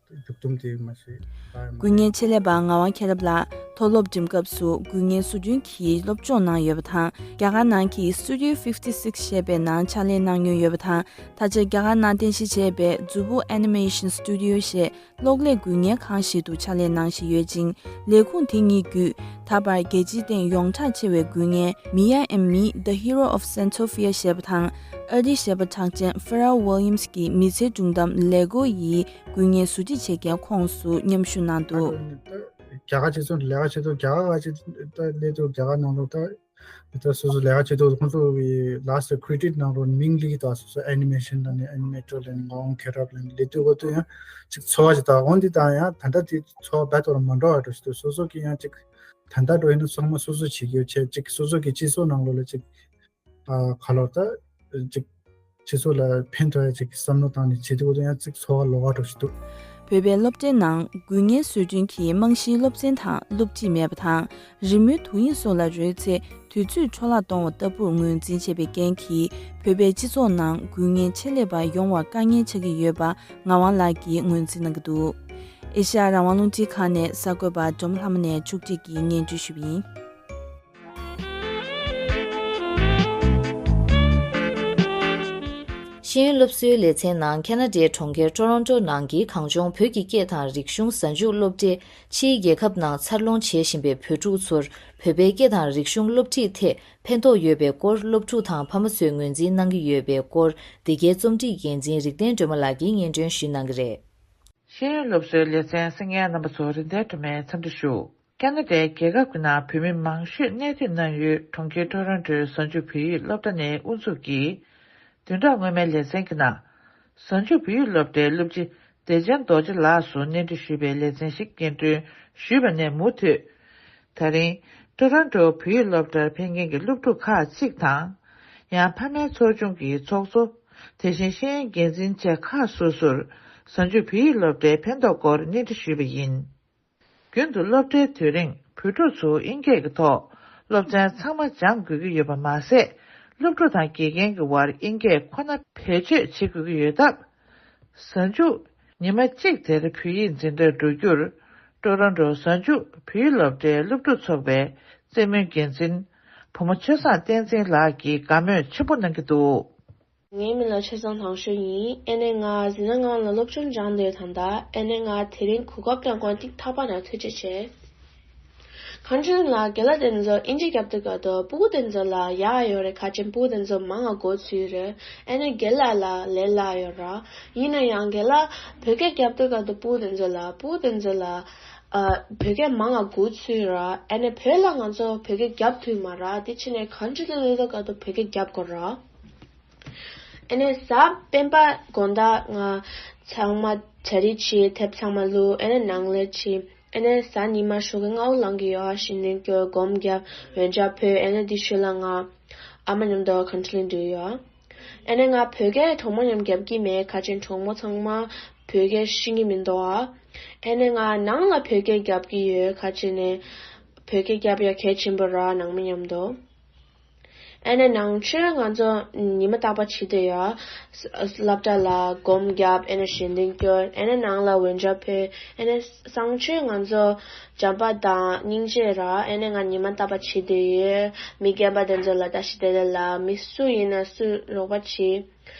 མཇུག་སྡོམ་དེ་མ་ཤེས་ད་མ། འགུལ་ངལ་ཆེད་ལས་པ་ངག་དབང་མཁྱེན་རབ་ལགས་མཐོ་སློབ་འགྲིམ་སྐབས་སུ་འགུལ་ངལ་བཟོ་སྐྲུན་གྱི་སློབ་སྦྱོང་གནང་ཡོད་པ་དང་། རྒྱ་གར་ནང་གི་Studio fifty six ཞེས་པའི་ནང་ཕྱག་ལས་གནང་མྱོང་ཡོད་པ་དང་། ད་ཆ་རྒྱ་གར་ནང་རྟེན་གཞི་བྱས་པའི་མཛུབ་ཕུག་ཨེ་ནི་མེ་ཤན་སི་ཊུ་ཌི་ཡོ་ཞེས། གློག་ཀླད་འགུལ་ངལ་ཁང་ཞིག་ཏུ་ཕྱག་ལས་གནང་བཞིན་ཡོད་ཅིང་། ལས་ཁུངས་དེ་གཉིས་བརྒྱུད། ད་བར་རྒྱལ་སྤྱིའི་སྟེང་ཡོངས་གྲགས་ཆེ་བའི་འགུལ་ངལ་Mia and Me, The Hero of Santofia ཞེས་པ་དང་། ཨ་རིའི་གཞས་པ་གྲགས་ཅན་Pharrell Williams གྱི་མི་ཚེའི་སྒྲུང་གཏམ་Lego ཡི་འགུལ་ངལ་བཟོ་སྒྲིག་བྱེད་མཁན་ཁོངས་སུ་མཉམ་ཞུགས་གནང་འདུག་རྒྱ་གར་སྤྱི་ཚོགས་ལས་ཀ་བྱེད་དུས་རྒྱ་གར་བ་ཅིག་ད་སླེབས་དུས་རྒྱ་གར་ནང་ལོགས་ད་ དེ་ལྟར་སོ་སོ་ལས་ཀ་བྱེད་དུས་ཁོང་ཚོ་གི་last credit ནང་རུ་མིང་ལི་དང་སོ་སོ་animation དང་ནི་animator ལ་ནི་ངག་དབང་མཁྱེན་རབ་ལ་ནི་ལས་དུས་གོ་དུས་ཡང་ཅིག་ཚོར་བ་ཅིག་དང་འོན་ཏེ་དང་ཡང་ད་ལྟ་དེ་ཚོར་བ་རྦད་དེ་མ་འགྲོ་བ་འགྲོ་ཞིག་འདུག་སོ་སོ་གི་ཡང་ཅིག་ད་ལྟ་འགྲོ་ཡིན་ན་ཚང་མ་སོ་སོ་བྱེད་རྒྱུ་བྱས་ཅིག་སོ་སོ་གི་སྤྱི་ཚོགས་ནང་ལོགས་ལ་ཅིག་ཨ་ག་ལོར་ད་ཅིག་སྤྱི་ཚོགས་ལ་ཕན་ཐོགས་ཡ་ཅིག་བསམ་བློ་བཏང་ནས་བྱེད་དུས་ཡང་ཅིག་ཚོར་བ་ལོག་པ་འགྲོ་ཞིག་འདུག་བོད་པའི་སློབ་གྲྭའི་ནང་དགུན་གཉེན་སྲོལ་རྒྱུན་གྱི་རྨང་གཞིའི་སློབ་ཚན་དང་སློབ་ཁྲིད་མེད་པ་དང་། རི་མོའི་དུག་ཡིག་སོགས་ལ་རོལ་ཚེ་དུས་ཚོད་འཕྲོ་བརླག་གཏོང་བ་ལྟ་བུར་ངོས་འཛིན་བྱས་པའི་རྐྱེན་གྱིས། བོད་པའི་སྤྱི་ཚོགས་ནང་དགུན་གཉེན་ཆེད་ལས་པ་ཡོང་བར་དཀའ་ངལ་ཆགས་ཀྱི་ཡོད་པ་ངག་དབང་ལགས་ཀྱིས་ངོས་འཛིན་གནང་གི་འདུག་ཨེ་ཤ་ཡ་རང་དབང་རླུང་འཕྲིན་ཁང་ནས་གསར་འགོད་པ་འབྲོམ་ལྷ་མོ་ནས་ཕྱོགས་སྒྲིག་གིས་སྙན་སྒྲོན་ཞུས་པ་ཡིན། ཤེས་ཡོན་སློབ་གསོའི་ལེ་ཚན་ནང་ཁ་ན་ཌའི་གྲོང་ཁྱེར་ཊོ་རོན་ཊོ་ནང་གི་གངས་ལྗོངས་བོད་ཀྱི་སྐད་དང་རིག་གཞུང་གཟའ་མཇུག་སློབ་གྲྭའི་ཕྱིའི་རྒྱལ་ཁབ་ནང་འཚར་ལོངས་བྱེད་བཞིན་པའི་བོད་ཕྲུག་ཚོར་བོད་པའི་སྐད་དང་རིག་གཞུང་སློབ་ཁྲིད་ཐད་ཕན་ཐོགས་ཡོད་པའི་སྐོར་སློབ་ཕྲུག་དང་ཕ་མ་ཚོས་ངོས་འཛིན་གནང་གི་ཡོད་པའི་སྐོར། འདི་གའི་རྩོམ་སྒྲིག་འགན་འཛིན་རིག་ལྡན་སྒྲོལ་མ་ལགས་ཀྱིས་སྙན་སྒྲོན་ཞུས་གནང་གི་རེད། ཤེས་ཡོན་སློབ་གསོའི་ལེ་ཚན་གསན་མཁན་རྣམ་པ་ཚོ་རིག་ལྡན་སྒྲོལ་མས་འཚམས་འདྲི་ཞུ། ཁ་ན་ཌའི་རྒྱལ་ཁབ་ཀྱི་ནང་བོད་མི་མང་ཤོས་གནས་སྡོད་གནང་ཡུལ་གྲོང་ཁྱེར་ཊོ་རོན་ཊོའི་གཟའ་མཇུག་བོད་ཡིག་སློབ་གྲྭ་ནས་དབུ་འཛུགས་ཀྱིས། བདུན་ཕྲག་སྔོན་མའི་ལེ་ཚན་གྱི་ནང་། གཟའ་མཇུག་བོད་ཡིག་སློབ་གྲྭའི་སློབ་སྤྱི་བདེ་ཆེན་རྡོ་རྗེ་ལགས་སུ་སྙན་སྒྲོན་ཞུས་པའི་ལེ་ཚན་ཞིག་སྙན་སྒྲོན་ཞུས་པ་ནས་མུ་མཐུད། ད་རིང་། ཊོ་རོན་ཊོ་བོད་ཡིག་སློབ་གྲྭར་ཕེབས་མཁན་གྱི་སློབ་ཕྲུག་ཁག་ཅིག་དང་། ཡང་ཕ་མའི་ཚོགས་ཆུང་གི་ཚོགས་གཙོ། དེ་བཞིན་ཤེས་ཡོན་འགན་འཛིན་བཅས་ཁག་སོ་སོར་གཟའ་མཇུག་བོད་ཡིག་སློབ་གྲྭའི་ཕན་ཐོགས་སྐོར་སྙན་སྒྲོན་ཞུས་པ་ཡིན། རྒྱུན་དུ་སློབ་གྲྭའི་དུས་རིང་བོད་ཕྲུག་ཚོ་ཨིན་སྐད་ཀྱི་ཐོག་སློབ་ཚན་ཚང་མ་སྦྱང་དགོས་ཀྱི་ཡོད་པ་མ་ཟད། སློབ་ཕྲུག་དང་དགེ་རྒན་གྱི་དབར་ཨིན་སྐད་ཁོ་ན་བེད་སྤྱོད་བྱེད་དགོས་ཀྱི་ཡོད་སྟབས། གཟའ་མཇུག་ཉི་མ་གཅིག་དེར་བོད་ཡིག་འཛིན་གྲྭར་འགྲོ་རྒྱུར། ཊོ་རོན་ཊོ་གཟའ་མཇུག་བོད་ཡིག་སློབ་གྲྭའི་སློབ་ཕྲུག་ཚོགས་པའི་རྩེད་མོའི་འགན་འཛིན་བུ་མོ་ཆོས་བཟང་བསྟན་འཛིན་ལགས་ཀྱིས་དགའ་མོས་ཆེན་པོ་གནང་གི་འདུག་ངའི་མིང་ལ་ཆོས་བཟང་དང་ཤོས་ཡིན། ཨ་ནེ་ང་འཛིན་གྲྭ་ནང་ལ་སློབ་སྦྱོང་སྦྱངས་བསྡད་ཡོད་ད་ལྟ། ཨ་ནེ་ང་དེ་རིང་གོ་སྐབས་དང་གོ་སྐབས་ཐོབ་པ་ན་ཐུགས་རྗེ་ཆེ། གངས་ལྗོངས་ལ་རྒན་ལགས་དེ་ཚོ་ཨིན་ཇི་རྒྱབ་དུས་སྐབས་དུ་སྤུ་གུ་དེ་ཚོ་ལ་ཡག་ཡོད་རེད། ཁ་ཆེམས་སྤུ་གུ་དེ་ཚོ་མང་ང་གོ་ཚུལ་རེད། ཨ་ནེ་རྒན་ལགས་ལ་ལས་སླ་ཡོད་ར། ཡིན་ན་ཡང་རྒན་ལགས་བོད་སྐད་རྒྱབ་དུས་སྐབས་དུ་སྤུ་གུ་དེ་ཚོ་ལ་སྤུ་གུ་དེ་ཚོ་ལ་ཨ་བོད་སྐད་མང་ང་གོ་ཚུལ་ར། ཨ་ནེ་བོད་ལ་ང་ཚོ་བོད་སྐད་རྒྱབ་ཐུབ་མ་ར། དེ་ཕྱིན་ནས་གངས་ལྗོངས་ལ་སླེབས་དུས་སྐབས་དུ་བོད་སྐད་རྒྱབ་དགོས་ར། ཨ་ནེ་གཟའ་སྤེན་པ་དགོང་དག་ང་ཚང་མ་གྲ་སྒྲིག་བྱས། དེབ་ཚང་མ་བླུགས། ཨ་ནེ་ནང་ལས་བྱས། ཨ་ནེ་གཟའ་ཉི་མ་ཞོགས་ཀས་སྔ་པོ་ལངས་ཀྱི་ཡོད། ཞལ་འདོན་སྐྱོར། སྒོམ་རྒྱབ། འོན་ཅག་ཕུལ། ཨ་ནེ་དེའི་ཤུལ་ལ་ང་ཨ་མ་མཉམ་དུ་གངས་ལྗོངས་ལ་འགྲོ་གི་ཡོད། ཨ་ནེ་ང་བོད་སྐད་གྲོགས་མོ་མཉམ་རྒྱབ་ཀྱི་མེད། ཁ་ཆེམས་གྲོགས་མོ་ཚང་མ་བོད་སྐད་ཤེས་ཀྱི་མི་འདུག་ཨ། ཨ་ནེ་ང་ནང་ལ་བོད་སྐད་རྒྱབ་ཀྱི་ཡོད། ཁ་ཆེམས་ནས་བོད་སྐད་རྒྱབ་ཡ་གལ་ཆེན་པོ་ར། ནང་མི་མཉམ་དུ། ཨ་ནེ་ནང་ཆོས་ང་ཚོ་ཉི་མ་རྟག་པར་བྱེད་དེ་ཡོད། ས་སློབ་གྲྭ་ལ་སྒོམ་རྒྱབ། ཨ་ནེ་ཞལ་འདོན་སྐྱོར། ཨ་ནེ་ནང་ལ་འོན་ཅག་ཕུལ། ཨ་ནེ་གསང་སྤྱོད་ང་ཚོ་བྱམས་པ་དང་སྙིང་རྗེ་ར། ཨ་ནེ་ང་ཉི་མ་རྟག་པར་བྱེད་དེ་ཡོད། མི་རྒན་པ་དེ་ཚོ་ལ་བཀྲ་ཤིས་བདེ་ལེགས་ལབ། མི་སུ་ཡིན་ན་སུ་རོགས་པ་བྱེད།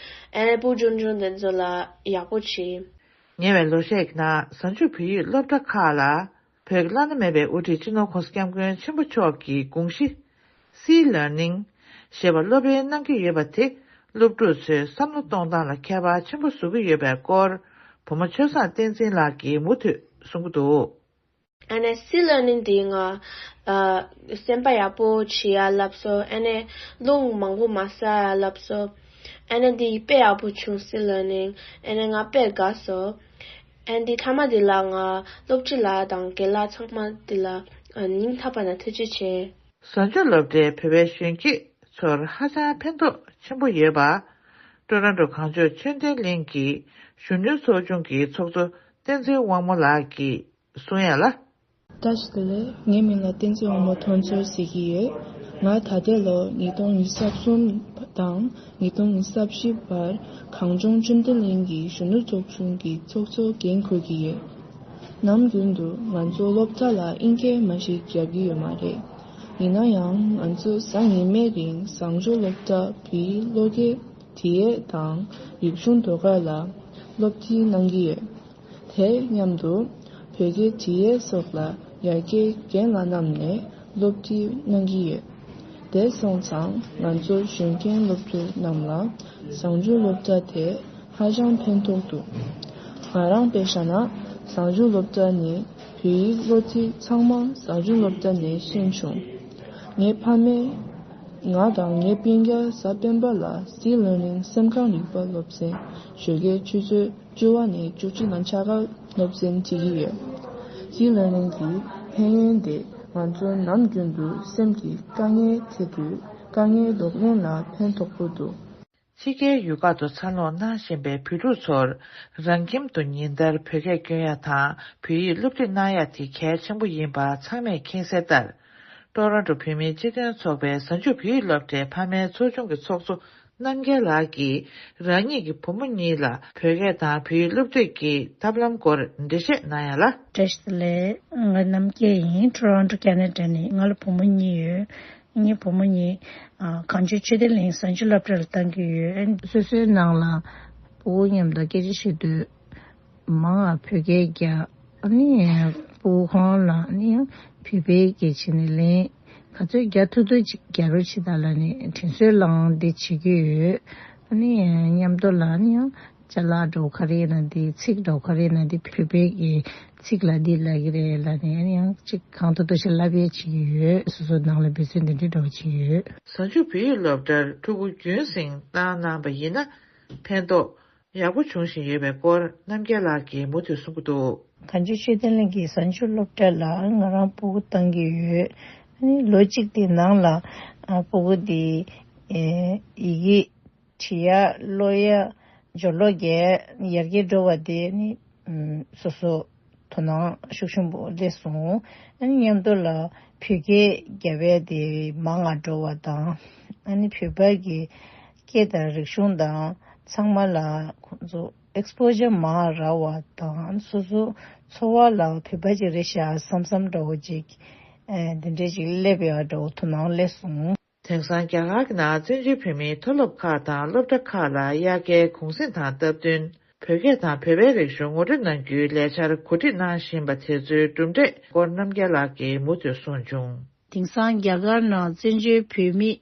ཨ་ནེ་སྤུ་གུ་ཆུང་ཆུང་དེ་ཚོ་ལ་ཡག་པོ་བྱེད། ཉེ་བའི་ལོ་ཤས་ཀྱི་ནང་གཟའ་མཇུག་བོད་ཡིག་སློབ་གྲྭ་ཁག་ལ། བོད་ཀྱི་བླ་ན་མེད་པའི་དབུ་ཁྲིད་སྤྱི་ནོར་༸གོང་ས་༸སྐྱབས་མགོན་ཆེན་པོ་མཆོག་གི་དགོངས་གཞི། Sea Learning ཞེས་པ་སློབ་སྦྱོང་གནང་གི་ཡོད་པ་དེ། སློབ་ཕྲུག་ཚོའི་བསམ་བློ་གཏོང་སྟངས་ལ་ཁྱད་པར་ཆེན་པོ་བཟོ་གི་ཡོད་པའི་སྐོར། བུ་མོ་ཆོས་བཟང་བསྟན་འཛིན་ལགས་ཀྱིས་མུ་མཐུད་གསུང་གི་འདུག་ཨ་ནེ་Sea Learning འདི་ང་ཨ་སེམས་པ་ཡག་པོ་བྱེད་ཡ་ལབ་སོང་། ཨ་ནེ་རླུང་མང་པོ་མ་ཟ་ཡ་ལབ་སོང་། ཨ་ནེ་འདི་དཔེ་ཡག་པོ་བྱུང་། Sea Learning ཨ་ནེ་ང་དཔེ་དགའ་སོང་། ཨ་ནེ་འདི་མཐའ་མ་འདི་ལ་ང་སློབ་སྤྱི་ལགས་དང་རྒན་ལགས་ཚང་མ་འདི་ལ་ཨ་སྙིང་ཐག་པ་ནས་ཐུགས་རྗེ་ཆེ། གཟའ་མཇུག་སློབ་གྲྭས་བོད་པའི་གཞོན་སྐྱེས་ཚོར་ཧ་ཅང་ཕན་ཐོགས་ཆེན་པོ་ཡོད་པ། ཊོ་རོན་ཊོ་གངས་ལྗོངས་ཆོས་ལྡན་གླིང་གི་གཞོན་ནུའི་ཚོགས་ཆུང་གི་ཚོགས་གཙོ་བསྟན་འཛིན་དབང་མོ་ལགས་ཀྱིས་གསུང་ཡ་ལ། བཀྲ་ཤིས་བདེ་ལེགས། ངའི་མིང་ལ་བསྟན་འཛིན་དབང་མོ་ཐོན་ཚོར་ཟེར་གྱི་ཡོད། ང་ད་ལྟའི་ལོ་ཉིས་སྟོང་ཉི་ཤུ་རྩ་གསུམ་དང་ཉིས་སྟོང་ཉི་ཤུ་རྩ་བཞི་བར་གངས་ལྗོངས་ཆོས་ལྡན་གླིང་གི་གཞོན་ནུ་ཚོགས་ཆུང་གི་ཚོགས་གཙོ་འགན་འཁུར་གྱི་ཡོད། ནམ་རྒྱུན་དུ་ང་ཚོ་སློབ་གྲྭ་ལ་ཨིན་སྐད་མ་ཞིག་རྒྱབ་ཀྱི་ཡོད་མ་རེད། ཡིན་ན་ཡང་ང་ཚོ་གཟའ་ཉི་མའི་རིང་གཟའ་མཇུག་སློབ་གྲྭ་བོད་ཡིག་སློབ་དགེ་དྲི་ཡས་དང་རིག་གཞུང་ཟློས་གར་ལ་སློབ་ཁྲིད་གནང་གི་ཡོད། དེ་མཉམ་དུ་བོད་སྐད་དྲི་ཡས་སོགས་ལ་ཡར་རྒྱས་རྒན་ལགས་རྣམས་ནས་སློབ་ཁྲིད་གནང་གི་ཡོད། དེ་སོང་ཙང་ང་ཚོ་གཞོན་སྐྱེས་སློབ་ཕྲུག་རྣམས་ལ་གཟའ་མཇུག་སློབ་གྲྭ་དེ་ཧ་ཅང་ཕན་ཐོགས་འདུག་ང་རང་དཔེ་བཞག་ན་གཟའ་མཇུག་སློབ་གྲྭ་ནས་བོད་ཡིག་བློ་ཁྲིད་ཚང་མ་གཟའ་མཇུག་སློབ་གྲྭ་ནས་ཤེས་བྱུང་། ངའི་ཕ་མས་ ང་དང་ངའི་སྤུན་ཀྱག་གཟའ་སྤེན་པ་ལ་སི་ལར་ནིང་སེམས་ཁམས་རིག་པ་སློབ་ཚན་ཞོགས་ཀའི་ཆུ་ཚོད་བཅུ་པ་ནས་བཅུ་གཅིག་ལ་འཆར་ཀ་སློབ་ཚན་བྱེད་ཀྱི་ཡོད། སི་ལར་ནིང་གི་ཕན་ཡོན་དེ་ང་ཚོ་ནམ་རྒྱུན་དུ་སེམས་ཀྱི་དཀའ་ངལ་འཕྲད་དུས་དཀའ་ངལ་སློབ་གླེང་ལ་ཕན་ཐོགས་པོ་འདུག། ཕྱི་རྒྱལ་ཡུལ་ཁག་ཏུ་འཚར་ལོངས་གནང་བཞིན་པའི་བོད་ཕྲུག་ཚོར་རང་ཁྱིམ་དུ་ཉིན་ལྟར་བོད་སྐད་སྐྱོན་ཡ་དང་བོད་ཡིག་སློབ་ཁྲིད་གནང་ཡ་དེ་གལ་ཆེན་པོ་ཡིན་པ་ཚང་མས་མཁྱེན་གསལ་ལྟར། ཊོ་རོན་ཊོ་བོད་མིའི་སྤྱི་མཐུན་ཚོགས་པའི་གཟའ་མཇུག་བོད་ཡིག་སློབ་གྲྭའི་ཕ་མའི་ཚོགས་ཆུང་གི་ཚོགས་གཙོ་རྣམ་རྒྱལ་ལགས་ཀྱིས་རང་ཉིད་ཀྱི་བུ་མོ་གཉིས་ལ་བོད་སྐད་དང་བོད་ཡིག་སློབ་ཁྲིད་ཀྱི་ཐབས་ལམ་སྐོར་འགྲེལ་བཤད་གནང་ཡ་ལ། བཀྲ་ཤིས་བདེ་ལེགས། ང་རྣམ་རྒྱལ་ཡིན། ཊོ་རོན་ཊོ་ཁེ་ན་ཌ་ནས། ང་ལ་བུ་མོ་གཉིས་ཡོད། ངའི་བུ་མོ་གཉིས་ཨ་གངས་ལྗོངས་ཆོས་ལྡན་གླིང་གཟའ་མཇུག་སློབ་གྲྭ་ལ་བཏང་གི་ཡོད། སོ་སོའི་ནང་ལ་ཕྲུ་གུ་མཉམ་དུ་སྐད་ཆ་བཤད་དུས་མང་ང་བོད་སྐད་རྒྱག་ཨ་ནི་ཕྲུ་གུ་ཁོང་ལ་ཨ་ནི་ཡང་བོད་པའི་སྐད་ཆ་ནི་ལན་ག་ཚོད་རྒྱག་ཐུབ་ཐུབ་ཅིག་རྒྱག་རོགས་བྱེད་དང་ལབ་ནས་དྲིན་གཟོ་བསླངས་ཏེ་བྱེད་ཀྱི་ཡོད། ཨ་ནི་མཉམ་དུ་ལ་ཨ་ནི་ཡང་ཅ་ལག་འདྲ་བོ་ག་རེ་ཡིན་ན་འདི། ཚིག་འདྲ་བོ་ག་རེ་ཡིན་ན་འདི། བོད་པའི་གི་ཚིག་ལ་འདི་ལབ་ཀྱི་རེད་ལབ་ནས་ཨ་ནི་ཡང་ཅིག་གང་ཐུབ་ཐུབ་ཞིག་ལབ་ཡས་བྱེད་ཀྱི་ཡོད། སོ་སོ་ནང་ལ་འབད་བརྩོན་འདི་འདྲ་འདྲ་བོ་བྱེད་ཀྱི་ཡོད། གཟའ་མཇུག་བོད་ཡིག་སློབ་གྲྭར་ཕྲུ་གུ་རྒྱུན་སྲིང་བཏང་གནང་བ་ཡིན་ན་ཕན་ཐོགས་ཡག་པོ་འབྱུང་བཞིན་ཡོད་པའི་སྐོར་རྣམ་རྒྱལ་ལགས་ཀྱིས་མུ་མཐུད་གསུང་གི་འདུག། གངས་ལྗོངས་ཆོས་ལྡན་གླིང་གི་གཟའ་མཇུག་སློབ་གྲྭ་ལ་ང་རང་ཕྲུ་གུ་བཏང་གི་ཡོད། ཨ་ནི་ལོ་གཅིག་དེ་ནང་ལ་ཨ་ཕྲུ་གུ་དེ་ཨེ་ཡི་གེ་བྲི་ཡ་ཀློག་ཡ་སྦྱོར་ཀློག་རྒྱག་ཡར་རྒྱས་འགྲོ་བ་དེ་ནི་ཨམ་སོ་སོ་དོ་སྣང་ཤུགས་ཆེན་པོ་སླེབས་སོང་། ཨ་ནི་མཉམ་དུ་ལ་བོད་སྐད་རྒྱབ་ཡ་དེ་མང་ང་འགྲོ་བ་དང་། ཨ་ནི་བོད་པ་གི་སྐད་དང་རིག་གཞུང་དང་ཚང་མ་ལ་ཁོང་ཚོ་ཨེགས་པོ་ཇར་མང་རག་པ་དང་། སོ་སོ་འཚོ་བ་ལ་བོད་པ་ཅིག་རེད་ཤག་བསམ་བསམ་འདྲ་བོ་ཅིག་ཨེ་འདི་འདྲས་ཅིག་སླེབས་ཡོད་འདྲ་བོ་དོ་སྣང་སླེབས་སོང་། དེང་སང་རྒྱ་གར་གྱི་ནང་བཙན་བྱོལ་བོད་མིའི་མཐོ་སློབ་ཁག་དང་སློབ་གྲྭ་ཁག་ལ་དབྱར་ཁའི་གུང་གསེང་དང་སྟབས་བསྟུན་བོད་སྐད་དང་བོད་པའི་རིག་གཞུང་ངོ་སྤྲོད་གནང་རྒྱུའི་ལས་འཆར་གོ་སྒྲིག་གནང་བཞིན་པ་དེ་ཚོའི་གྲུབ་འབྲས་སྐོར་རྣམ་རྒྱལ་ལགས་ཀྱིས་མུ་མཐུད་གསུངས་བྱུང་། དེང་སང་རྒྱ་གར་ནང་བཙན་བྱོལ་བོད་མིའི་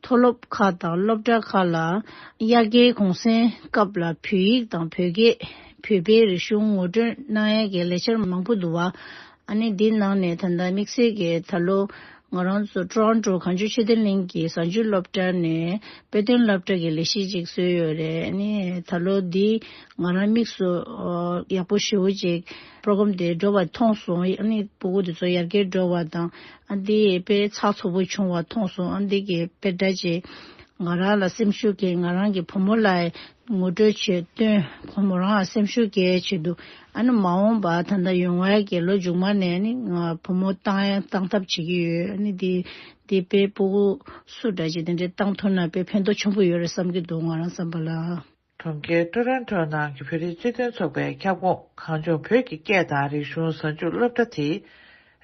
མཐོ་སློབ་ཁག་དང་སློབ་གྲྭ་ཁག་ལ་དབྱར་ཁའི་གུང་སེང་སྐབས་ལ་བོད་ཡིག་དང་བོད་སྐད། བོད་པའི་རིག་གཞུང་ངོ་སྤྲོད་གནང་ཡ་གི་ལས་འཆར་མང་པོ་འདུག་བ། ཨ་ནི་འདི་ནང་ནས་ད་ལྟ་དམིགས་བསལ་གྱི་ད་ལོ་ང་རང་ཚོ་ཊོ་རོན་ཊོ་གངས་ལྗོངས་ཆོས་ལྡན་གླིང་གི་གཟའ་མཇུག་སློབ་གྲྭ་ནས་དཔེ་སྟོན་སློབ་གྲྭ་གི་ལས་གཞི་ཅིག་བཟོས་ཡོད་རེད། ཨ་ནི་ད་ལོ་འདི་ང་རང་དམིགས་སུ་ཨོ་ཡག་པོ་ཞེ་པོ་ཅིག་པྲོ་གྷ་རམ་དེ་འགྲོ་བ་མཐོང་སོང་། ཨ་ནི་ཕྲུ་གུ་དེ་ཚོ་ཡར་རྒྱས་འགྲོ་བ་དང་། ཨ་འདི་དཔེ་ཚགས་ཚུད་པོ་བྱུང་བ་མཐོང་སོང་། ཨ་འདི་གི་དཔེ་འདྲ་ཅིག་ང་རང་ལ་སེམས་ཤུགས་སྐྱེད། ང་རང་གི་བུ་མོ་ལ་ངོ་སྤྲོད་བྱས་སྟོན། བུ་མོ་རང་ལ་སེམས་ཤུགས་སྐྱེད་བྱེད་འདུག། ཨ་ནི་མ་འོངས་པ་ད་ལྟ་ཡོང་བའི་གི་ལོ་མཇུག་མ་ནས་ནི་ང་བུ་མོ་བཏང་ཡ་བཏང་ཐབས་བྱེད་ཀྱི་ཡོད། ཨ་ནི་འདི་འདི་དཔེ་ཕྲུ་གུ་སུ་འདྲ་ཅིག་དེ་འདྲའི་བཏང་ཐུབ་ན་དཔེ་ཕན་ཐོགས་ཆེན་པོ་ཡོད་རེད་བསམ་གྱི་འདུག། ང་རང་བསམ་པ་ལ། གྲོང་ཁྱེར་ཊོ་རོན་ཊོ་ནང་གི་བོད་རིགས་སྤྱི་མཐུན་ཚོགས་པའི་ཁྱབ་ཁོངས་གངས་ལྗོངས་བོད་ཀྱི་སྐད་དང་རིག་གཞུང་གཟའ་མཇུག་སློབ་གྲྭ་དེ་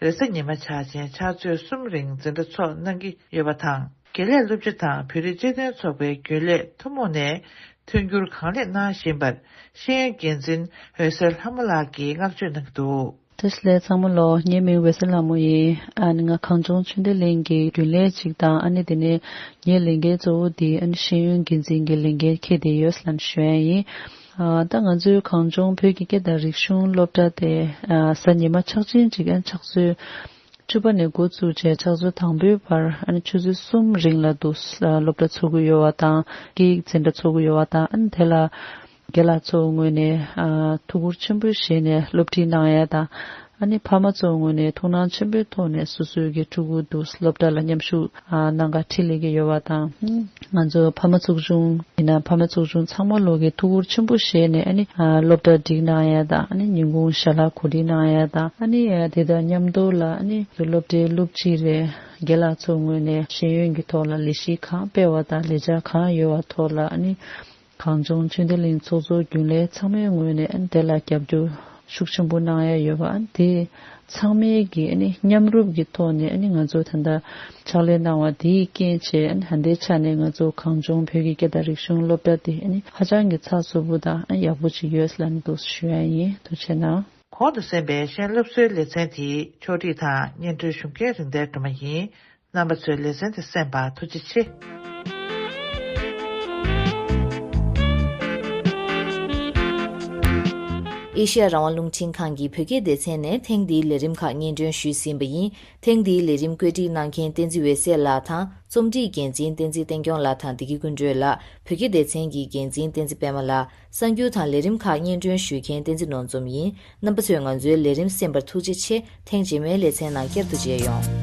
རེས་གཟའ་ཉི་མ་ཆ་ཆེན་ཕྱག་ཚོད་གསུམ་རིང་འཛིན་གྲྭ་འཚོགས་གནང་གི་ཡོད་པ་དང་། དགེ་ལས་སློབ་སྤྱི་དང་བོད་རིགས་སྤྱི་མཐུན་ཚོགས་པའི་རྒྱུན་ལས་ཐུན་མོང་ནས་མཐུན་འགྱུར་གང་ལེགས་གནང་བཞིན་པར་ཤེས་ཡོན་འགན་འཛིན་འོད་ཟེར་ལྷ་མོ་ལགས་ཀྱིས་བསྔགས་བརྗོད་གནང་གི་འདུག། བཀྲ་ཤིས་བདེ་ལེགས་ཚང་མ་ལོ། ངའི་མིང་འོད་ཟེར་ལྷ་མོ་ཡིན། ཨ་ནི་ང་གངས་ལྗོངས་ཆོས་ལྡན་གླིང་གི་རྒྱུན་ལས་ཅིག་དང་། ཨ་ནི་དེ་ནས་ངའི་ལས་འགན་གཙོ་བོ་དེ་ཨ་ནི་ཤེས་ཡོན་འགན་འཛིན་གྱི་ལས་འགན་འཁྱེར་བསྡད་ཡོད་ལབ་ཞུ་ཡ་ཡིན། ཨ་ད་ང་ཚོའི་གངས་ལྗོངས་བོད་ཀྱི་སྐད་དང་རིག་གཞུང་སློབ་གྲྭ་དེ་ཨ་གཟའ་ཉི་མ་ཕྱག་ཆེན་ཅིག་ཨ་ནི་ཕྱག་ཚོད་བཅུ་པ་ནས་འགོ་བཙུགས་བྱས་ཕྱག་ཚོད་དང་པོའི་བར་ཨ་ནི་ཆུ་ཚོད་གསུམ་རིང་ལ་འདུག་སློབ་གྲྭ་ཚོགས་ཀྱི་ཡོད་པ་དང་། སྐད་ཡིག་འཛིན་གྲྭ་ཚོགས་ཀྱི་ཡོད་པ་དང་། ཨ་ནི་དེ་ལ་རྒན་ལགས་ཚོའི་ངོས་ནས་ཨ་ཐུགས་ཁུར་ཆེན་པོ་བཞེས་ནས་སློབ་ཁྲིད་གནང་ཡ་དང་། ཨ་ནི་ཕ་མ་ཚོའི་ངོས་ནས་ཐུགས་སྣང་ཆེན་པོའི་ཐོག་ནས་སོ་སོའི་གི་ཕྲུ་གུ་འདུག་སློབ་གྲྭ་ལ་མཉམ་ཞུགས་ཨ་གནང་ག་ཁྲིད་ལས་ཀྱི་ཡོད་པ་དང་། ང་ཚོ་ཕ་མ་ཚོགས་ཆུང་ཡིན་ན་ཕ་མ་ཚོགས་ཆུང་ཚང་མ་ལོག་གི་ཐུགས་ཁུར་ཆེན་པོ་བཞེས་ནས་ཨ་ནི་ཨ་སློབ་གྲྭ་སྒྲིག་གནང་ཡ་དང་། ཨ་ནི་ཉིན་གུང་ཞལ་ལག་གོ་སྒྲིག་གནང་ཡ་དང་། ཨ་ནི་ཨ་དེ་དང་མཉམ་དུ་ལ་ཨ་ནི་སློབ་གྲྭའི་སློབ་སྤྱི་རེད། རྒན་ལགས་ཚོའི་ངོས་ནས་ཤེས་ཡོན་གྱི་ཐོག་ལ་ལས་གཞི་གང་སྤེལ་བ་དང་ལས་འཆར་གང་ཡོད་པ་ཐོག་ལ་ཨ་ནི་གངས་ལྗོངས་ཆོས་ལྡན་གླིང་ཚོགས་གཙོ་རྒྱུན་ལས་ཚང་མའི་ངོས་ནས་ཨ་ནི་དེ་ལ་རྒྱབ་སྐྱོར་ཤུགས་ཆེན་པོ་གནང་ཡ་ཡོད་པ། ཨ་ནི་དེ་ཚང་མའི་གི་ཨ་ནི་མཉམ་རུབ་ཀྱི་ཐོག་ནས་ཨ་ནི་ང་ཚོ་ད་ལྟ་ཕྱག་ལས་གནང་བ་དེའི་རྐྱེན་བྱས། ཨ་ནི་ད་ལྟའི་ཆ་ནས་ང་ཚོ་གངས་ལྗོངས་བོད་ཀྱི་སྐད་དང་རིག་གཞུང་སློབ་གྲྭ་དེ་ཨ་ནི་ཧ་ཅང་གི་ཚགས་ཚུད་པོ་དང་ཨ་ནི་ཡག་པོ་ཅིག་ཡོད་ལབ་ནས་འདུག་ཞུ་ཡ་ཡིན། ཐུགས་རྗེ་གནང་། གོང་དུ་གསན་པའི་གཞན་སློབ་གསོའི་ལེ་ཚན་དེ་ཕྱོགས་སྒྲིག་དང་སྙན་སྒྲོན་ཞུ་མཁན་རིག་ལྡན་སྒྲོལ་མ་ཡིན། རྣམ་པ་ཚོས་ལེ་ཚན་དེ་གསན་པར་ཐུགས་རྗེ་ཆེ། ཨེ་ཤེ་ཡ་རང་དབང་རླུང་འཕྲིན་ཁང་གི་བོད་སྐད་སྡེ་ཚན་ནས་ཐེངས་འདིའི་ལས་རིམ་ཁག་སྙན་སྒྲོན་ཞུས་ཟིན་པ་ཡིན། ཐེངས་འདིའི་ལས་རིམ་བཀོད་སྒྲིག་གནང་མཁན་བསྟན་འཛིན་འོད་ཟེར་ལགས་དང་རྩོམ་སྒྲིག་འགན་འཛིན་བསྟན་འཛིན་བསྟན་སྐྱོང་ལགས་དང་བདེ་སྐྱིད་ཀུན་སྒྲོན་ལགས། བོད་སྐད་སྡེ་ཚན་གྱི་འགན་འཛིན་བསྟན་འཛིན་པད་མ་ལགས། གསར་འགྱུར་དང་ལས་རིམ་ཁག་སྙན་སྒྲོན་ཞུ་མཁན་བསྟན་འཛིན་ནོར་འཛོམས་ཡིན། རྣམ་པ་ཚོས་ང་ཚོའི་ལས་རིམ་གསན་པར་ཐུགས་རྗེ་ཆེ། ཐེངས་རྗེས་མའི་ལེ་ཚན་ནང་བསྐྱར་དུ་མཇལ་ཡོང་།